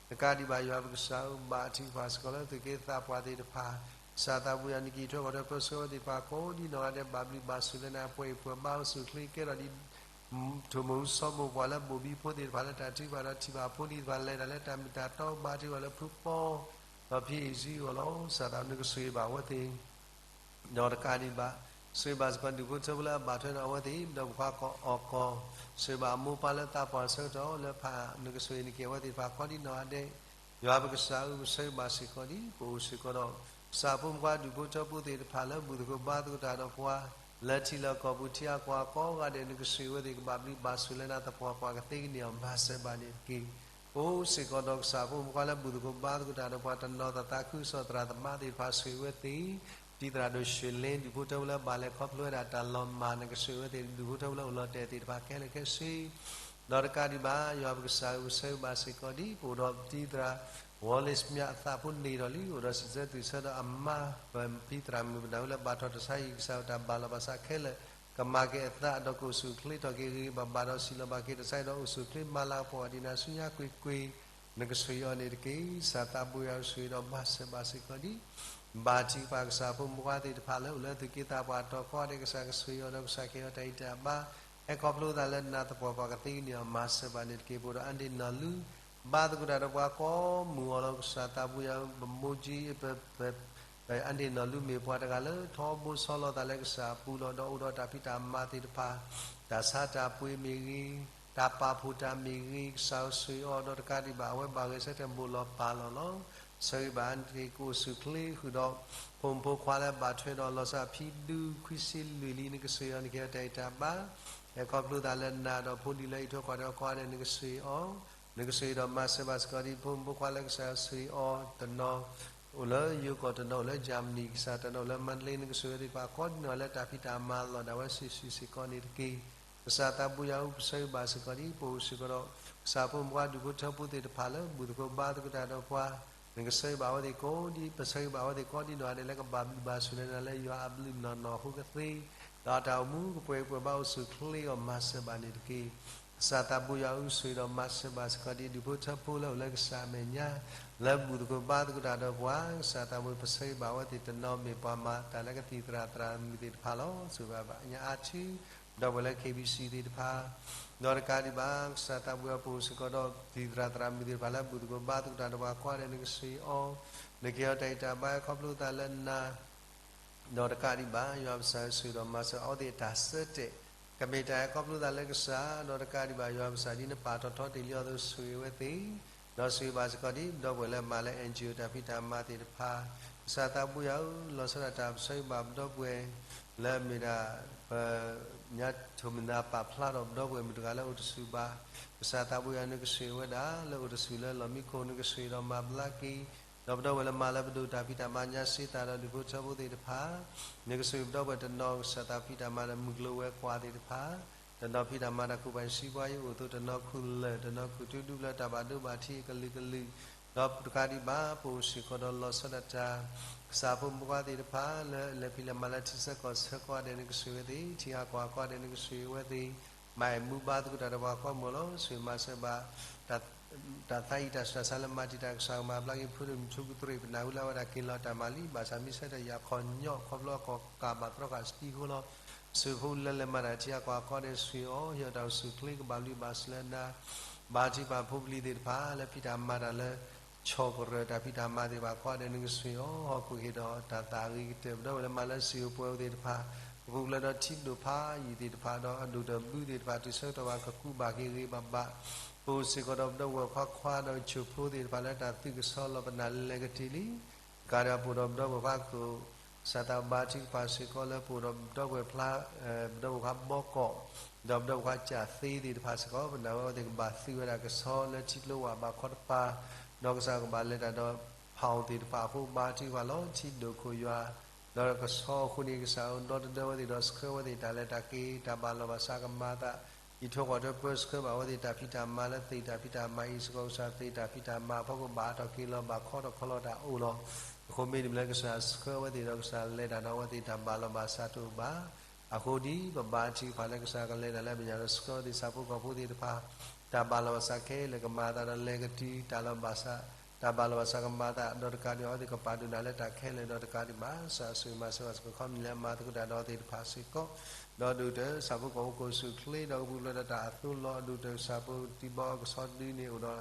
တကးဒံးဘၣ် ယွၤပကစၢ်ဧၢ ဘါထုကဖၣ်စ့ၢ်ကီးလၢသုးက့သးပှၢ်သ့ၣ်တဖၣ် ကစၢ်သးဘိယွၤ နကံၢ်ထွဲကွၢ်ထွဲပၢဆှၢဝဲသ့ၣ်တဖၣ်ကိးဒ်နီၢ်ဂၤဒဲး ဘၣ်ဘျုးဘၣ်ဆိၣ်လၢနၤ ပှဲၤအံၤပှဲၤဘါအိၣ်ဆူၣ်ချ့ကဲထီၣ်ဒ် ထိၣ်မိၣ်ဟူဆီမိၣ်ပှၤလၢဘိၣ်ဘံဖိသ့ၣ်တဖၣ်လၢတၢ်ထုကဖၣ်ဒီးထံၣ်ဘၣ်ဖိလံၤတဖၣ်လဲၤတၢ်လၢတၢ်မ့ၢ်တၢ်တီ ဘါထုကဖၣ်လၢဖုပီ ဒီးဖံအ့ၣ်စံအဂီၢ်လီၤ. ကစၢ်သးနကဆိၣ်ဂ့ၤဘၣ်အဝဲသ့ၣ် ဒီးတကးဒံးဘၣ် ဆိၣ်ဂ့ၤဘၣ်စ့ၢ်ကီးဒူၣ်ဖိထၢဖိလၢအဘၣ်ထွဲဒီးအဝဲသ့ၣ် ဒီးပှၤကိးအီၣ်ကီၢ် ဆိၣ်ဂ့ၤဘၣ်အမိၢ်ပၢ်လၢသးပှၢ်ဆၢကတီၢ်လၢဖး နကဆိၣ်ဂ့ၤနက့ၤအဝဲသ့ၣ်တဖၣ်ကိးဒ်နီၢ်ဂၤဒဲး ယွၤပကစၢ်ဧၢ ပဆၢဂ့ၤဘၣ်စ့ၢ်ကီးဒ် ပအိၣ်စ့ၢ်ကီးဒီး ကစၢ်ဖိမုၣ်ဖိခွါဒူၣ်ဖိထၢဖိသ့ၣ်တဖၣ်လၢဘူၣ်သကိးဘါသကိးတၢ်ဒီးပှၤ လၢထံလီၢ်ကီၢ်ပူၤထံအကီၢ်ကိးဂၤဒဲး နကဆိၣ်ဂ့ၤဝဲသ့ၣ်ကဘၣ်ဘျုးဘၣ်ဆိၣ်လၢနၤသပှၢ်ပှၢ်ကသ့ကန့ၢ်အီၤမၤစၢၤဘၣ်န့ၣ်တက့ၢ်. ပအိၣ်စ့ၢ်ကီးဒီးကစၢ်ဖိမုၣ်ဖိခွါလၢဘူၣ်သကိးဘါသကိးတၢ်ဒီးပှၤတနီၤသးသးခုကစီၣ်သရၣ်သမါသ့ၣ်တဖၣ်ဆိၣ်ဂ့ၤဝဲသ့ၣ် တံၤသရၣ်ဒိၣ် ရွှေလင်း ဒူၣ်ဖိထၢဖိလၢဘၣ်လဲၤခီဖျိဝဲဒၣ်တၢ်လီၤမၢ် နကဆိၣ်ဂ့ၤဝဲသ့ၣ် ဒူၣ်ဖိထၢဖိလၢအိၣ်လီၤတဲာ်သ့ၣ်တဖၣ်ခဲလၢာ်ခဲဆ့ ဒီးတကးဒံးဘၣ် ယွၤပကစၢ်ဧၢ ပဆၢဂ့ၤဘၣ်စ့ၢ်ကီးဒ် ပအိၣ်ဒီးတံၤသရၣ် ဝီၤလ့ၣ်မၠး အသးဖိန့ၢ်ထီၣ်လံ အိၣ်ဒီးစံးဆၢသုးဆၢဒီးအမါ ပတံၤသရၣ်မုၣ်ပနၢ်ဟူလၢဘၣ်ထီၣ်တၢ်ဆါဟံၣ် ကစၢ်တၢ်ဘၣ်လီၤဘၣ်စးခဲလၢာ် ကမၤက့ၤအသး ဒီးကအိၣ်ဆူၣ်အိၣ်ချ့ထီၣ်က့ၤဂ့ၤဂ့ၤဘၣ်ဘၣ်ဒီး စံးလီၤဘၣ်က့ၤတၢ်ဆါဟံၣ်ဒီးအိၣ်ဆူၣ်အိၣ်ချ့ မၤလၤကပီၤဒံးနၤဆူညါကွ့ၢ်ကွ့ၢ် နကဆိၣ်ဂ့ၤအီၤန့ၣ်တက့ၢ်. ကစၢ်သးဘိယွၤဆိၣ်ဂ့ၤဒီးမၤစၢၤဘၣ်စ့ၢ်ကီးဒ် ဘၣ်ထံးပာ်ကစၢ်ဖိမုၣ်ဖိခွါသ့ၣ်တဖၣ်လၢအိၣ်လၢသူၣ်က့သးပှၢ်တီၤကိးဂၤဒဲး ကစၢ်ကဆိၣ်ဂ့ၤအီၤဒီးကစၢ်ကဟ့ၣ်အီၤတၢ်ဂံၢ်တၢ်ဘါ ဟဲခီဖျိသးလၢနၤသပှၢ်ပှၢ်ကသ့ကန့ၢ်အီၤ မၤစၢၤဘၣ်န့ၣ်တက့ၢ်. ပအိၣ်ဒီးအါဒ့ၣ်နီၢ်လူ ဘါသကိးတၢ်ဒီးပှၤကိးမုၢ်ဂီၤလီၤ. ကစၢ်သးဘိယွၤဧၢ ပမိၢ်ကၠံ ပ ပ အါဒ့ၣ်နီၢ်လူမ့ၢ်ပှၤတဂၤလၢထီဘိဆီလီၤသးလၢကစၢ်အပူၤလီၤ. ဒီးအိၣ်ဒီးတၢ်ဖံးတၢ်မၤသ့ၣ်တဖၣ် တၢ်ဆါတၢ်ပှ့ၤမ့ၢ်ဂ့ၤ, တၢ်ပာ်ဖှိၣ်တၢ်မ့ၢ်ဂ့ၤ, ကစၢ်ဆိၣ်ဂ့ၤအီၤဒီးတကးဒံးဘၣ် အဝဲဘၣ်ဂဲၤဆၢထၢၣ်မိၢ်လီၤပၢ်လီၤလီၤ. ဆၢဂ့ၤဘၣ်အါန့ၣ်တက့ၢ်. ကအိၣ်ဆူၣ်အိၣ်ချ့ဃုာ်ဒီး ဖိမုၣ်ဖိခွါလၢဘၣ်ထွဲဒီးလီၤဆီဖံဒူခွံဆံလွံၢ်လံ နကဆိၣ်ဂ့ၤအီၤ နကဟ့ၣ်အီၤတၢ်ဂံၢ်တၢ်ဘါ ဟဲခီဖျိသးလၢနၤဒီးဖိဒံလၢအံးထွဲကွၢ်ထွဲကိးဂၤဒဲး နကဆိၣ်ဂ့ၤအီၤ နကဆိၣ်ဂ့ၤဒီးမၤစၢၤဘၣ်စ့ၢ်ကီးဒ် ဖိမုၣ်ဖိခွါလၢကစၢ်ဆိၣ်ဂ့ၤအီၤ တနီၤအိၣ်လၢယိၤကီၢ် တနီၤအိၣ်လၢ Germany ကစၢ် တနီၤအိၣ်လၢ Mandalay နကဆိၣ်ဂ့ၤသ့ၣ်တဖၣ်ကိးဒ်နီၢ်ဂၤလၢတၢ်ဖံးတၢ်မၤလီၤဒၣ်ဝဲစုာ်စုာ်စ့ၢ်ကီးန့ၣ်တက့ၢ်. ကစၢ်သးဘိယွၤဧၢ ပဆၢဂ့ၤဘၣ်စ့ၢ်ကီးဒ် ပအိၣ်စ့ၢ်ကီးဒီး ကစၢ်ဖိမုၣ်ဖိခွါဒူၣ်ဖိထၢဖိသ့ၣ်တဖၣ်လၢဘူၣ်သကိးဘါသကိးတၢ်ဒီးပှၤ နကဆၢဂ့ၤဘၣ်အဝဲသ့ၣ်ကိးဒ် ပဆၢဂ့ၤဘၣ်အဝဲသ့ၣ်ကိးဒ်နီၢ်ဂၤဒဲးလၢကဘၣ်ဘျုးဘၣ်ဆိၣ်လၢနၤလၢယွၤအဘျုးနီၢ်နီၢ်အဃိကသ့ ဒီးတၢ်အိၣ်မူကပှဲၤပှဲၤဘၣ်အိၣ်ဆူၣ်အိၣ်ချ့အီၤ မၤစၢၤဘၣ်န့ၣ်တက့ၢ်. ကစၢ်သးဘိယွၤဧၢ ဆိၣ်ဂ့ၤဒီးမၤစၢၤဘၣ်စ့ၢ်ကီးဒ် ဒူၣ်ဖိထၢဖိလၢအိၣ်လၢကစၢ်အမဲာ်ညါ လၢဘူၣ်သကိးဘါသကိးတၢ်ဒီးပှၤ ကစၢ်သးဘိ ပဆၢဂ့ၤဘၣ်အဝဲသ့ၣ်တနီၤမ့ၢ်ပှၤမၤတၢ်လၢကသံၣ်သရၣ်သရၣ်မုၣ်သ့ၣ်တဖၣ်လီၤ. ဆိၣ်ဂ့ၤဘၣ်ညါအါထံ ပဒီပုၢ်ဝဲၢ်လၢ KBC သ့ၣ်တဖၣ် ဒီးတကးဒံးဘၣ် ကစၢ်သးဘိယွၤ ပအိၣ်စ့ၢ်ကီးဒီး သံၣ်သရၣ်သရၣ်မုၣ်သ့ၣ်တဖၣ်လၢဘူၣ်သကိးဘါသကိးတၢ်ဒီးပှၤကိးဂၤဒဲး နကဆိၣ်ဂ့ၤအီၤ နကဟ့ၣ်အီၤတၢ်ဂံၢ်တၢ်ဘါ ဟဲခီဖျိသးလၢနၤ ဒီးတကးဒံးဘၣ် ယွၤပကစၢ်ဧၢ ဆိၣ်ဂ့ၤဒီးမၤစၢၤအဝဲသ့ၣ်အတၢ်ဆၢတဲာ် ကမ့ၢ်တၢ်ဟဲခီဖျိသးလၢကစၢ် ဒီးတကးဒံးဘၣ် ယွၤပကစၢ်ဒ်နပာ်ထီၣ်ထီတ့ၢ်လံအသိး ဆိၣ်ဂ့ၤဝဲသ့ၣ် ဒီးဆိၣ်ဂ့ၤဘၣ်စ့ၢ်ကီးဒ် ပဒီပုၢ်ဝဲၢ်လၢမၤလၢ NGO တၢ်ဖံးတၢ်မၤသ့ၣ်တဖၣ် ကစၢ်သးဘိယွၤဧၢ လီၤဆီဒၣ်တၢ်ပဆၢဂ့ၤဘၣ်ပဒီပုၢ်ဝဲၢ် လၢအမ့ၢ်ဒၣ် ပ ညါထိၣ်မုၢ်နၤပာ်ဖျါထီၣ်ပဒီပုၢ်ဝဲၢ်မုၣ်တဂၤလၢအိၣ်တဆူၣ်ဘၣ် ကစၢ်သးဘိယွၤ နကဆိၣ်ဂ့ၤဝဲဒၣ် လၢအိၣ်တဆူၣ်လၢလီၢ်မံခိၣ် နကဆိၣ်ဂ့ၤဒီးမၤဘျါက့ၤ ဒီးပဒီပုၢ်ဝဲၢ်လၢမၤလၢပဒိၣ်တၢ်ဖံးတၢ်မၤညါစ့သးဒီး ဒူၣ်ဖိထၢဖိသ့ၣ်တဖၣ် နကဆိၣ်ဂ့ၤပဒီပုၢ်ဝဲၢ်တနီၤ ကစၢ်သးဖံးတၢ်မၤဒီးမုၢ်ကျိၤဝဲၤကွာ်သ့ၣ်တဖၣ် တနီၤဖံးတၢ်မၤတၢ်ကူၣ်ဘၣ်စံးပှၤယအိၣ်သိး တနီၤခူၣ်လၢာ် တနီၤခူၣ်ထူဒူပျၢၤတၢ်ဘၣ်ဒိဘၣ်ထံးအကလုာ်ကလုာ် ဒီးတကးဒံးဘၣ် ပအိၣ်စ့ၢ်ကီးဒီးလီၤဆီဒၣ်တၢ် ကစၢ်ဖိမုၣ်ဖိခွါသ့ၣ်တဖၣ် လၢလဲၤဖံးလဲၤမၤလၢထံဆၢကီၢ်ဆၢကိးဂၤဒဲး နကဆိၣ်ဂ့ၤဝဲသ့ၣ် ထံဂၤကီၢ်ဂၤကိးဂၤဒဲး နကဆိၣ်ဂ့ၤဝဲသ့ၣ် ဘၣ်အဲၣ်မူဘါသကိးတၢ်ဒီးပှၤကိးမုၢ်လီၤ. ဆိၣ်ဂ့ၤမၤစၢၤဘၣ် တၢ်သးအံၤတၢ်ဆူးတၢ်ဆါလၢမၤတံာ်တာ် ကစၢ်ကမၤဘျါက့ၤ ဖိဒိၣ်မုၣ်ထူကတြ့ၣ် ပနၢ်ဟူလၢအဝဲဒၣ်က့ၤလီၤတၢ်မၤလံ ဘၣ်ဆၣ်မ့ၢ်ဆၢထၢၣ်ယၤခီၣ်ညီၣ် ခီဖျိအကီၢ်ကၢ်ဘၣ်သရီခၣ်စတံအဃိလီၤ. ဆိၣ်ဂ့ၤဖိလၢလဲၤမၤတၢ်ထံဂၤကီၢ်ဂၤကိးဂၤဒဲး ဆိၣ်ဂ့ၤအီၤ ဟ့ၣ်အီၤတၢ်အိၣ်ဆူၣ်အိၣ်ချ့ ကဘၣ်ဘျုးဘၣ်ဆိၣ်လၢနၤ ဘါထုကဖၣ်ဖိပလံၤသ့ၣ်တဖၣ် လၢဖံးတၢ်မၤတၢ်လၢ ဆီၣ်ကရၢၢ်တၢ်ဖံးတၢ်မၤသ့ၣ်တဖၣ်ကိးဂၤဒဲး နကဆိၣ်ဂ့ၤအီၤ ဟီၣ်ခိၣ်က့ၤဒီးတၢ်သးအဂ့ၤကတၢၢ် ပဒီပုၢ်ဝဲၢ်လၢမၤလၢစံာ်အိၣ်ပှဲၤအိၣ်သ့ၣ်တဖၣ် ကပူၤဖျဲးဒီးထံဒိၣ်ဖးယံာ်သ့ၣ်တဖၣ် ဒီးအဒိၣ်တဘုသ့ၣ်တဖၣ် တုၤဆၢကတီၢ်ဘၣ်ကကူးဘၣ်က့ၤဂ့ၤဂ့ၤဘၣ်ဘၣ် ပအိၣ်စ့ၢ်ကီးဒီးပဒီပုၢ်ဝဲၢ်ခွါခွါဒီးဆိၣ်ဖိသ့ၣ်တဖၣ်လၢတၢ်သုးကစီၣ်လီၤ ပနၢ်လဲၤကတ့ၢ်လံ ကးဒီးပအိၣ်ဒီးပဒီပုၢ်ဝဲၢ်ခွါခိၣ် ကစၢ်သးဘါထုကဖၣ်စ့ၢ်ကီးလၢပအိၣ်ဒီးပဒီပုၢ်ဝဲၢ်ဖျါ ပဒီပုၢ်ဝဲၢ်ခွါဘီကီး ဒီးပဒီပုၢ်ဝဲၢ်ခွါကၠၣ်သ့သ့ၣ်တဖၣ်စ့ၢ်ကီး ပနၢ်ဟူဝဲအဝဲသ့ၣ်ကဘၣ်သုးဝဲဒၣ်ကဆီလၢထံကျိဝၢ်ဘးခီတပၤ ဒီးကစၢ်ကဘၣ်လဲၤတၢ်ဒီး ဖးအီၣ်သ့ၣ်တဖၣ်အဃိ ဘါထုကဖၣ်လီၤထံဒိၣ်ခိၣ်ယွၤ ဒီးကဆီအဃိန့ၣ် ကစၢ်အိၣ်ဒီသဒၢဝဲသ့ၣ်ဒီးဆှၢဝဲသ့ၣ်တၢ်လဲၤတၢ်က့ၤ တၢ်ဘၣ်လီၤဘၣ်စးကမၤသး အံးထွဲကွၢ်ထွဲပၢဆှၢဘၣ်ဝဲသ့ၣ်တၢ်ဖံးတၢ်မၤလၢသ့ၣ်တၢ်ဖံးတၢ်မၤအံၤစ့ၢ်ကီး ကစၢ်သ့ၣ်တၢ်ဖံးတၢ်မၤအဖီခိၣ်ဘၣ်အါထီၣ်က့ၤလီၤ ဘၣ်ခီထီၣ်ခီလီၤတၢ်အိၣ်လီၤ. အဃိမ့တမ့ၢ်လၢကစၢ်ဆှၢဝဲသ့ၣ်ဒီးကစၢ်လဲၤတၢ်ဒီးအဝဲသ့ၣ်တၢ်ဘၣ်လီၤဘၣ်စးတအိၣ်ဘၣ်. အဃိဒ်ပဘါထုကဖၣ်လၢကစၢ်ကလဲၤတၢ်လၢအမဲာ်ညါဒီးဆှၢဝဲသ့ၣ်ဆၣ်ဖိကီၢ်ဖိသ့ၣ်တဖၣ် တၢ်ဘၣ်လီၤဘၣ်စးခဲလၢာ်ကမၤအသးဒီးလဲၤကတုၤ တၢ်လီၤဘၣ်စး တၢ်ဘၣ်လီၤဘၣ်စးကမၤအသး ဒီးတကးဒံးအဝဲသ့ၣ်ကပာ်ဒိၣ်နၤလၢတၢ်ခဲလၢာ် ဒီးတကးဒံးဘၣ် ကစၢ်ဆိၣ်ဂ့ၤမၤစၢၤဘၣ်စ့ၢ်ကီး ခီမ့ၢ်လၢအမၤသကိးတၢ်ဒီးအဝဲသ့ၣ်တဖၣ်စ့ၢ်ကီး ဒီးဒိၣ်ကတၢၢ်ဆၣ်ဖိကီၢ်ဖိကအိၣ်ဆူၣ်အိၣ်ချ့ ဒီးကပူၤဖျဲးဒီးတၢ်အသိးလီၤ အဒိၣ်ကတၢၢ်ကစၢ်ဖိတံၤဘီကဆီဒုန့ၣ်အိၣ်ဒီး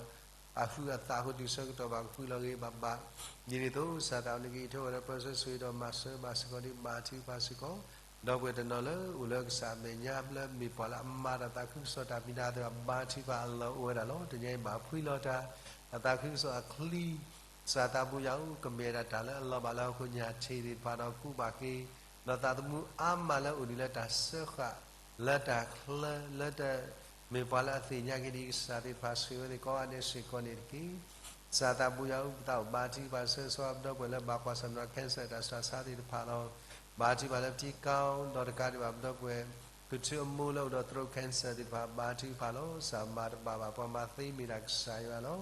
အဟုးအသးအဃိတုၤဆၢကတီၢ်ဘၣ်ကဖှံလီၤဂ့ၤဘၣ်ဘၣ် ဒ်န့ၣ်အသိး ကစၢ်သးအုးန့ၣ်က့ၤအံးထွဲကွၢ်ထွဲပၢဆှၢ ဆိၣ်ဂ့ၤဒီးမၤစၢၤဘၣ်စ့ၢ်ကီးဒ်ဘါထုကဖၣ်စ့ၢ်ကီး ဒီပုၢ်ဝဲၢ်တနီၤလၢအိၣ်လၢကစၢ်အမဲာ်ညါ လၢမ့ၢ်ပှၤလၢအမၤတၢ်သးခုကစီၣ်တၢ်မံၤတၢ်သၣ်အဘါထုကဖၣ်အလီၢ်အိၣ်ဝဲဒၣ်လီၤ. တနံၤအံၤဘၣ်ဖှံလီၤတၢ် အသးခုကစီၣ်အချံ ကစၢ်သးဘိယွၤဧၢ ကမ့ၢ်ဝဲဒၣ်တၢ်လၢအလီၤဘၣ်လၢဟီၣ်ခိၣ်ညၣ်ထံးသ့ၣ်တဖၣ်ဒီးကူးဘၣ်က့ၤ ဒီးသးသမူအါမးလၢအိၣ်ဒံးလၢတၢ်စၢဃာ် လၢတၢ်ချၢ လၢတၢ် မ့ၢ်ပှၤလၢအသ့ၣ်ညါက့ၤဒ်ကစၢ်သ့ၣ်တဖၣ်ဆိၣ်ဂ့ၤဝဲသ့ၣ်ကိးဂၤဒဲးစ့ၢ်ကီးန့ၣ်တက့ၢ်. ကစၢ်သးဘိယွၤဧၢ, ပသးအိၣ်ဘါထုကဖၣ်ဆၢဂ့ၤဆၢဝါပဒီပုၢ်ဝဲၢ်လၢဘၣ်ကွၢ်ဆၢၣ်မဲာ်ဒီး cancer တၢ်ဆူးတၢ်ဆါသ့ၣ်တဖၣ်လီၤ. ဘါထုကဖၣ်လၢပထံကီၢ် ဒီးတကးဒံးဘၣ်ပဒီပုၢ်ဝဲၢ် ဖုထၢအမိၢ်လၢအိၣ်ဒီး throat cancer သ့ၣ်တဖၣ် ဘါထုကဖၣ်လီၤ. ကစၢ်မၤတဘၣ်ဘၣ် ပှၤမၤသ့မ့ၢ်ဒၣ်ကစၢ်ယွၤလီၤ.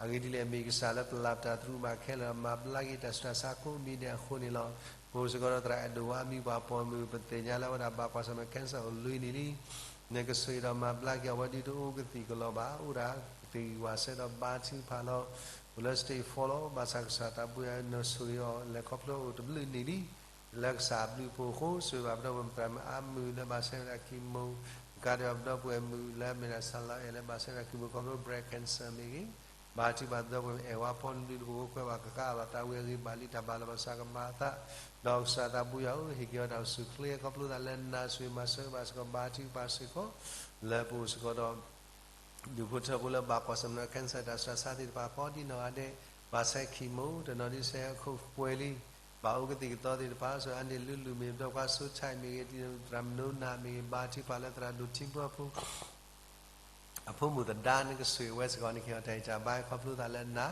အဂ့ၢ်ဒ်လဲၣ် မ့ၢ်ကစၢ်လၢပလၢ်ပတၢ်သရူးမၤခဲလၢာ် မၤဘျါက့ၤတၢ်ဆူးတၢ်ဆါကိးမံၤဒဲးအဃိန့ၣ်လီၤ. ပအိၣ်စ့ၢ်ကီးဒီးသရၣ်အဲၣ်ဒိးဝါအမံၤပှၤပိာ်မုၣ် ပသ့ၣ်ညါလၢအဝဲဒၣ်ဘၣ်ကွၢ်ဆၢၣ်မဲာ် cancer အိၣ်လွံၢ်နံၣ်လံ. နကဆိၣ်ဂ့ၤဒီးမၤဘျါက့ၤအီၤ အဝဲဒ်တအိၣ်ကသံၣ်ကလီၤဘၣ် အိၣ်ဒၣ်ကသံၣ်ဝးစဲဒီးဘါထုကဖၣ်လီၤ. အိၣ်လၢ stage four လီၤ. ဘၣ်ဆၣ်ကစၢ်သးဘိယွၤ နဆိၣ်ဂ့ၤအီၤ လဲၤခီဖျိအိၣ်တဘျုးနံၣ်လံ လၢကစၢ်အဘျုးအဖှိၣ်အဃိ ဆိၣ်ဂ့ၤဘၣ်ပဒီပုၢ်ဝဲၢ် မုၢ်သရၣ်မုၣ်အါမုၢ်လၢဘၣ်ဆဲဝဲဒၣ် chemo တကးဒံးဘၣ်ပဒီပုၢ်ဝဲၢ်မုၣ်လၢအမ့ၢ်ဒၣ် ဆၣ်လီၤအဲၣ် လၢဘၣ်ဆဲဝဲဒၣ် chemo ခီဖျိ breast cancer မ့ၢ်ဂ့ၤ, ဘါထုကဖၣ်ပဒီပုၢ်ဝဲၢ် အဲၣ်ဝါဖီနဒုတကဝီၤ ကွဲးဘၣ်ကကးအဘၣ်သးဝံၤအဂ့ၢ် ဘၣ်လံတၢ်ဘၣ်လီၤဘၣ်စးကမၤအသး, ဒီးကစၢ်သးဘိယွၤဧၢ, ဟ့ၣ်က့ၤအီၤတၢ်အိၣ်ဆူၣ်အိၣ်ချ့ ခီဖျိသးလၢနၤ ဆိၣ်ဂ့ၤမၤစၢၤဘၣ်စ့ၢ်ကီး ဘါထုကဖၣ်စ့ၢ်ကီး လၢပအိၣ်စ့ၢ်ကီးဒီး ဒူၣ်ဖိထၢဖိလၢဘၣ်ကွၢ်ဆၢၣ်မဲာ်ဒီး cancer တၢ်ဆူးတၢ်ဆါသ့ၣ်တဖၣ် ကိးဒံနီၢ်ဂၤဒဲး, ဘၣ်ဆဲ chemo တနီၤဒ်ဆဲးအခိၣ်ပှဲၤလံ, ဘၣ်အိၣ်ကသံၣ်ကသီသ့ၣ်တဖၣ် ဆိၣ်ဂ့ၤအါန့ၢ်လုၢ်လုၢ် မ့ၢ်ပဒီပုၢ်ဝဲၢ် စိထၢၣ်မ့ၢ်ဂ့ၤ, သရၣ်မနိနၤမ့ၢ်ဂ့ၤ, ဘါထုကဖၣ်လၢသရၣ်ဒိၣ်ထံဘှီဖိ အဖိမုၣ်သဒါ နကဆိၣ်ဂ့ၤဝဲစ့ၢ်ကီး နကဟ့ၣ်အီၤတၢ်ဂံၢ်တၢ်ဘါ ခီဖျိသးလၢနၤ,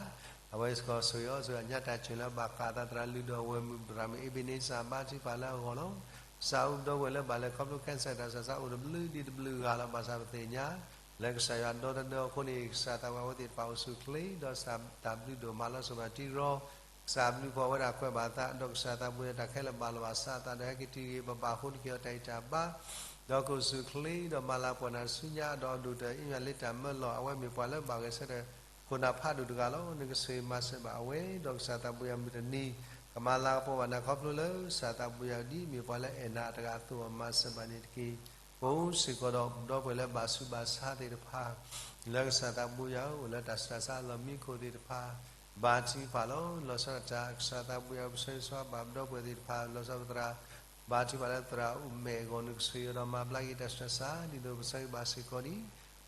အဝဲစ့ၢ်ကီးဆိၣ်ဂ့ၤအီၤ ဆိၣ်ဂ့ၤအညါတၢ်စၢၢ်လၢဘၣ်ဃးသးသရၣ်လုၢ်ဒိၣ်အဝဲၢ်မုၣ် သရၣ်မုၣ် Ebenezer ဘါထုကဖၣ်လၢအဂီၢ်လီၤ. ကစၢ်ဧၢ ပဒီပုၢ်ဝဲၢ်လၢဘၣ်လဲၤခီဖျိ cancer တၢ်ဆူးတၢ်ဆါ အိၣ်တဘျုးဒံးတဘျုးဂၤလီၤ. ဘၣ်ဆၣ်ပသ့ၣ်ညါ လၢကစၢ်ယွၤဒီတဒၢအဃိန့ၣ် ကစၢ်သးဝဲအဝဲသ့ၣ်တဖၣ်အိၣ်ဆူၣ်အိၣ်ချ့ ဒီးတၢ်ဘျုးဒိၣ်မးလီၤ ဆိၣ်ဂ့ၤဘၣ်တံရီ ကစၢ်အဘျုးအဖှိၣ်အဝဲဒၣ်ကွဲးဘၣ်သး ဒီးကစၢ်သးဘိယွၤတၢ်ခဲလၢာ်ဘၣ်လီၤဘၣ်စးအသး ဒီးဟဲက့ၤတုၤဂ့ၤ ပဘၣ်ဃိနက့ၤအီၤတၢ်ဂံၢ်တၢ်ဘါ, ဒီးကအိၣ်ဆူၣ်အိၣ်ချ့ ဒီးမၤလၤကပီၤနၤဆူညါ ဒီးအဒိၣ်တၢၢ်အ့ၣ်ညါလ့တၢ်မၢလီၤ အဝဲမ့ၢ်ပှၤလၢဘၣ်ဂဲၤဆၢထၢၣ်ခိၣ်နၢ်ဖးဒိၣ်တဂၤလီၤ. နကဆိၣ်ဂ့ၤမၤစၢၤဘၣ်အဝဲ ဒီးကစၢ်သးဘိယွၤမုၢ်တနံၤ ကမၤလၤကပီၤဘၣ်နၤခီဖျိလၢ ကစၢ်သးဘိယွၤဒ်မ့ၢ်ပှၤလၢအဲၣ်နၤတဂၤအသိး မၤစၢၤဘၣ်န့ၣ်တက့ၢ်. ပအိၣ်စ့ၢ်ကီးဒီးပဒီပုၢ်ဝဲၢ်လၢဘၣ်ဆူးဘၣ်ဆါသ့ၣ်တဖၣ် လၢကစၢ်သးဘိယွၤအိၣ်လၢ တၢ်ဆူးတၢ်ဆါလီၢ်မံခိၣ်သ့ၣ်တဖၣ် ဘါထုကဖၣ်လီၤ. လီၤဆီဒၣ်တၢ် ကစၢ်သးဘိယွၤ ပဆၢဂ့ၤဆၢဝါဘၣ်ပဒီပုၢ်ဝဲၢ်သ့ၣ်တဖၣ် လီၤဆီပသရၣ် ဘါထုကဖၣ်လၢသရၣ်အိၣ်မဲာ်အဂီၢ် နကဆိၣ်ဂ့ၤဒီးမၤဘျါက့ၤတၢ်ဆူးတၢ်ဆါ ဒ်သိးပဆၢဂ့ၤဘၣ်စ့ၢ်ကီးန့ၣ်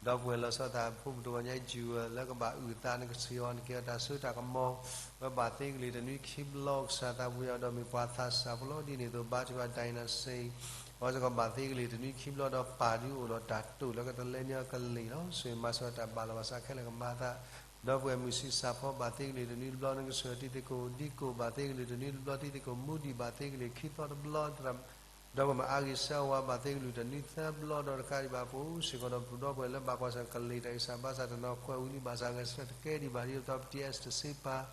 ဒီပုၢ်ဝဲၢ်လီၤဆီသး ဖိမုၣ်တဂီၤညါ Jewel လၢကဘၣ်အုၣ်အသး နကဆိၣ်ဂ့ၤအီၤ နကဟ့ၣ်အီၤတၢ်စိတၢ်ကမီၤ ဝဲဘၣ်သ့ကလံၤတနွံခံဘျီ ကစၢ်သးဘိယွၤ ဒီးမ့ၢ်ပှၤသးစၢ်ဖိလီၤ. ဒ်န့ၣ်အသိး ဘါထုကဖၣ် Dynasty အဝဲစ့ၢ်ကီးဘၣ်သ့ကလံၤတနွံခံဘျီ ဒီးပၢ်ဒုးအိၣ်ဒီးတၢ်တိာ်လၢကတလဲနံၤအီၤကလံၤလီၤ. ဆိၣ်ဂ့ၤမၤစၢၤတၢ်ဘၣ်လီၤဘၣ်စးခဲလၢာ်ကမၤအသး ဒီပုၢ်ဝဲၢ်မုၢ်ဆံးစၢ်ဖီ ဘၣ်သ့ကလံၤတနွံတဘျီ နကဆိၣ်ဂ့ၤအီၤတံၤသကိး ဒံကိး ဘၣ်သ့ကလံၤတနွံတဘျီ တံၤသကိးမူဒံး ဘၣ်သ့ကလံၤခံသီတဘျီ ဒီပုၢ်ဝဲၢ်မုၢ်အါဂ့ၤ ဆၢဝါ ဘၣ်သ့ကလံၤတနွံသၢဘျီ ဒီးတကးဒံးဘၣ်ပအိၣ်စ့ၢ်ကီးဒီးပဒီပုၢ်ဝဲၢ်လၢဘၣ်ကွၢ်ဆၢၣ်ကလံၤတၢ်ဂံၢ်စၢ်ဘါစၢ်တနီၤ ကွဲးဝံၤလံ ဘၣ်ဆၣ်ဂဲၤဆၢထၢၣ်တကဲဒံးဘၣ် ဒ်သိးပ T S တဆ့ပၢ်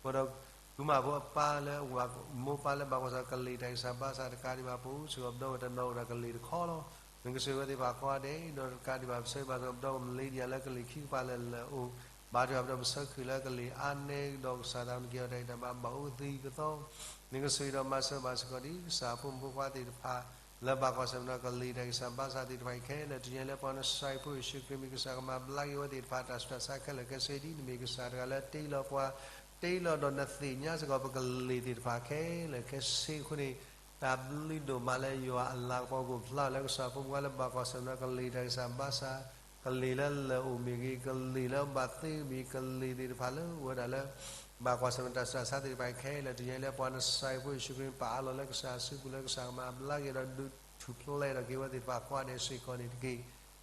ဃိဒီး ကုမၢ်ဖိအပၢ်လၢအဝၤမိၢ်ပၢ်လၢဘၣ်ကွၢ်ဆၢၣ်ကလံၤတၢ်ဂံၢ်စၢ်ဘါစၢ်တကးဒံးဘၣ် ပအိၣ်စ့ၢ်ကီးပဒီပုၢ်ဝဲၢ်တနီၤအိၣ်ဒီးကလံၤတခီလီၤ. နကဆိၣ်ဂ့ၤဝဲသ့ၣ်တဖၣ်ကိးဂၤဒဲး ဒီးတကးဒံးဘၣ် ပဆၢဂ့ၤဘၣ်စ့ၢ်ကီးပဒီပုၢ်ဝဲၢ် Malaysia လၢကလံၤခံကပၤလၢာ်လၢာ်အိၣ် ဘါထုကဖၣ်ပဒီပုၢ်ဝဲၢ်ပဆၢခုးလၢကလံၤအါန့ၢ် ဒီးကစၢ်သးနကဟ့ၣ်အီၤတၢ်ဂံၢ်တၢ်ဘါ ဘၣ်အိၣ်ကသံၣ်ကသီ နကဆိၣ်ဂ့ၤဒီးမၤစၢၤဘၣ်စ့ၢ်ကီးဒ် ကစၢ်ဖိမုၣ်ဖိခွါသ့ၣ်တဖၣ် လၢဘၣ်ကွၢ်ဆၢၣ်မဲာ်ဒီးကလံၤတၢ်ဂံၢ်စၢ်ဘါစၢ်သ့ၣ်တဖၣ်အံၤခဲလၢာ် တနံၤညါလၢပှၤနစၢ်ဖိယ့ၣ်ၡူးခရံာ်မ့ၢ်ကစၢ်ကမၤဘျါက့ၤဝဲသ့ၣ်တဖၣ် တၢ်ဆူးတၢ်ဆါခဲလၢာ်ခဲဆ့ဒ် နမ့ၢ်ကစၢ်တဂၤလၢတ့လီၤပှၤ တ့လီၤဒီးနသ့ၣ်ညါစ့ၢ်ကီးပကလံၤသ့ၣ်တဖၣ်ခဲလၢာ်ခဲဆ့အဃိန့ၣ် တၢ်ဘျုးဒိၣ်မးလၢယွၤအလၤကပီၤကအိၣ်ဖျါလၢကစၢ်ဖိမုၣ်ဖိခွါလၢဘၣ်ကွၢ်ဆၢၣ်မဲာ်ဒီးကလံၤတၢ်ဂံၢ်စၢ်ဘါစၢ် ကလံၤလၢလၢာ်အိၣ်မ့ၢ်ဂ့ၤ ကလံၤလၢဘၣ်သ့မ့ၢ်ဂ့ၤ ကလံၤလၢလၢာ်အိၣ်မ့ၢ်ကလံၤသ့ၣ်တဖၣ်လၢ ဝဲဒၣ်လၢ ဘၣ်ကွၢ်ဆၢၣ်မဲာ်တၢ်ဆူးတၢ်ဆါသ့ၣ်တဖၣ်ခဲလၢာ် တနံၤညါလၢပှၤနစၢ်ဖိယ့ၣ်ၡူးခရံာ်ပာ်အါလီၤလၢကစၢ်အစုပူၤလၢကစၢ်ကမၤဘျါက့ၤဒီးဒုးထူၣ်ဖျဲးဒီးက့ၤဝဲသ့ၣ်တဖၣ်ကိးဂၤဒဲးစ့ၢ်ကီးန့ၣ်တက့ၢ်.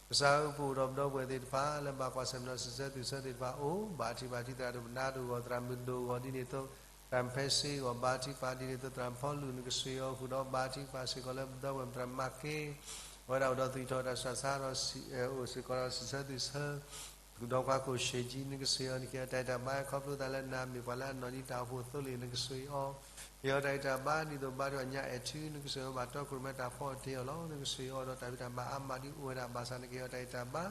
ကစၢ်ဧၢ ပအိၣ်ဒီးပဒီပုၢ်ဝဲၢ်သ့ၣ်တဖၣ်လၢဘၣ်ကွၢ်ဆၢၣ်မဲာ်ဒီးစံးဆၢသုးဆၢသ့ၣ်တဖၣ်အိၣ် ဘါထုကဖၣ်တံၤသရၣ်ဒိၣ်ပနါဒိၣ်အဂီၢ် သရၣ်မုၣ်ဒိၣ်အဂီၢ်ဒ်န့ၣ်အသိး သရၣ်ဖဲစ့အဂီၢ် ဘါထုကဖၣ်ဒ်န့ၣ်အသိး သရၣ်ဖီလူၢ်နကဆိၣ်ဂ့ၤအီၤဃုာ်ဒီးဘါထုကဖၣ်စ့ၢ်ကီးလၢပဒီပုၢ်ဝဲၢ်သရၣ်မၤက့ အဝဲဒၣ်အိၣ်ဒီးသူၣ်ထီၣ်တၢ်ဆူးတၢ်ဆါဒီး အိၣ်စ့ၢ်ကီးဒီးစံးဆၢသုးဆၢ ဒီးပှၤကိၣ်ရှ့းကံ နကဆိၣ်ဂ့ၤအီၤ နကဟ့ၣ်အီၤတၢ်ဂံၢ်တၢ်ဘါခီဖျိသးလၢနၤမ့ၢ်ပှၤလၢအနီၢ်ဒံးတၢ်အိၣ်ဖှိၣ်သိလ့ၣ် နကဆိၣ်ဂ့ၤအီၤ ဟ့ၣ်အီၤတၢ်ဂံၢ်တၢ်ဘါဒ်သိးဘါထုကဖၣ်ညါအဲၣ်ထူ နကဆိၣ်ဂ့ၤအီၤဘၣ်တီခိၣ်ရိၣ်မဲတၢ်ဖီအီၤတ့ၢ်အီၤလီၤ. နကဆိၣ်ဂ့ၤအီၤဒီးတၢ်ဖံးတၢ်မၤအါမးဒ်အိၣ်ဝဲဒၣ်ဘၣ်ဆၣ် နကဟ့ၣ်အီၤတၢ်ဂံၢ်တၢ်ဘါ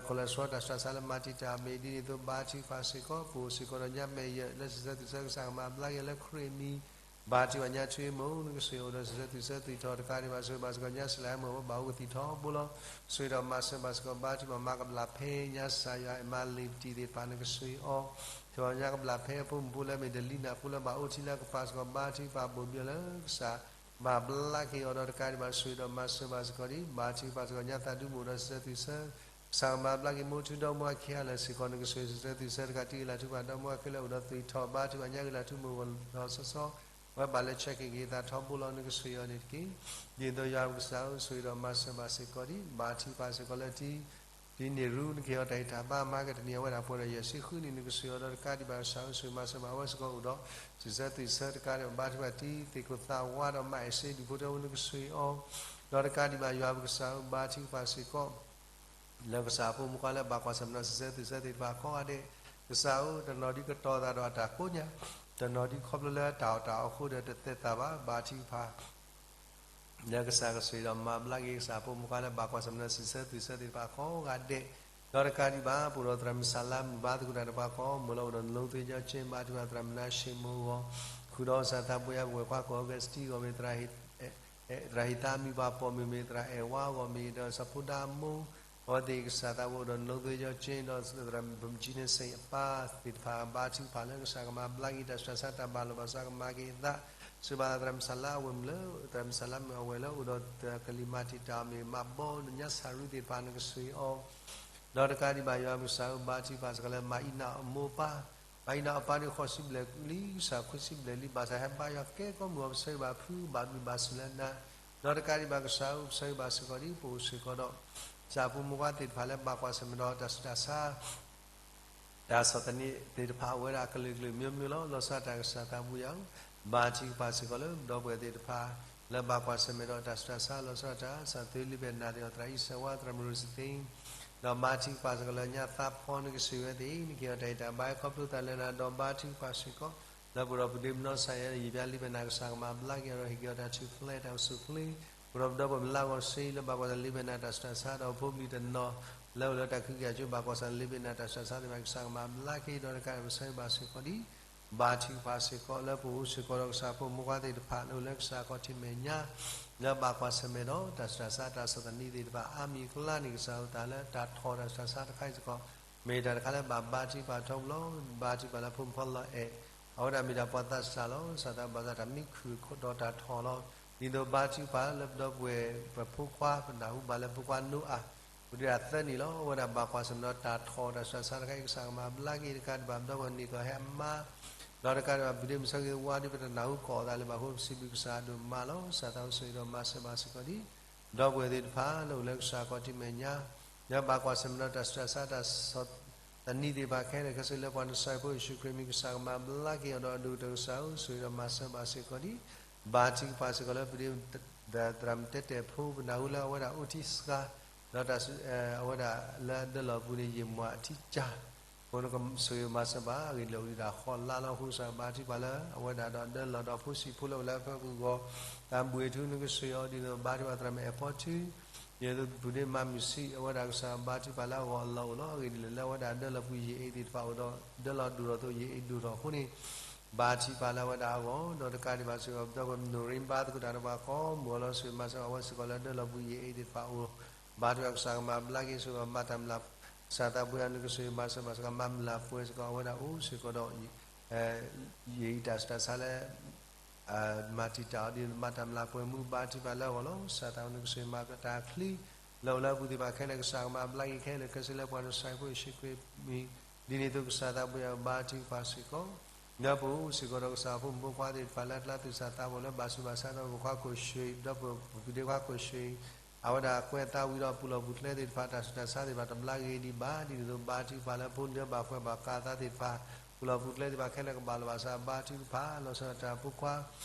cholesterol တၢ်ဆူးတၢ်ဆါလၢမၤတံာ်တာ်မ့ၢ်ဒ်န့ၣ်အသိး ဘါထုကဖၣ်စ့ၢ်ကီး ပအိၣ်စ့ၢ်ကီးဒီးညါမဲာ်ယဲၢ်လၢစံးဆၢသုးဆၢကစၢ်ကမၤဘျါက့ၤလၢခရံာ်အမံၤ ဘါထုကဖၣ်ညါထွံၣ်မုၣ် နကဆိၣ်ဂ့ၤအီၤဒီးစံးဆၢသုးဆၢသုးထီၣ်တကးဒံးဘၣ် ဆိၣ်ဂ့ၤဘၣ်စ့ၢ်ကီးညါစလၢဟဲမုၣ်အဝဲဘၣ်အိၣ်ကသံၣ်ထီဘိလီၤ. ဆိၣ်ဂ့ၤဒီးမၤစၢၤဘၣ်စ့ၢ်ကီး ဘါထုကဖၣ်မၤကဘျၣ်ဖဲညါစၢ်ယွၤအဲၣ်မၤလ့ၤပတံၢ်သ့ၣ်တဖၣ် နကဆိၣ်ဂ့ၤအီၤ ဆိၣ်ဂ့ၤညါကဘျၣ်ဖဲအဖိမုၣ်ဖိလၢမ့ၢ်ဒလံနၢ်ဖိလၢဘၣ်အိၣ်ထံလၢကပၤစ့ၢ်ကီး ဘါထုကဖၣ်ဘိၣ်ဘံၣ်အီၤလၢကစၢ် မၤဘျါက့ၤအီၤဒီးတကးဒံးဘၣ် ဆိၣ်ဂ့ၤဒီးမၤစၢၤဘၣ်စ့ၢ်ကီးဒ် ဘါထုကဖၣ်စ့ၢ်ကီးညါသးဒူမုၣ်ဒီးစံးဆၢသုးဆၢ ကစၢ်ကမၤဘျါက့ၤမိၢ်ထူဒီမါဝၤခံဂၤလၢာ်စ့ၢ်ကီး နကဆိၣ်ဂ့ၤစံးဆၢသုးဆၢတကးတံၢ်ဂ့ၤလၢ်ထူပှၤဒီမါဝၤခံလၢအိၣ်ဒီးသူၣ်ထီၣ်ဘါထုကဖၣ်ညါဂ့ၤလၢ်ထူမုၣ်ဂီၢ်ဒီးစီစီ ဝဲဘၣ်လၢ check က့ၤက့ၤသးထီဘိလီၤ နကဆိၣ်ဂ့ၤအီၤန့ၣ်တက့ၢ်. ဒ်သိးယွၤပကစၢ်ဧၢ ဆိၣ်ဂ့ၤဒီးမၤစၢၤဘၣ်စ့ၢ်ကီးဒ် ဘါထုကဖၣ်စ့ၢ်ကီးလၢတံၤ ဒ်န့ၣ်ရူ နကဟ့ၣ်အီၤတၢ်ဟ့ၣ်တၢ်ဘါမၤကတၢၢ်တနံၤအဝဲဒၣ်ပှဲၤဒီးယဲၢ်ဆံဃုနံၣ် နကဆှၢအီၤဒီးတကးဒံးဘၣ်ကစၢ်ဧၢ ဆိၣ်ဂ့ၤမၤစၢၤဘၣ်အဝဲစ့ၢ်ကီးအိၣ်ဒီး စံးဆၢသွံၣ်ဆၢတကးဒံးဘၣ် ဘါထုကဖၣ်တံၤသ့ၣ်ခိၣ်သးဝါဒီး မၤအဲၣ်စ့ဒူၣ်ဖိထၢဖိ နကဆှၢအီၤ ဒီးတကးဒံးဘၣ်ယွၤပကစၢ်ဧၢ ဘါထုကဖၣ်စ့ၢ်ကီး လၢကစၢ်ဖိမုၣ်ခွါလၢဘၣ်ကွၢ်ဆၢၣ်မဲာ်ဒီးစံးဆၢသွံၣ်ဆၢသ့ၣ်တဖၣ်ကိးဂၤဒဲး, ကစၢ်ဧၢ တနီၤဒ်ကတီၤသးဒီးအတၢ်ကိးညါ, တနီၤဒ်ခီဖျိလၢတၢ်အီၣ်တၢ်အီအဃိဒီးတသဲးသးဘၣ် ဘါထုကဖၣ် လၢကစၢ်ကဆိၣ်ဂ့ၤဒီးမၤဘျါက့ၤ ကစၢ်ဖိမုၣ်ခွါလၢဘၣ်ကွၢ်ဆၢၣ်မဲာ်ဒီးစံးဆၢသွံၣ်ဆၢသ့ၣ်တဖၣ်ကိးဂၤဒဲး, ဒီးတကးဒံးဘၣ် ပအိၣ်ဒီးသရၣ်မုၣ်စၢ်လါမုၣ်ဘါသကိးတၢ်တဖၣ်ကိးမုၢ်လီၤ အိၣ်ဒီးနလိသ့ကၠီကၠ့ ဘါထုကဖၣ်သရၣ်မုၣ်နါၡ့မိၣ်အဂီၢ်, ဃုာ်ဒီးစၢ်သးဘိယၢ် ပဝဲၢ်ခွါကီၢ်အီကူးစတံဂီၢ် မ့ၢ်သရၣ် သရၣ်ဟ့ၣ်သးမံၤပှၤပိာ်မုၣ် မ့ၢ်သရၣ်အဲၣ်ဝါအဂီၢ် မ့ၢ်ဒီးစီၤဖိဒါမိၢ်, အဝဲသ့ၣ်ကစၢ်သးဘိအိၣ်ဒီးနလိသ့ကၠီကၠ့ ဒီးသရၣ်မုၣ်ပမုၣ်ကၠံန့ၣ် စ့ၣ်အပၢ်သ့ၣ်တဖၣ် ဘါထုကဖၣ်လၢကစၢ်ကမၤဘျါက့ၤတၢ်ဆူးတၢ်ဆါ တၢ်ဘၣ်လိာ်ဘၣ်စးကမၤက့ၤအသး, စံးဘၣ်သရၣ်မုၣ်စၢ်လါအဝဲၢ်မုၣ်လၢ သရၣ်မုၣ်စၢ်လါမုၣ်အဝဲၢ်လၢအိၣ်ဒီးကလံၤမၤတံာ်တာ်အီၤ မ့ၢ်မၤဘီနညါစၢ်ရူသ့ၣ်တဖၣ် နကဆှၢအီၤ ဒီးတကးဒံးဘၣ်ယွၤပကစၢ်ဧၢ ဘါထုကဖၣ်စ့ၢ်ကီးလၢ မၤအံၤနၤအမိၢ်ပၢ်, မၤအံၤနၤအပၢ်ဒ်ဃိးဆံဘျဲၣ်လံ ကစၢ်ခွံဆံဘျဲၣ်လံ ဘၣ်ဆၣ်ဟဲဘါယွၤကဲကိးမုၢ်အီၤ ပဆၢဂ့ၤဘၣ်ဖုဘၣ်ဘျုးဘၣ်ဆိၣ်လၢနၤ, ဒီးတကးဒံးဘၣ်ကစၢ်ဧၢ ပဆၢဂ့ၤဘၣ်စ့ၢ်ကီးဒ် ပအိၣ်စ့ၢ်ကီးဒီး ကစၢ်ဖိမုၣ်ခွါသ့ၣ်တဖၣ်လၢဘၣ်ကွၢ်ဆၢၣ်မဲာ်ဒီးတၢ်ဆူးတၢ်ဆါ တၢ်ဆီၣ်သနံးသ့ၣ်တဖၣ် အဝဲဒၣ်အကလုာ်ကလုာ်မျိုးမျိုးလီၤ. လီၤဆီဒၣ်တၢ်ကစၢ်သးဘိယွၤဧၢ, ဘါထုကဖၣ်စ့ၢ်ကီးလၢပဒီပုၢ်ဝဲၢ်သ့ၣ်တဖၣ် လၢဘၣ်ကွၢ်ဆၢၣ်မဲာ်ဒီးတၢ်ဆူးတၢ်ဆါ လီၤဆီဒၣ်တၢ် စၢ်သုလံာ်ဘဲၣ်နၢ်သ့ၣ်ဒီး သရၣ်အံၣ်စၢၤဝါ သရၣ်မုၣ်ရိစသ့, ဒီးဘါထုကဖၣ်စ့ၢ်ကီးလၢညါသးဖီ နကဆှၢဝဲသ့ၣ် နကဟ့ၣ်အီၤတၢ်ဟ့ၣ်တၢ်ဘါ ခီဖျိသးလၢနၤ ဒီးဘါထုကဖၣ်စ့ၢ်ကီး လၢပဒီပုၢ်ဝဲၢ်မနီၤစၢ်ယဲ ယံာ်ဘျါလံာ်ဘဲၣ်နၢ် ကစၢ်ကမၤဘျါက့ၤအီၤဒီး ဟ့ၣ်က့ၤအီၤတၢ်ထူၣ်ဖျဲးတၢ်အိၣ်ဆူၣ်အိၣ်ချ့ ပဒီပုၢ်ဝဲၢ်လၢအဂီၢ်စ့ၢ် လၢဘၣ်ကွၢ်ဆၢၣ်လံာ်ဘဲၣ်နၢ်တၢ်ဆူးတၢ်ဆါ ဒီးဖိပလံၤတနီၤ လၢအိၣ်လၢတၢ်ခုက့ၤအကၠိ ဘၣ်ကွၢ်ဆၢၣ်လံာ်ဘဲၣ်နၢ်တၢ်ဆူးတၢ်ဆါသ့ၣ်တဖၣ် ကစၢ်ကမၤဘျါက့ၤ ဒီးတကးဒံးဘၣ်ပဆၢဂ့ၤဘၣ်စ့ၢ်ကီးဒ် ဘါထုကဖၣ်စ့ၢ်ကီး လၢပအိၣ်စ့ၢ်ကီးဒီးကစၢ်ဖိမုၣ်ခွါသ့ၣ်တဖၣ် လၢအိၣ်လၢကစၢ်ခီၣ်ထံးမဲာ်ညါ လၢဘၣ်ကွၢ်ဆၢၣ်မဲာ်ဒီးတၢ်ဆူးတၢ်ဆါ တၢ်ဆီၣ်သနံးသ့ၣ်တဖၣ် အါမံၤအကျါန့ၣ် ကစၢ်အသးလၢတၢ်ထီၣ်တၢ်ဆူးတၢ်ဆါတခါအံၤစ့ၢ်ကီး မ့ၢ်တၢ်တခါလၢဘၣ်ဘါထုကဖၣ်ထီဘိလီၤ. ဘါထုကဖၣ်လၢဖိမုၣ်ဖိလီၤအဲၣ် အဝဲဒၣ်မ့ၢ်ဒၣ်ပှၤသးစၢ်လီၤ. စၢ်သးဘၣ်သးတၢ်မံခူၣ်ဒီးတၢ်ထီၣ်လီၤ. ဒ်သိးဘါထုကဖၣ်လၢပဒီပုၢ်ဝဲၢ် ပဖိခွါ ပနၢ်ဟူဘၣ်လၢဖိခွါနိအၤ ပဒုၣ်ဒါသၢနံၣ်လီၤ. အဝဲဒၣ်ဘၣ်ကွၢ်ဆၢၣ်မဲာ်ဒီးတၢ်ထီၣ်တၢ်ဆူးတၢ်ဆါတခါအံၤ ကစၢ်ကမၤဘျါက့ၤ တကးဒံးဘၣ် ပဒီပုၢ်ဝဲၢ်န့ၢ်ကီၢ်ဟဲအမါ ဒီးတကးဒံးဘၣ် ပဒ့မုၣ်ဆၢဂ့ၤဝါ ဒ်ပတနၢ်ဟူကီးအသးလၢၤဘၣ်အဃိ ပစံးဘျုးကစၢ်အဒိၣ်မးလီၤ. စၢ်သးအိၣ်ဆိၣ်ဂ့ၤဒီးမၤစၢၤဘၣ်စ့ၢ်ကီးဒ် ပဒီပုၢ်ဝဲၢ်သ့ၣ်တဖၣ် လၢအိၣ်လၢကစၢ်ခီၣ်ထံးမဲာ်ညါ လၢဘၣ်ကွၢ်ဆၢၣ်မဲာ်ဒီးတၢ်ဆူးတၢ်ဆါ တၢ်ဆီၣ်သနံးသ့ၣ်တဖၣ်ခဲလၢာ်ခဲဆ့ လၢပှၤနဆှၢဖိယ့ၣ်ၡူးခရံာ်မံၤ ကစၢ်ကမၤဘျါက့ၤအီၤဒီးအဒိၣ်ကတၢၢ် ကစၢ်ဧၢ ဆိၣ်ဂ့ၤဒီးမၤစၢၤဘၣ်စ့ၢ်ကီးဒ် ဘါထုကဖၣ်စ့ၢ်ကီးလၢပဒ့မုၣ် သရၣ်မုၣ်တဲတဲာ်ဖိ ပနၢ်ဟူလၢအဝဲဒၣ်အိၣ်ထံစှၤ ဒီးတၢ်ဆူး အဝဲဒၣ်လၢအဒၢလီၤပူၤန့ၣ် ယံာ်မးအထံကၢ် အဃိနကဆိၣ်ဂ့ၤမၤစၢၤဘၣ် အဂ့ၢ်ဒ်လဲၣ်ဂ့ၢ်ဒၣ်ဃီလါလီၤ. အဃိကစၢ်ဘါထုကဖၣ်လၢအဝဲဒၣ်ဒီးအဒၢလီၤဒီးဖိဆံးဖိလၢအိၣ်လၢအဖၢပူၤအဂီၢ် တၢ်ဘှံးထူ နကဆိၣ်ဂ့ၤအီၤ ဒ်သိးဘါထုကဖၣ်သရၣ်မုၣ်အဲၣ်ဖီထူ ဒ်သိးပူၤဒ့မၤမုာ်ဆံး အဝဲဒၣ်ကစၢ်ဘါထုကဖၣ်လၢအဂီၢ်အလီၢ်အိၣ်လီၤ. အဂ့ၢ်ဒ်လဲၣ်လၢအဝဲဒၣ်အဒၢလီၤပူၤယံာ်အ့ၣ်သ့ၣ်တဖၣ်အိၣ်ဒီး ဒၢလီၤဒိၣ်ထီၣ်သိးယံာ်အ့ၣ်ဒိၣ်ထီၣ်အဃိန့ၣ် ဘါထုကဖၣ်လၢအဝဲဒၣ်အဂီၢ် ဒီးတကးဒံးဘၣ်စ့ၢ်ကီး ပဒီပုၢ်ဝဲၢ်မနိၣ်ရံဘါသကိးတၢ်တဖၣ်ကိးမုၢ်အီၤလီၤ ဆိၣ်ဂ့ၤမၤစၢၤဘၣ်အဝဲစ့ၢ်ကီးလၢအဒၢလီၤပူၤယံာ်အ့ၣ်သ့ၣ်တဖၣ်အိၣ် ဘါထုကဖၣ်ကစၢ်ကမၤဘျါက့ၤ ဆိၣ်ဂ့ၤမၤတၢ်မျၢ် ကစၢ်သးဘိယွၤ နကဆိၣ်ဂ့ၤမၤစၢၤဘၣ်စ့ၢ်ကီး မၤမျၢ်ပှဲၤစ့ၢ်ကီး အဝဲဒၣ်အိၣ်စ့ၢ်ကီးဒီး ယံာ်အ့ၣ်တၢ်ဆူးတၢ်ဆါလၢ မၤတံာ်တာ်အီၤဒ်သိးမၤတၢ်မျၢ်ပှဲၤမူ ဘါထုကဖၣ်လၢအဂီၢ်လီၤ. ကစၢ်သးဘိယွၤ နကဆိၣ်ဂ့ၤမၤတၢ်ချံ လၢအိၣ်လၢအပူၤသ့ၣ်တဖၣ်ခဲလၢာ် ကစၢ်ကမၤဘျါက့ၤခဲလၢာ်ခဲဆ့လၢပှၤနဆှၢဖိယ့ၣ်ၡူးခရံာ်မံၤ ဒ်န့ၣ်အသိး ကစၢ်သးဘိယွၤ ဘါထုကဖၣ်စ့ၢ်ကီး ဒီးပအိၣ်စ့ၢ်ကီးဒီးကစၢ်ဖိမုၣ်ဖိခွါသ့ၣ်တဖၣ်လၢအကျါ သူၣ်စၢ်သးဘီၣ်လၢဘၣ်ဆူးဘၣ်ဆါဒီး ပဖိခွါကိၣ်ရွှ့ၣ် ဒီးပပုၢ်ဒ့ခွါကိၣ်ရွှ့ၣ် အဝဲဒၣ်ကွဲးအသးဝံၤဒီးပူၤလီၢ်ပူၤကျဲသ့ၣ်တဖၣ် တၢ်ဆူးတၢ်ဆါသ့ၣ်တဖၣ်တဘျါဂ့ၤဒံးဘၣ် ဒ်န့ၣ်အသိး ဘါထုကဖၣ်လၢဖိလံၤလၢဘၣ်ကွဲးဘၣ်ကးအသးသ့ၣ်တဖၣ် ပူၤလီၢ်ပူၤကျဲသ့ၣ်တဖၣ်ခဲလၢာ်ကဘၣ်လိာ်ဘၣ်စး ဘါထုကဖၣ် လီၤဆီဒၣ်တၢ်ဖိခွါ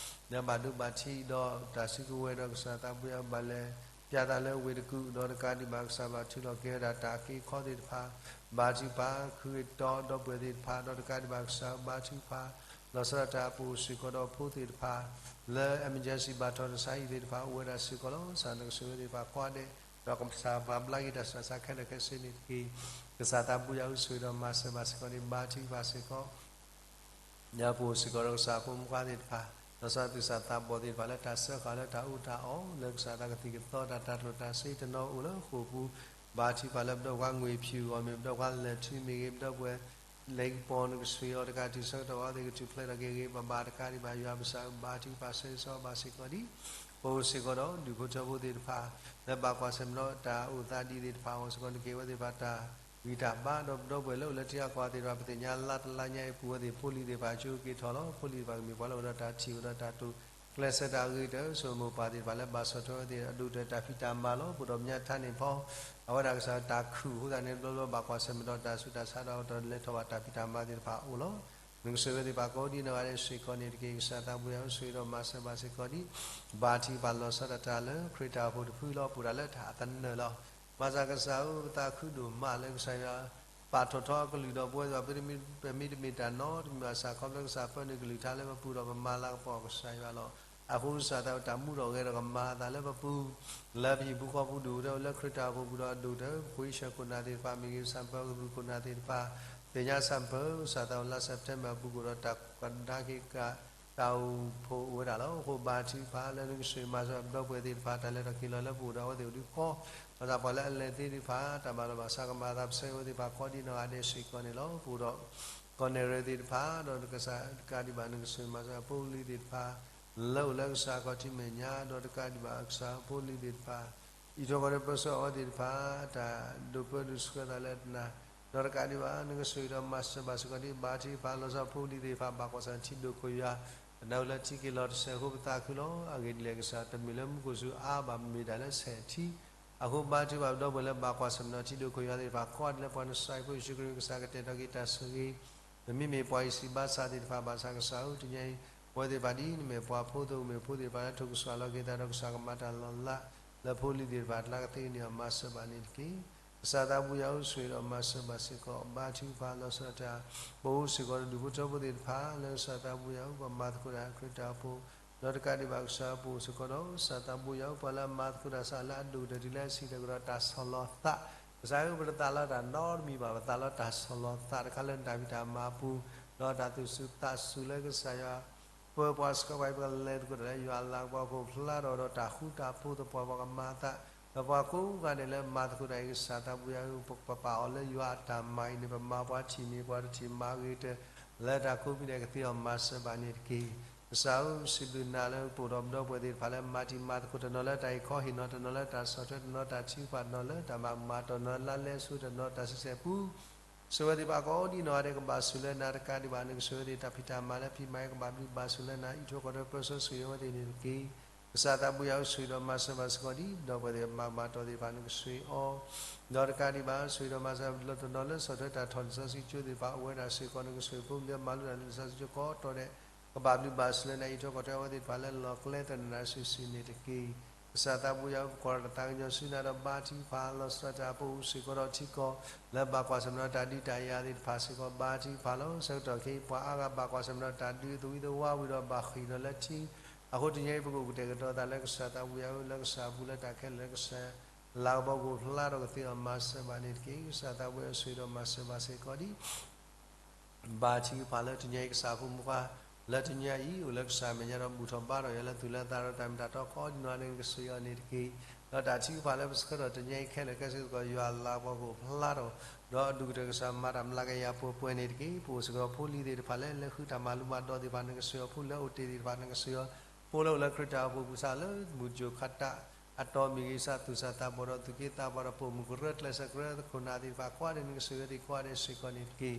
လၢဘၣ်ဒိဘၣ်ထံးဒီးတၢ်စုကဝဲၤဒီး ကစၢ်သးဘိယွၤ ဘၣ်လဲၤပျၢ်သးလၢဝ့ၢ်တကူၣ် ဒီးတကးဒံးဘၣ် ကစၢ်ဘၣ်ထုးလီၤက့ၤဝဲဒၣ်တၢ်က့အခီသ့ၣ်တဖၣ် ဘါထုကဖၣ် ခူၣ်တၢ်ဒီပုၢ်ဝဲၢ်သ့ၣ်တဖၣ် ဒီးတကးဒံးဘၣ် ကစၢ်ဘါထုကဖၣ် လီၤဆီဒၣ်တၢ်ပအိၣ်စ့ၢ်ကီးဒီးဖိသ့ၣ်တဖၣ် လၢ emergency ဘၣ်ထီၣ်တၢ်ဆါဟံၣ်သ့ၣ်တဖၣ် အိၣ်ဝဲဒၣ်စ့ၢ်ကီးလီၤ. ကစၢ်နကဆိၣ်ဂ့ၤသ့ၣ်တဖၣ်ကိးဂၤဒဲး ဒီးကစၢ်မၤဘျါက့ၤတၢ်ဆူးတၢ်ဆါခဲလၢာ်ခဲဆ့န့ၣ်တက့ၢ်. ကစၢ်သးဘိယွၤဧၢ ဆိၣ်ဂ့ၤဒီးမၤစၢၤဘၣ်စ့ၢ်ကီးန့ၣ် ဘါထုကဖၣ်စ့ၢ်ကီး ဒီးပအိၣ်စ့ၢ်ကီးဒီးကစၢ်ဖိမုၣ်ဖိခွါသ့ၣ်တဖၣ် လီၤဆီသူၣ်စၢ်သးဘီၣ်သ့ၣ်တဖၣ်လၢတၢ်စၢဃာ်လၢတၢ်အူတၢ်အီၣ် လၢကစၢ်သးကသံၣ်ကသီတၢ်တၢ်ကျိၣ်တၢ်စ့တနီၤအိၣ်လၢဃိာ်ပူၤ ဘါထုကဖၣ်လၢပဒီပုၢ်ဝဲၢ်ငွေဖြူအဂီၢ်မ့ၢ် ပဒီပုၢ်ဝဲၢ်လဲၤထူမ့ၢ်ဂ့ၤ ပဒီပုၢ်ဝဲၢ်လဲၤကပီၤ နကဆိၣ်ဂ့ၤအီၤတကး တုၤဆၢကတီၢ်ဝဲသ့ၣ်ကထူၣ်ဖျဲးထီၣ်က့ၤဂ့ၤ ဘၣ်ဘၣ်တကးဒံးဘၣ် ယွၤပကစၢ်ဧၢ ဘါထုကဖၣ်ဆၢဂ့ၤဆၢဝါဘၣ်စ့ၢ်ကီးဒ် ပအိၣ်စ့ၢ်ကီးဒီးဒူၣ်ဖိထၢဖိသ့ၣ်တဖၣ် လၢဘၣ်ကွၢ်ဆၢၣ်မဲာ်ဒီးတၢ်အိၣ်သးဒ်သ့ၣ်တဖၣ်အဂီၢ်စ့ၢ်ကီး နကဟ့ၣ်ဝဲသ့ၣ်တဖၣ်တၢ်ဂံၢ်တၢ်ဘါ ဒီးပဒီပုၢ်ဝဲၢ်လၢအိၣ်လၢထံဂၤကီၢ်ဂၤသ့ၣ်တဖၣ် ပသ့ၣ်ညါလါတလါညါအံၤ ပူၤဝဲသ့ၣ်ဖိလံၤသ့ၣ်တဖၣ်ကၠိက့ၤထီၣ်လီၤ. ဖိလံၤသ့ၣ်တဖၣ်ကမ့ၢ်ပှၤလၢအိၣ်ဒီးတၢ်ထံၣ်အိၣ်ဒီးတၢ်တိာ် ကျဲးစၢးတၢ်အဂ့ၤကတၢၢ် ဆိမိၣ်ပှၢ်သ့ၣ်တဖၣ်လၢဘၣ်ဆီၣ်ထွဲဝဲသ့ၣ် အဒိၣ်ကတၢၢ်တၢ်ဖံးတၢ်မၤလီၤ. ပအိၣ်ဒီးမဲာ်ညါထါန့ၣ်ဖီ အဝဲဒၣ်ကစၢ်တၢ်ခုၣ်အဃိသတးန့ၣ် ဘျီဘျီဘၣ်ကွၢ်ဆၢၣ်မဲာ်ဒီးတၢ်ဆူးတၢ်ဆါဒီးတၢ်လဲၤထီၣ်ဘၣ်တၢ်ဖံးတၢ်မၤသ့ၣ်တဖၣ်အိၣ်လီၤ. နကစၢ်ဝဲသ့ၣ်တဖၣ်ကိးဒ်နီၢ်ဂၤဒဲးစ့ၢ်ကီးန့ၣ်တက့ၢ်. ကစၢ်သးဘိယွၤအိၣ်ဆိၣ်ဂ့ၤဒီးမၤစၢၤဘၣ်စ့ၢ်ကီးဒံး ဘါထုကဖၣ်လီၤဆီဒၣ်တၢ်လၢ ခရံာ်တၢ်အိၣ်ဖှိၣ်တဖုလီၤ. ပအိၣ်ဒၣ်လၢတၢ်အသနၢၣ်လီၤ. ဘၣ်ဆၣ်ကစၢ်ဧၢ ပသးခုဒိၣ်မးလၢကစၢ်ယွၤ ပာ်ထီၣ်ထီအကလုၢ်ဒီးပဝဲသ့ၣ်တဖၣ် ပမ့ၢ်တမ့ၢ်တၢ်နီတမံၤဘၣ်ဆၣ် ခီဖျိကစၢ်ပၢနုာ်ကလုၢ်ကထါလၢပပူၤဒီးပမၤလၤကပီၤကစၢ်ယွၤလီၤ. အဃိကစၢ်သးဝဲတၢ်မူထီၣ်ဂဲၤဒီးကမၤအသးလၢပပူၤ လၢပဟံၣ်ပူၤဃီပူၤဒိၣ်ကတၢၢ်လၢခရံာ်တၢ်အိၣ်ဖှိၣ်ပူၤဒီးအဒိၣ်ကတၢၢ် ဖိအံၣ်စၢၤခိၣ်နၢ်သ့ၣ်တဖၣ် မ့ၢ်ဂ့ၤ ဆၣ်ပၢၤကသူၣ်ခိၣ်နၢ်သ့ၣ်တဖၣ် သ့ၣ်ညါဆၣ်ပၢၤ ကစၢ်သးဝဲလါစဲးပထ့ဘၢၣ်အပူၤကွံာ်ဒီးတၢ်ကဒါက့ၤက တၢ်အိၣ်ဖှိၣ်အိၣ်ဝဲဒၣ်လီၤ. အဃိဘါထုကဖၣ်လၢနကစၢ်မၤစၢၤပဒီပုၢ်ဝဲၢ်သ့ၣ်တဖၣ် တၢ်လဲၤထီၣ်က့ၤလီၤလၢပအိၣ်ဒီးအဝဲသ့ၣ်အိၣ်ဒံးဃီ ဒီးပှၤလၢအလဲၤသ့သ့ၣ်တဖၣ် တၢ်ဘၣ်လီၤဘၣ်စးကမၤအသးပဆၢအဝဲသ့ၣ်တဖၣ်ကိးဒ်နီၢ်ဂၤဒဲးစ့ၢ်ကီးန့ၣ်လီၤ. ပအိၣ်ဒီး ကီၢ်နဲၣ်ရွဲၣ်သ့ၣ်တဖၣ် ဒီးကစၢ်တကးဒံးဘၣ် နကစၢ်မၤစၢၤအဖိအလံၤသ့ၣ်တဖၣ် လၢအိၣ်လၢကစၢ်အခီၣ်ထံးမဲာ်ညါ ဒီးတကးဒံးဘၣ်ကစၢ်ဖိလံၤသ့ၣ်တဖၣ် အံးထွဲကွၢ်ထွဲပၢဆှၢအဝဲသ့ၣ်တဖၣ် တၢ်ဒိးပၢဒိးဆှၢသးလၢတၢ်နာ် ဒီးတကးဒံးဘၣ် နကစၢ်ဒီးမၤစၢၤဘၣ်စ့ၢ်ကီးဒံး ဘါထုကဖၣ်လီၤဆီဖိလံၤသ့ၣ်တဖၣ် ဘၣ်ကွၢ်ဆၢၣ်ထံဒိၣ်ခိၣ်ယွၤ တနၢ်ဟူလၢထံက့ၤလီၤတစဲးအဃိပသးခုလီၤ. အဂ့ၢ်ဒ်လဲၣ်ကစၢ် တမ့ၢ်လၢမူခိၣ်စူၤအါဘၣ် မ့ၢ်ဒၣ်လၢဆဲးထံ အဃိဘါထုကဖၣ်ပဒီပုၢ်ဝဲၢ်လၢဘၣ်ကွၢ်ဆၢၣ်မဲာ်ဒီးထံဒိၣ်ခိၣ်ယွၤသ့ၣ်တဖၣ် ကိးဂၤဒဲးလၢပှၤနစၢ်ဖိယ့ၣ်ၡူးခရံာ်ကစၢ်ကတဲာ်ကတီၤက့ၤတၢ်ဆိၣ်ဂ့ၤ ပမ့မ့ၢ်ပှၤအံၤစံးဘါစၢ်သ့ၣ်တဖၣ်ဘၣ်ဆၣ်ကစၢ်ဧၢ တနံၤအံၤ ပဝဲသ့ၣ်တဖၣ်ဒ်အံၤ နမ့ၢ်ပှၤဖိသ့ၣ်အိၣ်မ့ၢ်ဖိသ့ၣ်တဖၣ်လၢထိၣ်ကစှၤလီၤက့ၤသးဒီးကစၢ်ကမၤတၢ်လီၤလး လၢဖိလံၤသ့ၣ်တဖၣ်အကျါကသ့န့ၢ်အီၤမၤစၢၤဘၣ်န့ၣ်တက့ၢ်. ကစၢ်သးဘိယွၤအိၣ်ဆိၣ်ဂ့ၤဒီးမၤစၢၤဘၣ်စ့ၢ်ကီး ဘါထုကဖၣ်လီၤဆီဒၣ်တၢ် ပအိၣ်စ့ၢ်ကီးဒီးဒူၣ်ဖိထၢဖိသ့ၣ်တဖၣ် လၢကစၢ်သးဘိယွၤအိၣ် ပမၤသကိးတၢ်ခရံာ်တၢ်အိၣ်ဖှိၣ် ဒီးတကးဒံးဘၣ်ကစၢ်ပအိၣ်စ့ၢ်ကီးဒီး ကစၢ်သးဘိယွၤအိၣ် ပှၤလၢအမၤသကိးတၢ်ဆူလၢအဒိၣ်ကတၢၢ်တုၤလၢအဆံးတကတီၢ်တၢ်ဆီၣ်လီၤသး ကစၢ်ဧၢ ပတသးလီတၢ်နီတမံၤဘၣ် ပသးလီတၢ်ဆီၣ်လီၤသးတခါလၢနတၢ်ဖံးတၢ်မၤအပူၤ ဒီးတၢ်သူၣ်စူၤသးစူၤလၢကစၢ်ယွၤ ပၢပှၤစ့ၢ်ကီး ပှၤလဲၤသကိးတၢ်လၢယွၤအလၤကပီၤခိၣ်ဖျါထီၣ်ဒီးတၢ်ဃူတၢ်ဖိးသပှၢ်ပှၤကမၤအသး ဒီးပှၤကိးဂၤဒဲးလၢမၤသကိးတၢ်အံၤ ကစၢ်သးဘိယွၤဧၢ ပပာ်အီၤလၢယွၤအတၢ်မၤအံၤန့ၣ် ပမၤပှၤထံၣ်န့ၢ်ပှၤတထံၣ်မၤဂ့ၤကတၢၢ် လၢတၢ်ကိးမံၤဒဲးကသ့အီၤမၤစၢၤဘၣ်န့ၣ်တက့ၢ်. ကစၢ်ဧၢ စံးဘျုးနၤလၢပအိၣ်ဒီးပဒီပုၢ်ဝဲၢ်သ့ၣ်တဖၣ်လၢမၤတံၤမၤသကိးတနီၤလၢတၢ်အံၤခီဟ့ၣ်နီၤ တနီၤလၢတၢ်ဆီၣ်ထွဲ တနီၤတၢ်ထုကဖၣ် တနီၤလၢတၢ်ဘၣ်မၤ တနီၤလၢလါလဲဆိ တနီၤတၢ်ဆံးစဲးပူ ကစၢ်ဝဲသ့ၣ်တဖၣ်ကိးဒ်နီၢ်ဂၤဒဲးကဘၣ်ဆိၣ်လၢနၤတကးဒံးဘၣ် နကစၢ်ဝဲသ့ၣ်တၢ်ဖံးတၢ်မၤလၢဖံးမၤအံၤကဘၣ်ဘျုးဘၣ်ဆိၣ်လၢနၤ အံးထွဲကွၢ်ထွဲပၢဆှၢဆိၣ်ဂ့ၤအဝဲသ့ၣ်န့ၣ်တက့ၢ်. ကစၢ်သးဘိယွၤအိၣ်ဆိၣ်ဂ့ၤဒီးမၤစၢၤဘၣ်စ့ၢ်ကီးဒ် ပဒီပုၢ်ဝဲၢ်သ့ၣ်တဖၣ်မၤဘၣ်တီၢ်သ့ၣ်တဖၣ် နကဆိၣ်ဂ့ၤအီၤ ဒီးတကးဒံးဘၣ် ဆိၣ်ဂ့ၤဒီးမၤစၢၤလၢတနီၤလၢဆီၣ်ထွဲတၢ်ထီၣ်လံာ်စီဆှံကၠိသ့ၣ်တဖၣ် အိၣ်ဝဲဒၣ်စ့ၢ်ကီး နကဆိၣ်ဂ့ၤဖိလံၤလၢမၤလိတၢ်လၢလံာ်စီဆှံကၠိကိးတီၤဒဲး ကဘၣ်ဘျုးဘၣ်ဆိၣ်လၢနၤ အံးထွဲကွၢ်ထွဲအဝဲသ့ၣ်တဖၣ်လၢလီၢ်ကျဲသနၢၣ်စုာ်စုာ်န့ၣ်တက့ၢ်. ကစၢ်သးဘိယွၤ ပကိးတၢ်သးကညီၤဆူနၤဒီးဘါထုကဖၣ်လီၤဆီဒၣ်တၢ် ပအိၣ်စ့ၢ်ကီးဒီးထံကီၢ် လၢဘၣ်ကွၢ်ဆၢၣ်မဲာ်ဒီးတၢ်ဒုးတၢ်ယၤသ့ၣ်တဖၣ်စ့ၢ်ကီး ဘါထုကဖၣ်လီၤ. ဆၢကတီၢ်ခဲအံၤ ပှၤအါဂၤဘၣ်ကွၢ်ဆၢၣ်မဲာ်ဒီးတၢ်ဒုးသဝံသဝါဝံၤဒီးဘၣ်ဃ့ၢ်ဒီးလၢထံ အဃိတနံၤအံၤ ပကအိၣ်ကတဲာ်ကတီၤသးလၢကစၢ်သးဘိယွၤဧၢ လၢကစၢ်အပူၤလၢတၢ်ခဲလၢာ်လၢကစၢ် လၤကပီၤကအိၣ်ဖျါထီၣ်ကသ့အီၤမၤစၢၤဘၣ်န့ၣ်တက့ၢ်. ကစၢ်သးဘိယွၤဆိၣ်ဂ့ၤဒီးမၤစၢၤဘၣ်စ့ၢ်ကီးဒ် ဘါထုကဖၣ်လၢတနံၤအံၤ ကစၢ်ဖိမုၣ်ခွါ လၢတနံၤအံၤ အိၣ်လၢကစၢ်မဲာ်ညါဒီးဘူၣ်ထီၣ်ဘါထီၣ်ယွၤလၢသူၣ်လၢသးဒီးတၢ်မ့ၢ်တၢ်တီကိးဒ်နီၢ်ဂၤဒဲး နကဆိၣ်ဂ့ၤအီၤန့ၣ်တက့ၢ်. ဒီးတၢ်ထုကဖၣ်လၢပဆၢထီၣ်တနံၤအံၤခဲလၢာ်ခဲဆ့စ့ၢ်ကီး ယွၤလၤကပီၤကအိၣ်ဖျါထီၣ် ဒီးအဒိၣ်ကတၢၢ်ကစၢ်မၤတၢ်မျးကယၤပှဲၤပှဲၤန့ၣ်တက့ၢ်. ပအိၣ်စ့ၢ်ကီးဖိလံၤသ့ၣ်တဖၣ်လၢ လၢဃုတၢ်မၤလိမၤဒိးသ့ၣ်တဖၣ် နကဆိၣ်ဂ့ၤအီၤ ဖိလၢအိၣ်တ့ၢ်သ့ၣ်တဖၣ် နကဆိၣ်ဂ့ၤအီၤ ဖိလၢအိၣ်လၢခရံာ်တၢ်အိၣ်ဖှိၣ်ပူၤစ့ၢ်ကီးလၢ မုၢ်ကၠိခါတၢ် အတီၢ်မ့ၢ်ဂ့ၤ စးသူၣ်စးသးဘီၣ်ဒီးသူၣ်က့သးပှၢ်ဒီးပိာ်မုၣ်ကရၢ ကျဲးစၢးကရၢခိၣ်နၢ်သ့ၣ်တဖၣ် ကိးဂၤဒဲး နကဆိၣ်ဂ့ၤအဝဲသ့ၣ်ကိးဂၤဒဲးစ့ၢ်ကီးန့ၣ်တက့ၢ်.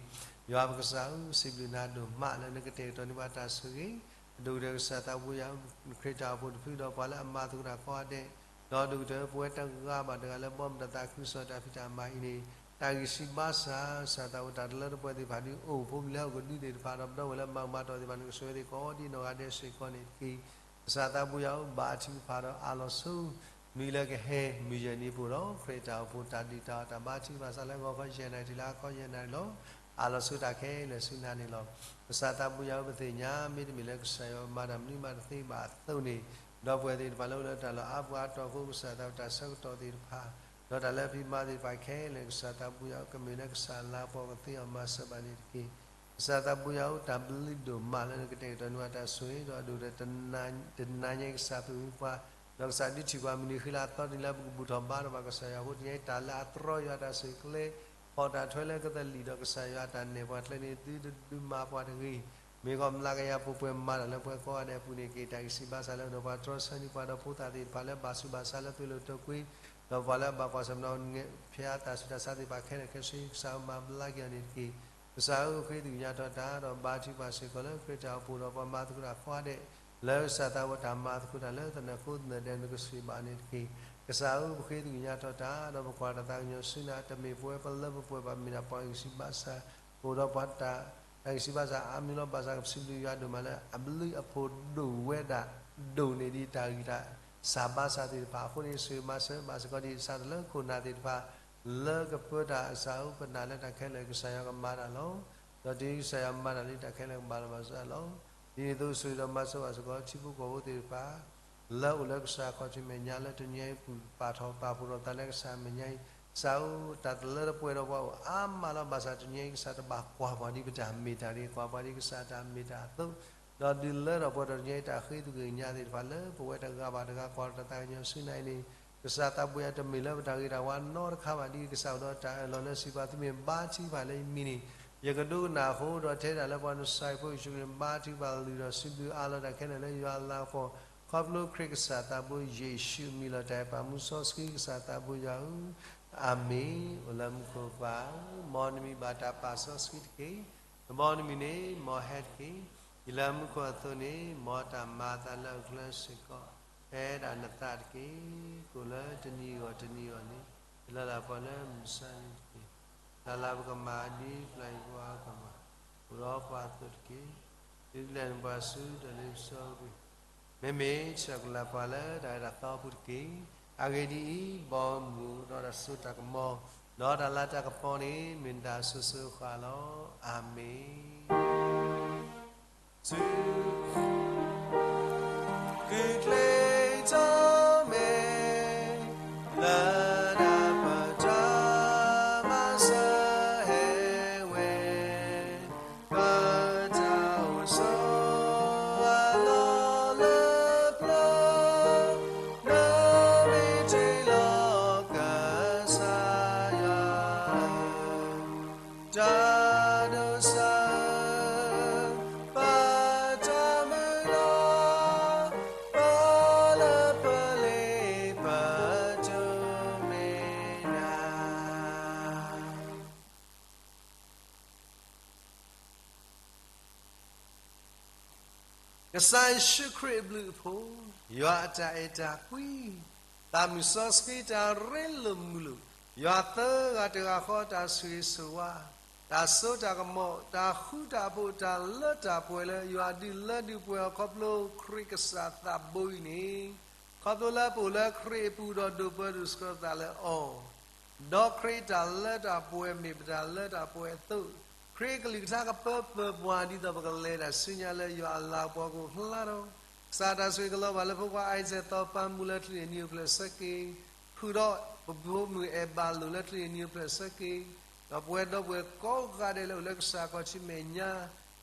ယွၤပကစၢ်ဧၢ စံးဘျုးနၤဒိၣ်မးလၢနကတဲာ်ကတီၤန့ၢ်ဘၣ်တၢ်ဆိၣ်ဂ့ၤ အဒိၣ်ကတၢၢ်ကစၢ်သးဘိယွၤ ခရံာ်တၢ်အိၣ်ဖှိၣ်တဖုဒီးပှၤလၢအမၤသကိးတၢ်ကိးဂၤဒဲး ဒီးအဒိၣ်ကတၢၢ်ပဝဲတဂၤဘၣ်တဂၤလၢဘီမုၢ်တၢ်သးခုကစီၣ်တၢ်ဖံးတၢ်မၤအံၤန့ၣ် တၢ်ဂံၢ်စၢ်ဘါစၢ် ကစၢ်သးအိၣ်တၢ်တလၢတပှဲၤသ့ၣ်တဖၣ်ဒုးအိၣ် ဖိမုၣ်လၢဟီၣ်ကဒုသ့ၣ်တဖၣ်ဒီးပဒီပုၢ်ဝဲၢ်လၢမၤကမၤတီၢ်သ့ၣ်တဖၣ် နကဆိၣ်ဂ့ၤအဝဲသ့ၣ်ကိးဒ်နီၢ်ဂၤဒဲးစ့ၢ်ကီးန့ၣ်တက့ၢ်. ကစၢ်သးဘိယွၤဧၢ ဘါထုကဖၣ်ဒီးအးလီၤဆိ နွံလၢကဟဲ မုၢ်ယဲၢ်နံၤပူၤဒီး ခရံာ်တၢ်အိၣ်ဖှိၣ်တၢ်ဒုးတၢ်အီၣ်တၢ်ဘါထုကဖၣ်စးလၢဂီၤခီယဲၢ်နၣ်ရံၣ်တုၤလၢဟါခီယဲၢ်နၣ်ရံၣ်လီၤ. အးလီၤဆိတၢ်ခဲလၢာ်ဆူနၤန့ၣ်လီၤ. ကစၢ်သးဘိယွၤဧၢ ပသ့ၣ်ညါ မ့တမ့ၢ်လၢကစၢ်ယွၤမၤတၢ်မနုၤမးတသ့ဘၣ်အသိးန့ၣ် ဒီပုၢ်ဝဲၢ်သ့ၣ်တဖၣ်လၢအိၣ်လၢတၢ်လီၢ်အါပူၤအါတီၤအဃိ ကစၢ်သးဝဲတၢ်ဆၢကတီၢ်သ့ၣ်တဖၣ် ဒီးတၢ်လၢဖံးမၤသ့ၣ်တဖၣ်ခဲလၢာ် ကစၢ်သးဘိယွၤဧၢ ကမ့ၢ်လၢကစၢ်လၤကပီၤကသ့အီၤမၤစၢၤဘၣ်န့ၣ်တက့ၢ်. ကစၢ်သးဘိယွၤဧၢ တၢ်ဘျုးဒိၣ်မးလၢနကတဲာ်ကတီၤန့ၢ်ဘၣ်တၢ်ဆိၣ်ဂ့ၤ ဒီးအဒိၣ်ကတၢၢ် တနၤညါအံၤ ကစၢ်ပမ့ၢ်ပှၤ ဒီးကစၢ်ဒုးထံၣ်ပှၤမုၢ်နံၤဃ့လၢအသီတနံၤလၢပကဘူၣ်ထီၣ်ဘါထီၣ်ဘၣ်ကစၢ်ယွၤအဃိ တနံၤအံၤ တၢ်လၢအတြီယွၤတၢ်ဆိၣ်ဂ့ၤကျဲ ဖီၣ်တၢ်ထွဲလၢကသလံၣ်ဒီးကစၢ်ယွၤအတၢ်နဲၣ်ပှၤကျဲန့ၣ် သုတဒုးမၤပှၤတဂ့ၤ မ့ၢ်ဂ့ၤ မျးကယၤပှဲၤပှဲၤမၤတၢ်လၢပှၤကိးဂၤဒဲးအပူၤန့ၣ် က့ၤတၢ်ဂံၢ်စၢ်ဘါစၢ်လၢပဒီးပှၤတြီဆၢန့ၢ်ပှၤဒီးဖိသၣ်သ့ၣ်တဖၣ်လၢဘၣ်ဆူးဘၣ်ဆါလၢသုးလိာ်တိာ်ကွံာ် ဒီးပှၤလၢအဘၣ်ကွၢ်ဆၢၣ်မဲာ်ဒီးဖဲအတၢ်ဆူးတၢ်ဆါသ့ၣ်တဖၣ်ခဲလၢာ်ခဲဆ့ ကစၢ်ဧၢ မၤဘျါက့ၤအီၤန့ၣ်တက့ၢ်. ကစၢ်ဧၢ ဃ့သ့ၣ်ညါထီၣ်တၢ်ဒီးဘါထုကဖၣ်စ့ၢ်ကီးလၢခရံာ်တၢ်အိၣ်ဖှိၣ်ဒီးပှၤမၤသကိးတၢ်ကိးဂၤဒဲး လၢကစၢ်သးဝဲတၢ်မၤသကိးတၢ်လၢသနၢၣ်ဃိသနၢၣ်ဒဲး နကဆိၣ်ဂ့ၤဘၣ်န့ၣ်တက့ၢ်. ကစၢ်ဧၢ, ပဃ့သဂ့ၤညါထီၣ်တၢ် ဒီးပကွၢ်တၢ်သးကညီၤဆူနၤ, တမ့ၢ်ပဝဲပလၢပပှဲၤဘၣ်, မ့ၢ်ဒၣ်ပှၤဂံၢ်ဆံးဘါစၢ် အိၣ်ဒီးပှၤတၢ် တၢ်ဂံၢ်ဆံးဘါစၢ်အါမံၤလီၤ. ဘၣ်ဆၣ်ကစံးဘျုးယွၤဒိၣ်မးလၢ အဘျုးအဖှိၣ်ဒိၣ်ဝဲဒၣ် ဒိၣ်န့ၢ်ဒံးတၢ်ဂံၢ်တၢ်စၢ်ဘါစၢ်သ့ၣ်တဖၣ်အဃိန့ၣ် ဆိၣ်ဂ့ၤမၤစၢၤဘၣ်စ့ၢ်ကီးဒံး ကစၢ်တၢ်လၢခိၣ်နၢ်သ့ၣ်တဖၣ် လၢကပၢတၢ်အစၢ်ဧၢ, ပနာ်လၢတၢ်ခဲလၢာ်ကစၢ်ယွၤကမၤတၢ်လီၤ. ဒီးတုၤကစၢ်ယွၤမၤတၢ်လံ တၢ်ခဲလၢာ်ကဘၣ်လီၤဘၣ်စးလီၤ. ဒ်န့ၣ်အသိးဆိၣ်ဂ့ၤဒီးမၤစၢၤဘၣ်စ့ၢ်ကီး ထံဖိကီၢ်ဖိသ့ၣ်တဖၣ် လၢအိၣ်လၢကစၢ်ခီၣ်ထံးမဲာ်ညါ လၢတနံၤအံၤပာ်ထီၣ်ပာ်ဖှိၣ်ထီၣ်ပသးလၢကစၢ်မဲာ်ညါအံၤ, ကစၢ်ဧၢ, တၢ်တလၢတပှဲၤဒီးပှၤအိၣ်အါမးလီၤ. ဘၣ်ဆၣ်တနံၤအံၤကစၢ်တဘၣ်ကွၢ်ပှၤဒ်ပတၢ်မ့ၢ်တၢ်တဂ့ၤ, ကွၢ်ပှၤဒ်ကစၢ်တၢ်မ့ၢ်တၢ်အသိး, ဒီးဒုးလၢထီၣ်ပှဲၤထီၣ်တနံၤအံၤ တၢ်ဃ့သဂ့ၤညါသ့ၣ်တဖၣ်လၢပဝဲတဂၤဘၣ်တဂၤ ကွၢ်ထီၣ်တၢ်သးကညီၤဆူနၤအံၤန့ၣ် ကစၢ်သးဘိယွၤ တမ့ၢ်လၢပတၢ်ဂ့ၤတၢ်ဝါနီတခါဘၣ် ဒ်ကစၢ်အိၣ်ဒီးတၢ်အၢၣ်လီၤလၢစံးပာ်သုမ့ၢ်ဘါထုကဖၣ်လၢယမံၤန့ၣ် ယကဒိကနၣ်အဃိ ဒီးထဲဒၣ်လၢပှၤနစၢ်ဖိယ့ၣ်ၡူးခရံာ်ဘါထုကဖၣ် လုၢ်ဒီးစံးဘျုးအးလီၤတၢ်ခဲလၢာ်လၢယွၤအလၤကပီၤ ခီဖျိခရံာ်ကစၢ်သးဘိယ့ၣ်ၡူးအမံၤလီၤ. တၢ်အဲၣ်ပာ်မူစီဆှံကစၢ်သးဘိယွၤဧၢ, အၤမ့ၣ်. အိၣ်လၢမူခိၣ်ပၢ်ဧၢ, မ်နမံၤဘၣ်တၢ်ပာ်စီဆှံတက့ၢ်. မ်နမံၤန့ၣ် မ်ဟဲတက့ၢ်. ယလၢမူခိၣ်အသိးန့ၣ် မ်တၢ်မၤအသးလၢအကျဲစ့ၢ်ကီး ဖဲဒၣ်နသးတက့ၢ်. ကိးလၢတနံၤအဂီၢ်တနံၤအဂီၢ်န့ၣ် တလၢ်လၢ်ပှၤလၢမုၢ်ဆါန့ၣ်တက့ၢ်. တၢ်လၢပကမၤဒ်ပျၢ်ယွၤအကမၤ အိၣ်ဒီးပှၤအသိးတက့ၢ်. ဒုးလဲၤနပှၤဆူတၢ်လ့ပစီပူၤ, မ့မ့ၢ်ဆဲးကလၢ်ပှၤလၢတၢ်အၢတၢ်သီအပူၤတက့ၢ်. အဂ့ၢ်ဒ်အံၤ, ဘီမုၢ်ဒီးတၢ်စိတၢ်ကမီၤ ဒီးတၢ်လၤတၢ်ကပီၤန့ၣ် မ့ၢ်နတၢ်အစိၤစိၤအဃၣ်လီၤ. အၤမ့ၣ်. ဆူ ကုၢ်ကျ့ထီၣ်မဲာ် လၢတၢ်ပတၢ်မၤစၢၤဟဲဝဲ, ပတၢ်အိၣ်ဆိးအလီၢ်လၢပျၢၤ, နမ့ၢ်တ့ၢ်လီၤကစၢ်ယွၤဧၢ တၢ်ဒိးစၢ်ဧၢ, ပတၢ်မုၢ်လၢ်, ပလၢပလ့ၤ ပတိၢ်မ့ၢ်နၤ. ကစၢ်ယ့ၣ်ၡူးခရံာ်အဘျုးအဖှိၣ်, ယွၤအတၢ်အဲၣ်တၢ်ကွံ, သးမုၢ်စီဆှံတၢ်ရ့လိာ်မုာ်လိာ်, ယွၤသၢဂၤတဂၤဃီတၢ်ဆိၣ်ဂ့ၤဆိၣ်ဝါ, တၢ်စိတၢ်ကမီၤ, တၢ်ဃူတၢ်ဖိး, တၢ်လၢတၢ်ပှဲၤလၢယွၤဒုးလၢဒုးပှဲၤအီၤခီဖျိခရံာ်ကစၢ်သးဘိအံၤန့ၣ်, ခီဖျိလၢပအိၣ်လၢခရံာ်အပူၤဒီးဒိးပၢၤဒိးဆှၢပသးလၢအီၤ ဒီးခရံာ်တၢ်လၢတၢ်ပှဲၤမ့ၢ်ပတၢ်လၢတၢ်ပှဲၤအသိး, ခရံာ်ကလုၢ်ကထါကပၢပၢၤပှၤ ဒ်သိးပကလဲၤတၢ်ဆူညါလၢယွၤအလၤကပီၤအကျါလီၤ. ကစၢ်တၢ်ဆိၣ်ဂ့ၤကလီၤဘၣ်လၢဖိခွါ Isaac သီပၢ်မူလၢချံန့ၣ် နံၤအိၣ်ဖျဲၣ်ဆၢက့ၤ, ဃုာ်ဒီးပဖိမုၣ်အဲၣ်ဘၣ်လိာ်လၢချံန့ၣ် နံၤအိၣ်ဖျဲၣ်ဆၢက့ၤ, ဒီးပဝဲဒီပုၢ်ဝဲၢ်ကိးဂၤဒဲးလၢအိၣ်လၢကစၢ်ခီၣ်ထံးမဲာ်ညါ,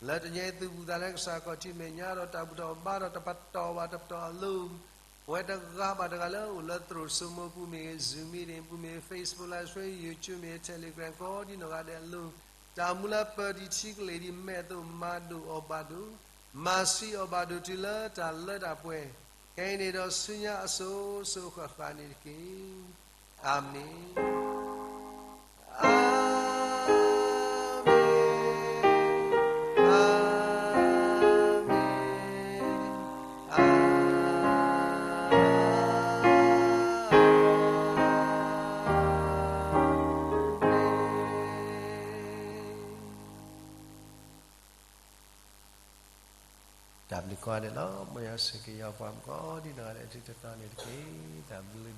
လၢတနံၤအံၤသုးဘူးသးလၢကစၢ်ခီၣ်ထံးမဲာ်ညါ ဒီးတၢ်ဘူၣ်တၢ်ဘါဒီးတပတီၢ်ဘၣ်တပတီၢ်အလိၤ ပဝဲတဂၤဘၣ်တဂၤလၢအိၣ်လၢသရိာ်စိမိၤပူၤမ့ၢ်ဂ့ၤ, Zoom meeting ပူၤမ့ၢ်ဂ့ၤ, Facebook Live Stream, YouTube မ့ၢ်ဂ့ၤ, Telegram ကိးဒံနီၢ်ဂၤဒဲးအလိၤ, တၢ်မူလၢပၢၤတံၢ်ထံကလ့ၢ်ဒ်မဲာ်အသိး မၤဒိၣ်အီၤဘၣ်ဒိၣ်, မၤဆှံအီၤဘၣ်ဒိၣ်တုၤလၢတၢ်လၢတၢ်ပှဲၤ, ခဲအံၤန့ၣ်ဒီးဆူညါအစိၤစိၤအဃၣ်ဃၣ်န့ၣ်တက့ၢ်. အၤမ့ၣ်. အၤမ့ၣ်, အၤမ့ၣ်, အၤမ့ၣ်. တၢ်ဘျုးကိးဂၤဒဲးလီၤ. မ်ယွၤဆိၣ်ဂ့ၤက့ၤပှၤကိးဒံနီၢ်ဂၤဒဲး တသီန့ၣ်တက့ၢ်. တၢ်ဘျုး